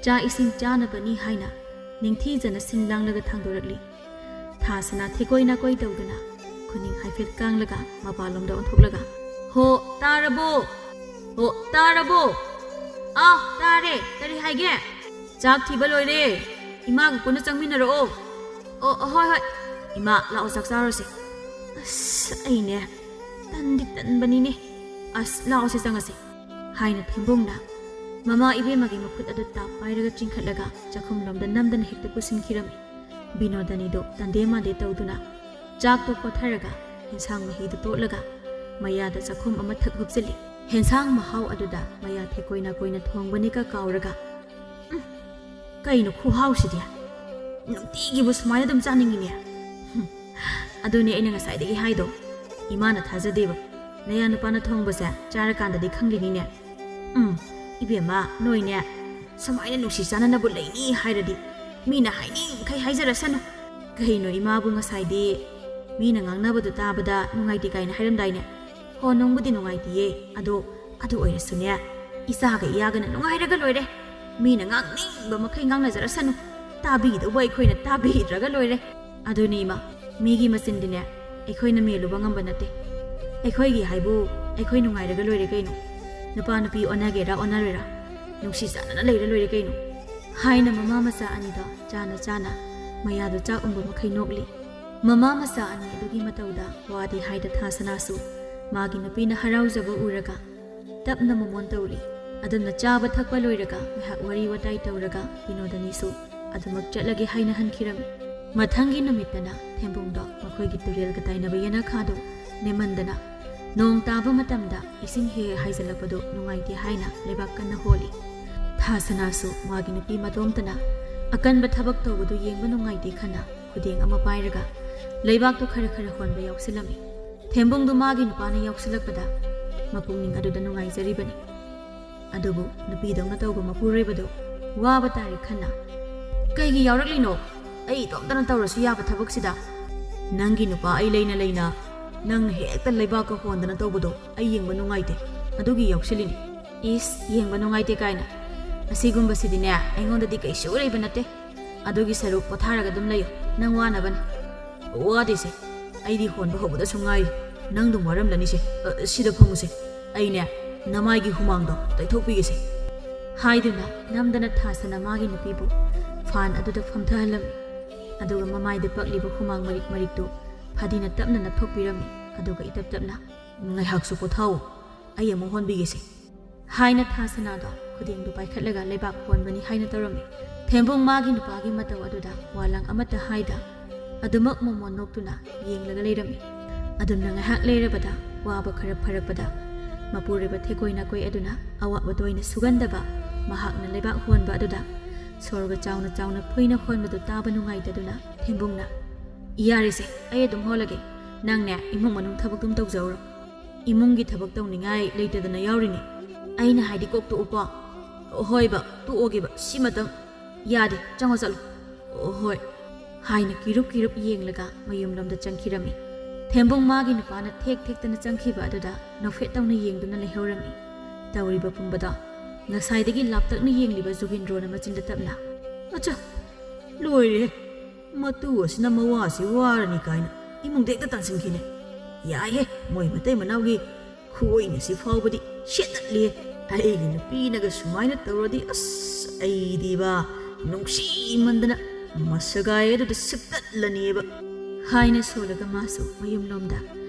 ꯆꯥꯛ ꯏꯁꯤꯡ ꯆꯥꯅꯕꯅꯤ ꯍꯥꯏꯅ ꯅꯤꯡꯊꯤꯖꯅ ꯁꯤꯟ ꯂꯥꯡꯂꯒ ꯊꯥꯡꯗꯣꯔꯛꯂꯤ꯫ ꯊꯥ ꯁꯅꯥ ꯊꯦꯀꯣꯏ ꯅꯥꯀꯣꯏ ꯇꯧꯗꯨꯅ ꯈꯨꯅꯤꯡ ꯍꯥꯏꯐꯦꯠ ꯀꯥꯡꯂꯒ ꯃꯄꯥꯟꯂꯣꯝꯗ ꯑꯣꯟꯊꯣꯛꯂꯒ, "ꯍꯣ, ꯇꯥꯔꯕꯣ? ꯍꯣ, ꯇꯥꯔꯕꯣ? ꯑꯥ, ꯇꯥꯔꯦ꯫ ꯀꯔꯤ ꯍꯥꯏꯒꯦ?" "ꯆꯥꯛ ꯊꯤꯕ ꯂꯣꯏꯔꯦ꯫ ꯏꯃꯥꯒ ꯄꯨꯟꯅ ꯆꯪꯃꯤꯟꯅꯔꯛꯑꯣ꯫" "ꯑꯣ, ꯍꯣꯏ, ꯍꯣꯏ꯫" "ꯏꯃꯥ, ꯂꯥꯛꯑꯣ, ꯆꯥꯛ ꯆꯥꯔꯨꯁꯦ꯫" "ꯑꯁ, ꯑꯩꯅꯦ ꯇꯟꯗꯤ ꯇꯟꯕꯅꯤꯅꯦ꯫ ꯑꯁ, ꯂꯥꯛꯑꯣꯁꯦ, ꯆꯪꯉꯁꯦ꯫" ꯍꯥꯏꯅ ꯊꯦꯝꯕꯣꯡꯅ ꯃꯃꯥ ꯏꯕꯦꯝꯃꯒꯤ ꯃꯈꯨꯠ ꯑꯗꯨ ꯇꯥꯞ ꯄꯥꯏꯔꯒ ꯆꯤꯡꯈꯠꯂꯒ ꯆꯥꯛꯈꯨꯝꯂꯣꯝꯗ ꯅꯝꯗꯅ ꯍꯦꯛꯇ ꯄꯨꯁꯤꯟꯈꯤꯔꯝꯃꯤ꯫ ꯕꯤꯅꯣꯗꯅꯤꯗꯨ ꯇꯟꯗꯦ ꯃꯥꯟꯗꯦ ꯇꯧꯗꯨꯅ ꯆꯥꯛꯇꯨ ꯀꯣꯊꯔꯒ ꯌꯦꯟꯁꯥꯡ ꯃꯍꯤꯗꯨ ꯇꯣꯠꯂꯒ ꯃꯌꯥꯗ ꯆꯥꯛꯈꯨꯝ ꯑꯃ ꯊꯛ ꯍꯨꯞꯆꯤꯜꯂꯤ꯫ ꯌꯦꯟꯁꯥꯡ ꯃꯍꯥꯎ ꯑꯗꯨꯗ ꯃꯌꯥ ꯊꯦꯀꯣꯏ ꯅꯥꯀꯣꯏꯅ ꯊꯣꯡꯕꯅꯤꯒ ꯀꯥꯎꯔꯒ, "ꯎꯝ, ꯀꯩꯅꯣ ꯈꯨꯍꯥꯎꯁꯤꯗꯤ? ꯅꯨꯡꯇꯤꯒꯤꯕꯨ ꯁꯨꯃꯥꯏꯅ ꯑꯗꯨꯝ ꯆꯥꯅꯤꯡꯉꯤꯅꯦ꯫ ꯍꯨꯝ, ꯑꯗꯨꯅꯦ ꯑꯩꯅ ꯉꯁꯥꯏꯗꯒꯤ ꯍꯥꯏꯗꯣ꯫ ꯏꯃꯥꯅ ꯊꯥꯖꯗꯦꯕ꯫ ꯅꯌꯥ ꯅꯨꯄꯥꯅ ꯊꯣꯡꯕꯁꯦ ꯆꯥꯔꯀꯥꯟꯗꯗꯤ ꯈꯪꯂꯤꯅꯤꯅꯦ꯫ ꯎꯝ, ꯏꯕꯦꯝꯃ, ꯅꯣꯏꯅꯦ ꯁꯨꯃꯥꯏꯅ ꯅꯨꯡꯁꯤ ꯆꯥꯟꯅꯅꯕꯨ ꯂꯩꯅꯤ ꯍꯥꯏꯔꯗꯤ ꯃꯤꯅ ꯍꯥꯏꯅꯤꯡꯈꯩ ꯍꯥꯏꯖꯔꯁꯅꯨ꯫ ꯀꯩꯅꯣ, ꯏꯃꯥꯕꯨ ꯉꯁꯥꯏꯗꯤ ꯃꯤꯅ ꯉꯥꯡꯅꯕꯗꯨ ꯇꯥꯕꯗ ꯅꯨꯡꯉꯥꯏꯇꯦ ꯀꯥꯏꯅ ꯍꯥꯏꯔꯝꯗꯥꯏꯅꯦ? ꯍꯣ, ꯅꯨꯡꯕꯨꯗꯤ ꯅꯨꯡꯉꯥꯏꯇꯤꯌꯦ, ꯑꯗꯣ ꯑꯗꯨ ꯑꯣꯏꯔꯁꯨꯅꯦ, ꯏꯆꯥꯒ ꯏꯌꯥꯒꯅ ꯅꯨꯡꯉꯥꯏꯔꯒ ꯂꯣꯏꯔꯦ꯫ ꯃꯤꯅ ꯉꯥꯡꯅꯤꯡꯕ ꯃꯈꯩ ꯉꯥꯡꯅꯖꯔꯁꯅꯨ, ꯇꯥꯕꯤꯒꯗꯧꯕ ꯑꯩꯈꯣꯏꯅ ꯇꯥꯕꯤꯗ꯭ꯔꯒ ꯂꯣꯏꯔꯦ꯫ ꯑꯗꯨꯅꯤ ꯏꯃꯥ, ꯃꯤꯒꯤ ꯃꯆꯤꯟꯗꯤꯅꯦ ꯑꯩꯈꯣꯏꯅ ꯃꯦꯜꯂꯨꯕ ꯉꯝꯕ ꯅꯠꯇꯦ꯫ ꯑꯩꯈꯣꯏꯒꯤ ꯍꯥꯏꯕꯨ ꯑꯩꯈꯣꯏ ꯅꯨꯡꯉꯥꯏꯔꯒ ꯂꯣꯏꯔꯦ ꯀꯩꯅꯣ꯫ ꯅꯨꯄꯥ ꯅꯨꯄꯤ ꯑꯣꯟꯅꯒꯦꯔꯥ ꯑꯣꯟꯅꯔꯣꯏꯔꯥ, ꯅꯨꯡꯁꯤ ꯆꯥꯟꯅꯅ ꯂꯩꯔ ꯂꯣꯏꯔꯦ ꯀꯩꯅꯣ꯫ ꯍꯥꯏꯅ ꯃꯃꯥ ꯃꯆꯥ ꯑꯅꯤꯗꯣ ꯆꯥꯅ ꯆꯥꯅ ꯃꯌꯥꯗꯨ ꯆꯥꯛ ꯎꯝꯕ ꯃꯈꯩ ꯅꯣꯛꯂꯤ꯫ ꯃꯃꯥ ꯃꯆꯥ ꯑꯅꯤ ꯑꯗꯨꯒꯤ ꯃꯇꯧꯗ ꯋꯥꯗꯤ ꯍꯥꯏꯗ ꯊꯥ ꯁꯅꯥꯁꯨ ꯃꯥꯒꯤ ꯅꯨꯄꯤꯅ ꯍꯔꯥꯎꯖꯕ ꯎꯔꯒ ꯇꯞꯅ ꯃꯃꯣꯟ ꯇꯧꯔꯤ꯫ ꯑꯗꯨꯝꯅ ꯆꯥꯕ ꯊꯛꯄ ꯂꯣꯏꯔꯒ ꯉꯥꯏꯍꯥꯛ ꯋꯥꯔꯤ ꯋꯥꯇꯥꯏ ꯇꯧꯔꯒ ꯕꯤꯅꯣꯗꯅꯤꯁꯨ ꯑꯗꯨꯃꯛ ꯆꯠꯂꯒꯦ ꯍꯥꯏꯅ ꯍꯟꯈꯤꯔꯝꯃꯤ꯫ ꯃꯊꯪꯒꯤ ꯅꯨꯃꯤꯠꯇꯅ ꯊꯦꯝꯕꯨꯡꯗꯣ ꯃꯈꯣꯏꯒꯤ ꯇꯨꯔꯦꯜꯒ ꯇꯥꯏꯅꯕ ꯌꯦꯅꯈꯥꯗꯣ ꯅꯦꯝꯃꯟꯗꯅ ꯅꯣꯡ ꯇꯥꯕ ꯃꯇꯝꯗ ꯏꯁꯤꯡ ꯍꯦꯛ ꯍꯦꯛ ꯍꯥꯏꯖꯤꯜꯂꯛꯄꯗꯨ ꯅꯨꯡꯉꯥꯏꯇꯦ ꯍꯥꯏꯅ ꯂꯩꯕꯥꯛ ꯀꯟꯅ ꯍꯣꯜꯂꯤ꯫ ꯊꯥ ꯁꯅꯥꯁꯨ ꯃꯥꯒꯤ ꯅꯨꯄꯤ ꯃꯇꯣꯝꯇꯅ ꯑꯀꯟꯕ ꯊꯕꯛ ꯇꯧꯕꯗꯨ ꯌꯦꯡꯕ ꯅꯨꯡꯉꯥꯏꯇꯦ ꯈꯟꯅ ꯈꯨꯗꯦꯡ ꯑꯃ ꯄꯥꯏꯔꯒ ꯂꯩꯕꯥꯛꯇꯨ ꯈꯔ ꯈꯔ ꯍꯣꯟꯕ ꯌꯥꯎꯁꯤꯜꯂꯝꯃꯤ꯫ ꯊꯦꯝꯕꯨꯡꯗꯨ ꯃꯥꯒꯤ ꯅꯨꯄꯥꯅ ꯌꯥꯎꯁꯤꯜꯂꯛꯄꯗ ꯃꯄꯨꯛꯅꯤꯡ ꯑꯗꯨꯗ ꯅꯨꯡꯉꯥꯏꯖꯔꯤꯕꯅꯤ꯫ ꯑꯗꯨꯕꯨ ꯅꯨꯄꯤꯗꯧꯅ ꯇꯧꯕ ꯃꯄꯨꯔꯣꯏꯕꯗꯨ ꯋꯥꯕ ꯇꯥꯔꯦ ꯈꯟꯅ, "ꯀꯩꯒꯤ ꯌꯥꯎꯔꯛꯂꯤꯅꯣ? ꯑꯩ ꯏꯇꯣꯝꯇꯅ ꯇꯧꯔꯁꯨ ꯌꯥꯕ ꯊꯕꯛꯁꯤꯗ꯫ ꯅꯪꯒꯤ ꯅꯨꯄꯥ ꯑꯩ ꯂꯩꯅ ꯂꯩꯅ ꯅꯪꯅ ꯍꯦꯛꯇ ꯂꯩꯕꯥꯛꯀ ꯍꯣꯟꯗꯅ ꯇꯧꯕꯗꯣ ꯑꯩ ꯌꯦꯡꯕ ꯅꯨꯡꯉꯥꯏꯇꯦ, ꯑꯗꯨꯒꯤ ꯌꯥꯎꯁꯤꯜꯂꯤꯅꯤ꯫" "ꯏꯁ, ꯌꯦꯡꯕ ꯅꯨꯡꯉꯥꯏꯇꯦ ꯀꯥꯏꯅ꯫ ꯑꯁꯤꯒꯨꯝꯕꯁꯤꯗꯤꯅꯦ ꯑꯩꯉꯣꯟꯗꯗꯤ ꯀꯩꯁꯨ ꯂꯩꯕ ꯅꯠꯇꯦ꯫ ꯑꯗꯨꯒꯤ ꯁꯔꯨꯛ ꯄꯣꯊꯥꯔꯒ ꯑꯗꯨꯝ ꯂꯩꯌꯨ, ꯅꯪ ꯋꯥꯅꯕꯅꯤ꯫" "ꯋꯥꯗꯦꯁꯦ, ꯑꯩꯗꯤ ꯍꯣꯟꯕ ꯍꯧꯕꯗꯁꯨ ꯉꯥꯏꯔꯤ꯫ ꯅꯪꯗꯨꯝ ꯋꯥꯔꯝꯂꯅꯤꯁꯦ꯫ ꯑ, ꯁꯤꯗ ꯐꯝꯃꯨꯁꯦ, ꯑꯩꯅꯦ ꯅꯃꯥꯏꯒꯤ ꯍꯨꯃꯥꯡꯗꯣ ꯇꯩꯊꯣꯛꯄꯤꯒꯦꯁꯦ꯫" ꯍꯥꯏꯗꯨꯅ ꯅꯝꯗꯅ ꯊꯥꯁꯅ ꯃꯥꯒꯤ ꯅꯨꯄꯤꯕꯨ ꯐꯥꯟ ꯑꯗꯨꯗ ꯐꯝꯊꯍꯜꯂꯝꯃꯤ꯫ ꯑꯗꯨꯒ ꯃꯃꯥꯏꯗ ꯄꯛꯂꯤꯕ ꯍꯨꯃꯥꯡ ꯃꯔꯤꯛ ꯃꯔꯤꯛꯇꯨ ꯐꯗꯤꯅ ꯇꯞꯅ ꯅꯞꯊꯣꯛꯄꯤꯔꯝꯃꯤ꯫ ꯑꯗꯨꯒ ꯏꯇꯞ ꯇꯞꯅ, "ꯉꯥꯏꯍꯥꯛꯁꯨ ꯄꯣꯊꯥꯎ, ꯑꯩ ꯑꯃꯨꯛ ꯍꯣꯟꯕꯤꯒꯦꯁꯦ꯫" ꯍꯥꯏꯅ ꯊꯥ ꯁꯅꯥꯗꯣ ꯈꯨꯗꯦꯡꯗꯨ ꯄꯥꯏꯈꯠꯂꯒ ꯂꯩꯕꯥꯛ ꯍꯣꯟꯕꯅꯤ ꯍꯥꯏꯅ ꯇꯧꯔꯝꯃꯤ꯫ ꯊꯦꯝꯕꯨꯡ ꯃꯥꯒꯤ ꯅꯨꯄꯥꯒꯤ ꯃꯇꯧ ꯑꯗꯨꯗ ꯋꯥꯂꯪ ꯑꯃꯠꯇ ꯍꯥꯏꯗ ꯑꯗꯨꯃꯛ ꯃꯣꯃꯣꯟ ꯅꯣꯛꯇꯨꯅ ꯌꯦꯡꯂꯒ ꯂꯩꯔꯝꯃꯤ꯫ ꯑꯗꯨꯝꯅ ꯉꯥꯏꯍꯥꯛ ꯂꯩꯔꯕꯗ ꯋꯥꯕ ꯈꯔ ꯐꯔꯛꯄꯗ ꯃꯄꯨꯔꯣꯏꯕ ꯊꯦꯀꯣꯏ ꯅꯥꯀꯣꯏ ꯑꯗꯨꯅ ꯑꯋꯥꯕꯗ ꯑꯣꯏꯅ ꯁꯨꯒꯟꯗꯕ ꯃꯍꯥꯛꯅ ꯂꯩꯕꯥꯛ ꯍꯣꯟꯕ ꯑꯗꯨꯗ ꯁꯣꯔꯒ ꯆꯥꯎꯅ ꯆꯥꯎꯅ ꯐꯨꯏꯅ ꯍꯣꯟꯕꯗꯨ ꯇꯥꯕ ꯅꯨꯡꯉꯥꯏꯇꯗꯨꯅ ꯊꯦꯝꯕꯨꯡꯅ, "ꯌꯥꯔꯦꯁꯦ, ꯑꯩ ꯑꯗꯨꯝ ꯍꯣꯜꯂꯒꯦ꯫ ꯅꯪꯅꯦ ꯏꯃꯨꯡ ꯃꯅꯨꯡ ꯊꯕꯛꯇꯨꯝ ꯇꯧꯖꯍꯧꯔꯣ꯫ ꯏꯃꯨꯡꯒꯤ ꯊꯕꯛ ꯇꯧꯅꯤꯡꯉꯥꯏ ꯂꯩꯇꯗꯅ ꯌꯥꯎꯔꯤꯅꯦ꯫ ꯑꯩꯅ ꯍꯥꯏꯗꯤ ꯀꯣꯛ ꯇꯣꯛꯎꯀꯣ꯫" "ꯍꯣꯏꯕ, ꯇꯣꯛꯑꯒꯦꯕ, ꯁꯤꯃꯇꯪ꯫" "ꯌꯥꯗꯦ, ꯆꯪꯉꯣ ꯆꯠꯂꯣ꯫" "ꯍꯣꯏ꯫" ꯍꯥꯏꯅ ꯀꯤꯔꯨꯞ ꯀꯤꯔꯨꯞ ꯌꯦꯡꯂꯒ ꯃꯌꯨꯝꯂꯣꯝꯗ ꯆꯪꯈꯤꯔꯝꯃꯤ꯫ ꯊꯦꯝꯕꯨꯡ ꯃꯥꯒꯤ ꯅꯨꯄꯥꯅ ꯊꯦꯛ ꯊꯦꯛꯇꯅ ꯆꯪꯈꯤꯕ ꯑꯗꯨꯗ ꯅꯣꯛꯐꯦꯠ ꯇꯧꯅ ꯌꯦꯡꯗꯨꯅ ꯂꯩꯍꯧꯔꯝꯃꯤ꯫ ꯇꯧꯔꯤꯕ ꯄꯨꯝꯕꯗꯣ ꯉꯁꯥꯏꯗꯒꯤ ꯂꯥꯞꯇꯛꯅ ꯌꯦꯡꯂꯤꯕ ꯖꯨꯒꯤꯟꯗ꯭ꯔꯣꯅ ꯃꯆꯤꯟꯗ ꯇꯞꯅ, "ꯑꯆꯥ, ꯂꯣꯏꯔꯦꯍꯦ꯫ ꯃꯇꯨ ꯑꯁꯤꯅ ꯃꯋꯥꯁꯤ ꯋꯥꯔꯅꯤ ꯀꯥꯏꯅ ꯏꯃꯨꯡꯗ ꯍꯦꯛꯇ ꯇꯥꯟꯁꯤꯟꯈꯤꯅꯦ꯫ ꯌꯥꯏꯍꯦ, ꯃꯣꯏ ꯃꯇꯩ ꯃꯅꯥꯎꯒꯤ ꯈꯨꯑꯣꯏꯅꯁꯤ ꯐꯥꯎꯕꯗꯤ ꯁꯦꯠꯇꯠꯂꯤꯍꯦ꯫ ꯑꯩꯒꯤ ꯅꯨꯄꯤꯅꯒ ꯁꯨꯃꯥꯏꯅ ꯇꯧꯔꯗꯤ ꯑꯁ ꯑꯩꯗꯤꯕ ꯅꯨꯡꯁꯤꯃꯟꯗꯅ ꯃꯁꯒꯥꯏ ꯑꯗꯨꯗ ꯁꯤꯛꯇꯠꯂꯅꯦꯕ꯫ ꯍꯥꯏꯅ ꯁꯣꯜꯂꯒ ꯃꯥꯁꯨ ꯃꯌꯨꯝꯂꯣꯝꯗ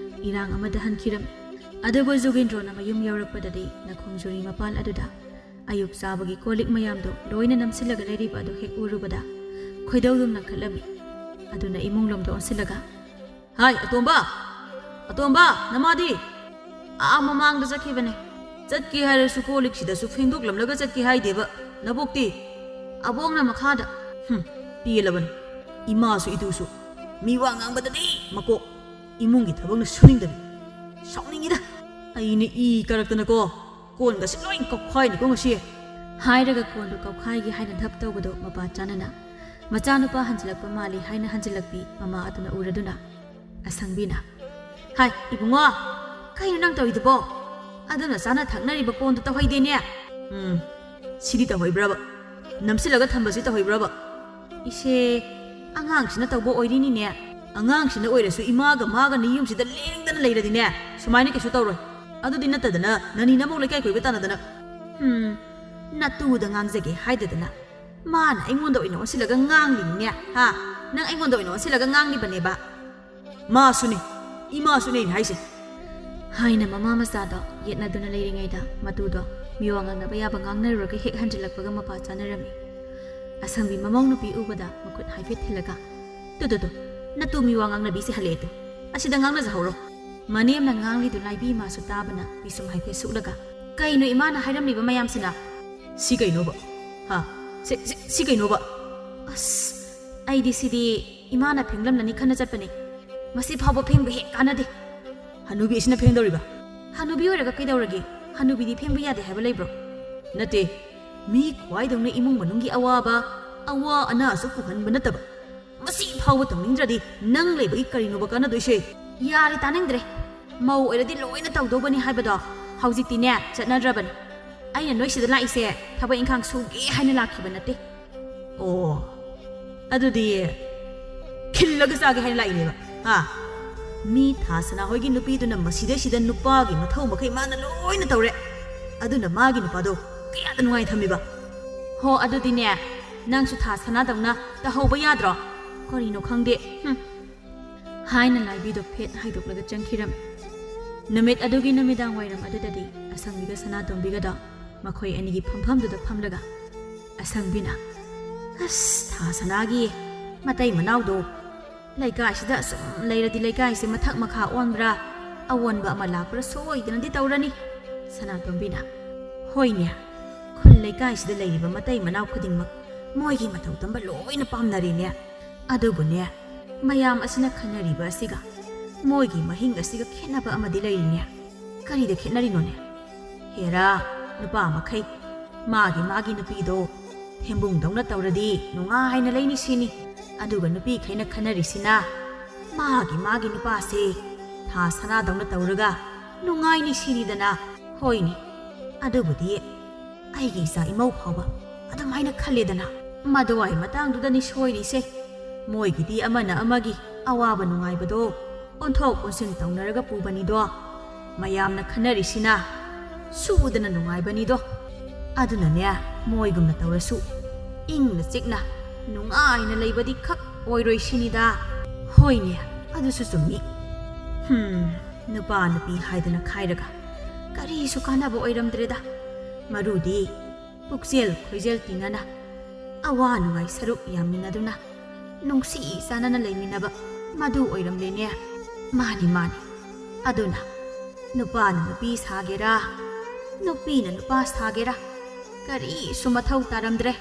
ꯏꯔꯥꯡ ꯑꯃꯗ ꯍꯟꯈꯤꯔꯝꯃꯤ꯫ ꯑꯗꯨꯕꯨ ꯖꯨꯒꯦꯟꯗ꯭ꯔꯣꯅ ꯃꯌꯨꯝ ꯌꯧꯔꯛꯄꯗꯗꯤ ꯅꯈꯣꯡꯖꯨꯔꯤ ꯃꯄꯥꯟ ꯑꯗꯨꯗ ꯑꯌꯨꯛ ꯆꯥꯕꯒꯤ ꯀꯣꯜ ꯂꯤꯛ ꯃꯌꯥꯝꯗꯣ ꯂꯣꯏꯅ ꯅꯝꯁꯤꯜꯂꯒ ꯂꯩꯔꯤꯕ ꯑꯗꯨ ꯍꯦꯛ ꯎꯔꯨꯕꯗ ꯈꯣꯏꯗꯧꯗꯨꯝ ꯂꯪꯈꯠꯂꯝꯃꯤ꯫ ꯑꯗꯨꯅ ꯏꯃꯨꯡꯂꯣꯝꯗ ꯑꯣꯟꯁꯤꯜꯂꯒ, "ꯍꯥꯏ, ꯑꯇꯣꯝꯕ! ꯑꯇꯣꯝꯕ, ꯅꯃꯥꯗꯤ?" "ꯑꯥ, ꯃꯃꯥꯡꯗ ꯆꯠꯈꯤꯕꯅꯦ꯫ ꯆꯠꯀꯦ ꯍꯥꯏꯔꯁꯨ ꯀꯣꯜ ꯂꯤꯛꯁꯤꯗꯁꯨ ꯐꯦꯡꯗꯣꯛꯂꯝꯂꯒ ꯆꯠꯀꯦ ꯍꯥꯏꯗꯦꯕ꯫ ꯅꯕꯣꯛꯇꯤ?" "ꯑꯕꯣꯛꯅ ꯃꯈꯥꯗ꯫" ꯍꯨꯝ, ꯄꯦꯜꯂꯕꯅꯤ꯫ ꯏꯃꯥꯁꯨ ꯏꯇꯨꯁꯨ꯫ ꯃꯤ ꯋꯥ ꯉꯥꯡꯕꯗꯗꯤ ꯃꯀꯣꯛ꯫ ꯏꯃꯨꯡꯒꯤ ꯊꯕꯛꯅ ꯁꯨꯅꯤꯡꯗꯕꯤ꯫ ꯁꯥꯎꯅꯤꯡꯉꯤꯗ꯫ ꯑꯩꯅ ꯏ ꯀꯥꯔꯛꯇꯅꯀꯣ꯫ ꯀꯣꯟꯒꯁꯦ ꯂꯣꯏ ꯀꯧꯈꯥꯏꯅꯤꯀꯣ ꯉꯁꯤ꯫ ꯍꯥꯏꯔꯒ ꯀꯣꯟꯗꯨ ꯀꯧꯈꯥꯏꯒꯦ ꯍꯥꯏꯅ ꯙꯞ ꯇꯧꯕꯗꯨ ꯃꯄꯥ ꯆꯥꯅꯅ ꯃꯆꯥꯅꯨꯄꯥ ꯍꯟꯖꯤꯜꯂꯛꯄ ꯃꯥꯜꯂꯤ ꯍꯥꯏꯅ ꯍꯟꯖꯤꯜꯂꯛꯄꯤ ꯃꯃꯥ ꯑꯗꯨꯅ ꯎꯔꯗꯨꯅ ꯑꯁꯪꯕꯤꯅ, "ꯍꯥꯏ, ꯏꯕꯨꯡꯉꯣ, ꯀꯩꯅꯣ ꯅꯪ ꯇꯧꯔꯤꯗꯨꯕꯣ? ꯑꯗꯨꯅ ꯆꯥꯅ ꯊꯛꯅꯔꯤꯕ ꯀꯣꯟꯗꯨ ꯇꯧꯍꯩꯗꯦꯅꯦ?" "ꯎꯝ, ꯁꯤꯗꯤ ꯇꯧꯍꯩꯕ꯭ꯔꯕ? ꯅꯝꯁꯤꯜꯂꯒ ꯊꯝꯕꯁꯤ ꯇꯧꯍꯩꯕ꯭ꯔꯕ?" "ꯏꯁꯦ, ꯑꯉꯥꯡꯁꯤꯅ ꯇꯧꯕ ꯑꯣꯏꯔꯤꯅꯤꯅꯦ꯫ ꯑꯉꯥꯡꯁꯤꯅ ꯑꯣꯏꯔꯁꯨ ꯏꯃꯥꯒ ꯃꯥꯒ ꯅꯌꯨꯝꯁꯤꯗ ꯂꯦꯡꯗꯅ ꯂꯩꯔꯗꯤꯅꯦ, ꯁꯨꯃꯥꯏꯅ ꯀꯩꯁꯨ ꯇꯧꯔꯣꯏ꯫ ꯑꯗꯨꯗꯤ ꯅꯠꯇꯗꯅ ꯅꯅꯤꯅ ꯑꯃꯨꯛ ꯂꯩꯀꯥꯏ ꯀꯣꯏꯕ ꯇꯥꯟꯅꯗꯅ꯫" "ꯍꯨꯝ, ꯅꯇꯨꯗ ꯉꯥꯡꯖꯒꯦ ꯍꯥꯏꯗꯗꯅ ꯃꯥꯅ ꯑꯩꯉꯣꯟꯗ ꯑꯣꯏꯅ ꯑꯣꯟꯁꯤꯜꯂꯒ ꯉꯥꯡꯂꯤꯅꯤꯅꯦ, ꯍꯥ? ꯅꯪ ꯑꯩꯉꯣꯟꯗ ꯑꯣꯏꯅ ꯑꯣꯟꯁꯤꯜꯂꯒ ꯉꯥꯡꯂꯤꯕꯅꯦꯕ?" "ꯃꯥꯁꯨꯅꯦ, ꯏꯃꯥꯁꯨꯅꯦ ꯑꯩꯅ ꯍꯥꯏꯁꯦ꯫" ꯍꯥꯏꯅ ꯃꯃꯥ ꯃꯆꯥꯗꯣ ꯌꯦꯠꯅꯗꯨꯅ ꯂꯩꯔꯤꯉꯩꯗ ꯃꯇꯨꯗꯣ ꯃꯤꯋꯥ ꯉꯥꯡꯅꯕ ꯌꯥꯕ ꯉꯥꯡꯅꯔꯨꯔꯒ ꯍꯦꯛ ꯍꯟꯖꯤꯜꯂꯛꯄꯒ ꯃꯄꯥ ꯆꯥꯅꯔꯝꯃꯤ꯫ ꯑꯁꯪꯕꯤ ꯃꯃꯧ ꯅꯨꯄꯤ ꯎꯕꯗ ꯃꯈꯨꯠ ꯍꯥꯏꯐꯦꯠ ꯊꯤꯜꯂꯒ, "ꯇꯨ, ꯇꯨ, ꯇꯨ, ꯅꯇꯨ ꯃꯤꯋꯥ ꯉꯥꯡꯅꯕꯤꯁꯦ ꯍꯜꯂꯛꯑꯦ ꯇꯨ꯫ ꯑꯁꯤꯗ ꯉꯥꯡꯅꯖꯍꯧꯔꯣ꯫" ꯃꯅꯦꯝꯅ ꯉꯥꯡꯂꯤꯗꯨ ꯂꯥꯏꯕꯤ ꯏꯃꯥꯁꯨ ꯇꯥꯕꯅ ꯄꯤꯁꯨꯝ ꯍꯥꯏꯐꯦꯠ ꯁꯨꯛꯂꯒ, "ꯀꯩꯅꯣ ꯏꯃꯥꯅ ꯍꯥꯏꯔꯝꯂꯤꯕ ꯃꯌꯥꯝꯁꯤꯅ?" "ꯁꯤ ꯀꯩꯅꯣꯕ? ꯍꯥ? ꯁꯤ, ꯁꯤ, ꯁꯤ ꯀꯩꯅꯣꯕ?" "ꯑꯁ, ꯑꯩꯗꯤ ꯁꯤꯗꯤ ꯏꯃꯥꯅ ꯐꯦꯡꯂꯝꯂꯅꯤ ꯈꯟꯅ ꯆꯠꯄꯅꯦ꯫ ꯃꯁꯤ ꯐꯥꯎꯕ ꯐꯦꯡꯕ ꯍꯦꯛ ꯀꯥꯟꯅꯗꯦ꯫" "ꯍꯅꯨꯕꯤ ꯑꯁꯤꯅ ꯐꯦꯡꯗꯧꯔꯤꯕ?" "ꯍꯅꯨꯕꯤ ꯑꯣꯏꯔꯒ ꯀꯩꯗꯧꯔꯒꯦ? ꯍꯅꯨꯕꯤꯗꯤ ꯐꯦꯡꯕ ꯌꯥꯗꯦ ꯍꯥꯏꯕ ꯂꯩꯕ꯭ꯔꯣ?" "ꯅꯠꯇꯦ, ꯃꯤ ꯈ꯭ꯋꯥꯏꯗꯧꯅ ꯏꯃꯨꯡ ꯃꯅꯨꯡꯒꯤ ꯑꯋꯥꯕ, ꯑꯋꯥ ꯑꯅꯥꯁꯨ ꯄꯨꯍꯟꯕ ꯅꯠꯇꯕ, ꯃꯁꯤ ꯐꯥꯎꯕ ꯇꯧꯅꯤꯡꯗ꯭ꯔꯗꯤ ꯅꯪ ꯂꯩꯕꯒꯤ ꯀꯔꯤꯅꯣꯕ ꯀꯥꯟꯅꯗꯣꯏꯁꯦ?" "ꯌꯥꯔꯦ, ꯇꯥꯅꯤꯡꯗ꯭ꯔꯦ꯫ ꯃꯧ ꯑꯣꯏꯔꯗꯤ ꯂꯣꯏꯅ ꯇꯧꯗꯧꯕꯅꯤ ꯍꯥꯏꯕꯗꯣ ꯍꯧꯖꯤꯛꯇꯤꯅꯦ ꯆꯠꯅꯗ꯭ꯔꯕꯅꯤ꯫ ꯑꯩꯅ ꯅꯣꯏ ꯁꯤꯗ ꯂꯥꯛꯏꯁꯦ ꯊꯕꯛ ꯏꯪꯈꯥꯡ ꯁꯨꯒꯦ ꯍꯥꯏꯅ ꯂꯥꯛꯈꯤꯕ ꯅꯠꯇꯦ꯫" "ꯑꯣ, ꯑꯗꯨꯗꯤ ꯈꯤꯜꯂꯒ ꯆꯥꯒꯦ ꯍꯥꯏꯅ ꯂꯥꯛꯏꯅꯦꯕ, ꯍꯥ? ꯃꯤ ꯊꯥ ꯁꯅꯥ ꯍꯣꯏꯒꯤ ꯅꯨꯄꯤꯗꯨꯅ ꯃꯁꯤꯗꯩꯁꯤꯗ ꯅꯨꯄꯥꯒꯤ ꯃꯊꯧ ꯃꯈꯩ ꯃꯥꯅ ꯂꯣꯏꯅ ꯇꯧꯔꯦ꯫ ꯑꯗꯨꯅ ꯃꯥꯒꯤ ꯅꯨꯄꯥꯗꯣ ꯀꯌꯥꯗ ꯅꯨꯡꯉꯥꯏ ꯊꯝꯃꯤꯕ? ꯍꯣ, ꯑꯗꯨꯗꯤꯅꯦ, ꯅꯪꯁꯨ ꯊꯥ ꯁꯅꯥꯗꯧꯅ ꯇꯧꯍꯧꯕ ꯌꯥꯗ꯭ꯔꯣ? ꯀꯔꯤꯅꯣ ꯈꯪꯗꯦ꯫ ꯍꯨꯝ꯫ ꯍꯥꯏꯅ ꯂꯥꯏꯕꯤꯗꯣ ꯐꯦꯠ ꯍꯥꯏꯗꯣꯛꯂꯒ ꯆꯪꯈꯤꯔꯝꯃꯤ꯫ ꯅꯨꯃꯤꯠ ꯑꯗꯨꯒꯤ ꯅꯨꯃꯤꯗꯥꯡ ꯋꯥꯏꯔꯝ ꯑꯗꯨꯗꯗꯤ ꯑꯁꯪꯕꯤꯒ ꯁꯅꯥꯇꯣꯝꯕꯤꯒꯗꯣ ꯃꯈꯣꯏ ꯑꯅꯤꯒꯤ ꯐꯝꯐꯝꯗꯨꯗ ꯐꯝꯂꯒ ꯑꯁꯪꯕꯤꯅ, "ꯑꯁ, ꯊꯥ ꯁꯅꯥꯒꯤ ꯃꯇꯩ ꯃꯅꯥꯎꯗꯣ ꯂꯩꯀꯥꯏꯁꯤꯗ ꯑꯁꯨꯝ ꯂꯩꯔꯗꯤ ꯂꯩꯀꯥꯏꯁꯦ ꯃꯊꯛ ꯃꯈꯥ ꯑꯣꯟꯕ꯭ꯔꯥ, ꯑꯑꯣꯟꯕ ꯑꯃ ꯂꯥꯛꯄ꯭ꯔꯥ ꯁꯣꯏꯗꯅꯗꯤ ꯇꯧꯔꯅꯤ"꯫ ꯁꯅꯥꯇꯣꯝꯕꯤꯅ, "ꯍꯣꯏꯅꯦ, ꯈꯨꯜ ꯂꯩꯀꯥꯏꯁꯤꯗ ꯂꯩꯔꯤꯕ ꯃꯇꯩ ꯃꯅꯥꯎ ꯈꯨꯗꯤꯡꯃꯛ ꯃꯣꯏꯒꯤ ꯃꯇꯧ ꯇꯝꯕ ꯂꯣꯏꯅ ꯄꯥꯝꯅꯔꯦꯅꯦ꯫ ꯑꯗꯨꯕꯨꯅꯦ, ꯃꯌꯥꯝ ꯑꯁꯤꯅ ꯈꯟꯅꯔꯤꯕ ꯑꯁꯤꯒ ꯃꯣꯏꯒꯤ ꯃꯍꯤꯡ ꯑꯁꯤꯒ ꯈꯦꯠꯅꯕ ꯑꯃꯗꯤ ꯂꯩꯔꯤꯅꯦ꯫ ꯀꯔꯤꯗ ꯈꯦꯠꯅꯔꯤꯅꯣꯅꯦ? ꯍꯦꯔꯥ, ꯅꯨꯄꯥ ꯃꯈꯩ ꯃꯥꯒꯤ ꯃꯥꯒꯤ ꯅꯨꯄꯤꯗꯣ ꯊꯦꯝꯕꯨꯡꯗꯧꯅ ꯇꯧꯔꯗꯤ ꯅꯨꯡꯉꯥꯏꯅ ꯂꯩꯅꯤ ꯁꯤꯅꯤ꯫ ꯑꯗꯨꯒ ꯅꯨꯄꯤꯈꯩꯅ ꯈꯟꯅꯔꯤꯁꯤꯅ ꯃꯥꯒꯤ ꯃꯥꯒꯤ ꯅꯨꯄꯥꯁꯦ ꯊꯥ ꯁꯅꯥꯗꯧꯅ ꯇꯧꯔꯒ ꯅꯨꯡꯉꯥꯏꯅꯤ ꯁꯤꯅꯤꯗꯅ꯫ ꯍꯣꯏꯅꯦ, ꯑꯗꯨꯕꯨꯗꯤ ꯑꯩꯒꯤ ꯏꯆꯥ ꯏꯃꯧ ꯐꯥꯎꯕ ꯑꯗꯨꯃꯥꯏꯅ ꯈꯜꯂꯦꯗꯅ꯫ ꯃꯗꯨꯋꯥꯏ ꯃꯇꯥꯡꯗꯨꯗꯅꯤ ꯁꯣꯏꯔꯤꯁꯦ꯫ ꯃꯣꯏꯒꯤꯗꯤ ꯑꯃꯅ ꯑꯃꯒꯤ ꯑꯋꯥꯕ ꯅꯨꯡꯉꯥꯏꯕꯗꯣ ꯑꯣꯟꯊꯣꯛ ꯑꯣꯟꯁꯤꯟ ꯇꯧꯅꯔꯒ ꯄꯨꯕꯅꯤꯗꯣ꯫ ꯃꯌꯥꯝꯅ ꯈꯟꯅꯔꯤꯁꯤꯅ ꯁꯨꯗꯅ ꯅꯨꯡꯉꯥꯏꯕꯅꯤꯗꯣ꯫ ꯑꯗꯨꯅꯅꯦ, ꯃꯣꯏꯒꯨꯝꯅ ꯇꯧꯔꯁꯨ ꯏꯪꯅ ꯆꯤꯛꯅ ꯅꯨꯡꯉꯥꯏꯅ ꯂꯩꯕꯗꯤ ꯈꯛ ꯑꯣꯏꯔꯣꯏ ꯁꯤꯅꯤꯗ꯫ ꯍꯣꯏꯅꯦ, ꯑꯗꯨꯁꯨ ꯆꯨꯝꯃꯤ꯫ ꯍꯨꯝ, ꯅꯨꯄꯥ ꯅꯨꯄꯤ ꯍꯥꯏꯗꯅ ꯈꯥꯏꯔꯒ ꯀꯔꯤꯁꯨ ꯀꯥꯟꯅꯕ ꯑꯣꯏꯔꯝꯗ꯭ꯔꯦꯗ꯫ ꯃꯔꯨꯗꯤ ꯄꯨꯛꯆꯦꯜ ꯈꯣꯏꯖꯦꯜ ꯇꯤꯟꯅꯅ ꯑꯋꯥ ꯅꯨꯡꯉꯥꯏ ꯁꯔꯨꯛ ꯌꯥꯃꯤꯟꯅꯗꯨꯅ ꯅꯨꯡꯁꯤ ꯆꯥꯟꯅꯅ ꯂꯩꯃꯤꯟꯅꯕ ꯃꯗꯨ ꯑꯣꯏꯔꯝꯂꯦꯅꯦ꯫ ꯃꯥꯅꯤ, ꯃꯥꯅꯤ꯫ ꯑꯗꯨꯅ ꯅꯨꯄꯥꯅ ꯅꯨꯄꯤ ꯁꯥꯒꯦꯔꯥ, ꯅꯨꯄꯤꯅ ꯅꯨꯄꯥ ꯁꯥꯒꯦꯔꯥ, ꯀꯔꯤꯁꯨ ꯃꯊꯧ ꯇꯥꯔꯝꯗ꯭ꯔꯦ꯫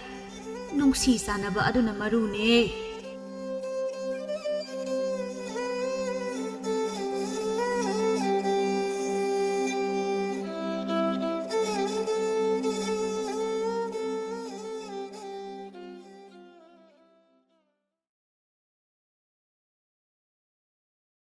ꯅꯨꯡꯁꯤ ꯆꯥꯟꯅꯕ ꯑꯗꯨꯅ ꯃꯔꯨꯅꯦ꯫